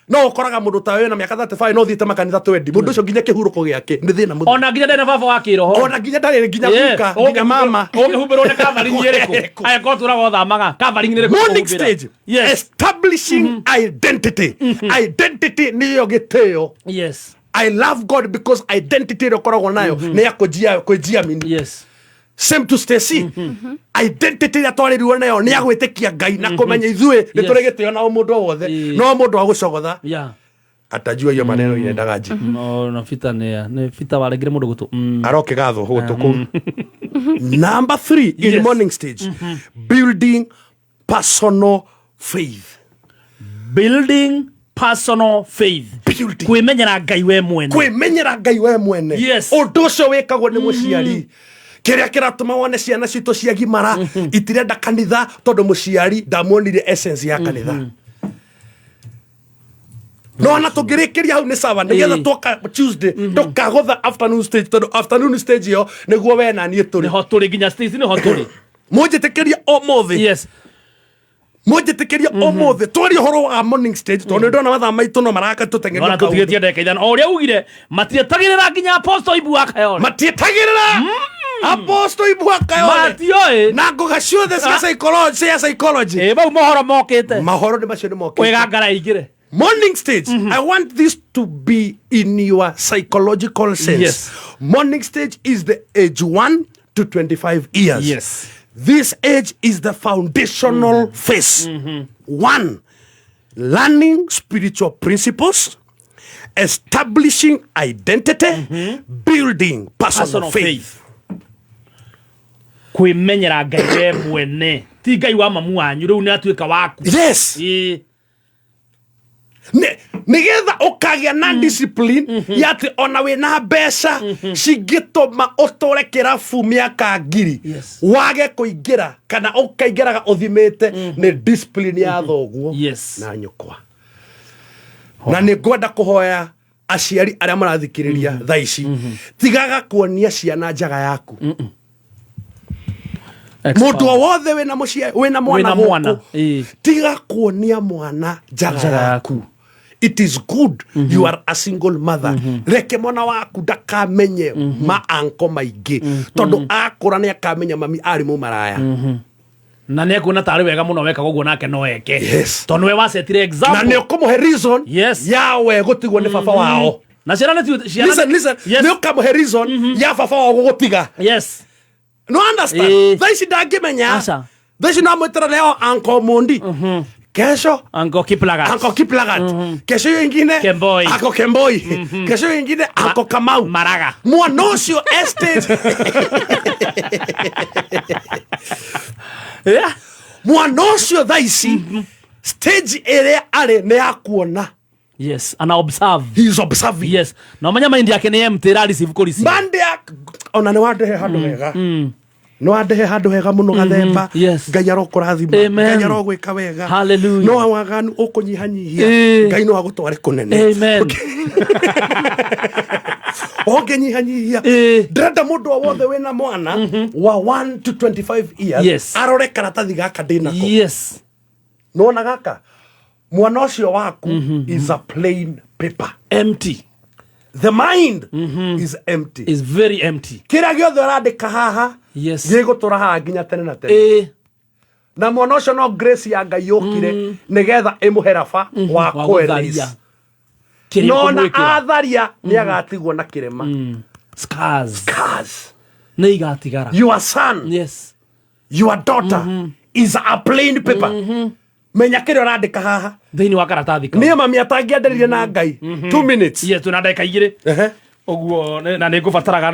No ũkoraga mũndũ ta ũyũ na mĩaka 35 no ũthiĩte makanitha 20. Mũndũ ũcio nginya kĩhurũko gĩake nĩ thĩna mũtheri. Ona nginya ndarĩ na baba wa kĩroho. Ona nginya ndarĩ nginya guka, nginya mama. Ũngĩhumbĩrwo nĩ covering ĩrĩkũ? Angĩkorwo tũraga ũthamaga, covering nĩ ĩrĩkũ Morning ũkũhumbĩra? stage. Establishing identity. Identity nĩyo gĩtĩo. Yes. I love God because identity ĩrĩa ũkoragwo nayo nĩ ya kwĩjiamini. Yes. Same to Stacy. Identity ĩrĩa twarĩrirwo nayo nĩ ya gwĩtĩkia Ngai na kũmenya ithuĩ nĩ tũrĩ gĩtĩo na o mũndũ o wothe. No mũndũ wa gũcogotha Yeah. atajua hiyo maneno inaendaga aje. No, na Peter nĩ Peter warengire mũndũ gũtũ. Arokĩgathwo gũtũ kũu. Number 3 in morning stage. Building personal faith. Building personal faith. Kwĩmenyera Ngai we mwene. Kwĩmenyera Ngai we mwene. Yes. Ũndũ ũcio wĩkagwo nĩ mũciari. Kĩrĩa kĩratũma wone ciana citũ ciagimara itirenda kanitha, tondũ mũciari ndamuonirie essence ya kanitha. No ona tũngĩrĩkĩria hau nĩ sawa, nĩgetha twoka Tuesday tũkagũtha afternoon stage, tondũ afternoon stage ĩyo nĩguo we na niĩ tũrĩ. Nĩho tũrĩ nginya stage, nĩho tũrĩ. Mũnjĩtĩkĩrie ũmũthĩ. Yes. Mũnjĩtĩkĩrie ũmũthĩ twarie ũhoro wa morning stage, tondũ nĩ ndona mathaa maitũ no maraka tũteng'eria. Ona tũtigĩtie ndagĩka 5, o ũrĩa ugire matietagĩrĩra nginya Apostle Ibu wa Kayole. Matietagĩrĩra Apostle Ibu wa Kayole. Matioĩ. Na ngoga ciothe cia psychology, cia psychology. Ĩ mau mohoro mokĩte. Mahoro nĩ macio nĩ mokĩte. Kwĩgangara aingĩre. Morning stage. I want this to be in your psychological sense. Morning stage is the age 1 to 25 years. This age is the foundational phase. One, learning spiritual principles, establishing identity, building personal Personal faith. Kwĩmenyera Ngai we mwene, ti Ngai wa mamu wanyu, rĩu nĩ atuĩka waku. Yes. Ĩĩ. Nĩgetha ũkagĩa na discipline ya atĩ ona wĩna mbeca cingĩtũma ũtũre kĩrabu mĩaka 1000 wage kũingĩra kana ũkaingĩraga ũthimĩte, nĩ discipline ya thoguo na nyũkwa. Na nĩ ngwenda kũhoya aciari arĩa marathikĩrĩria thaa ici, tigaga kuonia ciana njaga yaku. Mũndũ o wothe wĩna mũciari, wĩna mwana Wĩna mwana, gũkũ, tiga kuonia mwana njaga Njaga yaku. It is good you are a single mother. Reke mwana waku ndakamenye ma anko maingĩ, tondũ akũra nĩ akamenya mami arĩ mũmaraya. Na nĩ ekuona tarĩ wega mũno wekaga ũguo, nake no eke. Tondũ nĩwe wacetire example. Na nĩ ũkũmũhe reason ya we gũtigwo nĩ baba wao. Na ciana nĩ ciana. Listen, listen. Nĩ ũkamũhe reason ya baba wao gũgũtiga. No understand? Thaa ici ndangĩmenya. Aca. Thaa ici no amwĩtĩra leo Uncle Mundi, kesho Uncle Kiplagat, Uncle Kiplagat, kesho hiyo ingine Kemboi, Uncle Kemboi, kesho hiyo ingine Uncle Kamau. Maraga. Mwana ũcio estate, mwana ũcio thaa ici stage ĩrĩa arĩ nĩ ya kuona. Yes, ana observe. He is observing. Yes, na ũmenye mind yake nĩ empty, ĩra receive kũ receive. Mind yake ona nĩ wandehe handũ hega, nĩ wandehe handũ hega mũno gathemba. Ngai arokũrathima. Amen. Ngai arogwĩka wega. Hallelujah. No waganu ũkũnyihanyihia, Ngai no agũtware kũnene. Amen. Ũngĩnyihanyihia, ndĩrenda mũndũ o wothe wĩna mwana wa 1 to 25 years arore karatathi gaka ndĩnako. Nona gaka, mwana ũcio waku is a plain paper. Empty. The mind is empty. Is very empty. Kĩrĩa gĩothe ũrandĩka haha gĩgũtũra haha nginya tene na tene. Na mwana ũcio no grace ya Ngai yũkire nĩgetha ĩmũhe raba wa Wa kũerase. gũtharia. Kĩrĩa No na ũkũmwĩkĩra. atharia nĩ agatigwo na kĩrema. Scars. Scars. Nĩ igatigara. Your son, your daughter is a plain paper. Menya kĩrĩa ũrandĩka haha thĩinĩ wa karatathi kau. Niĩ mami atangĩenderire na Ngai 2 minutes. Yes, twĩna ndagĩka 2 ũguo na nĩ ngũbataraga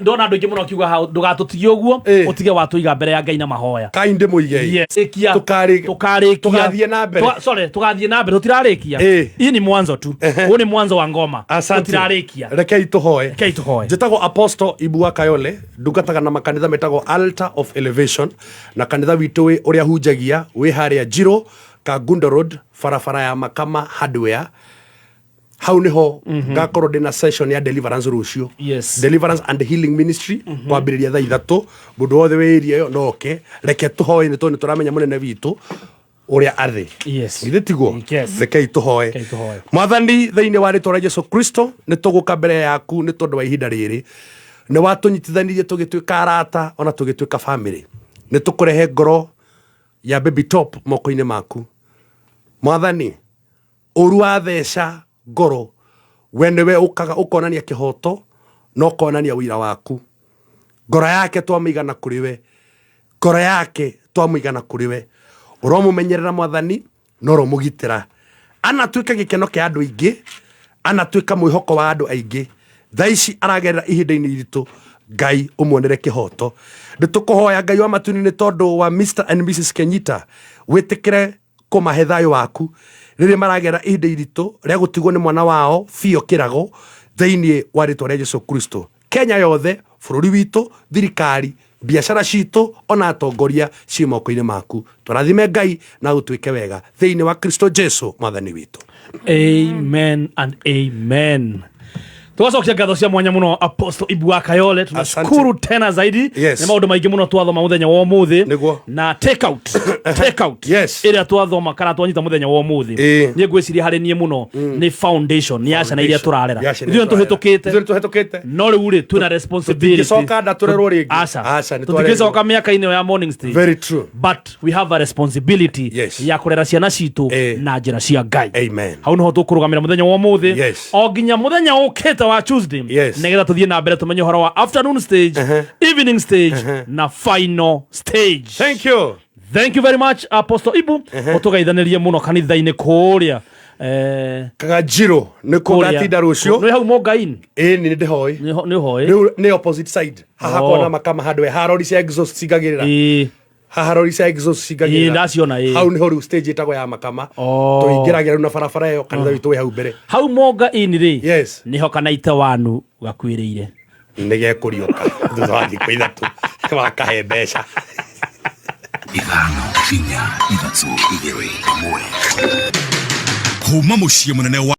ndona andũ aingĩ mũno akiuga hau ndũgatũtigie ũguo, ũtige watũiga mbere ya Ngai na mahoya. Kainde mũigei. Yes. Ĩkia. Tũkarĩkia. Tũgathiĩ na mbere. Sorry, tũgathiĩ na mbere, tũtirarĩkia. Hii ni mwanzo tu, huu ni mwanzo wa ngoma. Asante. Tũtirarĩkia. Rekei tũhoe. Rekei tũhoe. Njĩtagwo Apostle Ibua Kayole, ndungataga na makanitha metagwo Altar of Elevation, na kanitha witũ wĩ ũrĩa hunjagia wĩ harĩa Njirũ Kangundo Road, barabara ya Makama Hardware. Hau niho ngakorwo ndĩna session ya deliverance rũciũ. Deliverance and healing ministry, kwambĩrĩria thaa 3. Mũndũ wothe wĩ area ĩyo no oke. Reke tũhoe, nĩ tondũ nĩ tũramenya mũnene witũ ũrĩa arĩ. Githĩ tiguo? Rekei tũhoe. Rekei tũhoe. Mwathani, thĩinĩ wa rĩtwa rĩa Jesu Kristo, nĩ tũgũka mbere yaku nĩ tondũ wa ihinda rĩrĩ nĩ watũnyitithanirie tũgĩtuĩka arata ona tũgĩtuĩka family. Nĩ tũkũrehe ngoro ya Baby Top moko-inĩ maku. Mwathani, ũru watheca ngoro, we nĩwe ũkaga ũkonania kĩhoto na ũkonania ũira waku. Ngoro yake twamĩigana kũrĩ we, ngoro yake twamũigana kũrĩ we. Ũromũmenyerera Mwathani, na ũromũgitĩra. Anatuĩka gĩkeno kĩa andũ aingĩ, anatuĩka mwĩhoko wa andũ aingĩ. Thaa ici aragerera ihinda-inĩ iritũ, Ngai ũmuonere kĩhoto. Nĩ tũkũhoya Ngai wa matu-inĩ nĩ tondũ wa Mr and Mrs Kenyita, wĩtĩkĩre kũmahe thayũ waku rĩrĩa maragera ihinda iritũ rĩa gũtigwo nĩ mwana wao biũ kĩrago, thĩinĩ wa rĩtwa rĩa Jesu Kristo. Kenya yothe, Bũrũri witũ, thirikari, biacara citũ ona atongoria ciĩ moko-inĩ maku. Tũrathime Ngai na ũtwĩke wega thĩinĩ wa Kristo Jesu mwathani witũ. Amen and amen. Tugacokia ngatho cia mwanya muno Apostle Ibu wa Kayole, tunashukuru tena zaidi. Yes. Nĩ maũndũ maingĩ mũno twathoma mũthenya wa ũmũthĩ na take out take out yes. ĩrĩa twathoma kana twanyita mũthenya wa ũmũthĩ. Niĩ ngwĩciria harĩ niĩ mũno nĩ foundation nĩ ya ciana iria tũrarera. Ya ciana Ithuĩ iria nĩ tũhĩtũkĩte. Ithuĩ nĩtũhĩtũkĩte. No rĩu rĩ, twĩna responsibility. Tũtingĩcoka nda tũrerwo rĩngĩ. Aca. Aca, nĩ twarerwo. Tũtingĩcoka mĩaka-inĩ ĩyo ya morning stage. Very true. But we have a responsibility yes. ya kũrera ciana citũ na njĩra cia Ngai. Amen. Hau nĩho tũkũrũgamĩra mũthenya wa ũmũthĩ. Yes. O nginya mũthenya ũkĩte wa Tuesday. Yes. Nĩgetha tũthiĩ na mbere tũmenye ũhoro wa afternoon stage, evening stage na final stage. Thank you. Thank you very much Apostle Ibu. Ũtũgeithanirie mũno kanitha-inĩ kũrĩa Kagajiro nĩ kũ ndatinda rũciũ. Nĩ hau Mongaini. Ĩĩ nĩ ndĩhoĩ. Nĩ ũhoĩ. Rĩu nĩ opposite side. Haha Oh. kona makama handũ haha rori cia exhaust cingagĩrĩra. Haha rori cia exhaust cingagĩrĩra. Ĩĩ, ndaciona, ĩĩ. Hau nĩho rĩu stage ĩtagwo ya makama. Oh. Tũingĩragĩra rĩu na barabara ĩyo kanitha witũ wĩ hau mbere. Hau Mongaini rĩ. Yes. Nĩho kanaite wanu gakuĩrĩire. Nĩ gekũriũka thutha wa thikũ 3 wakahe mbeca. 5 4 3 2 1 kuma mũciĩ mũnene wa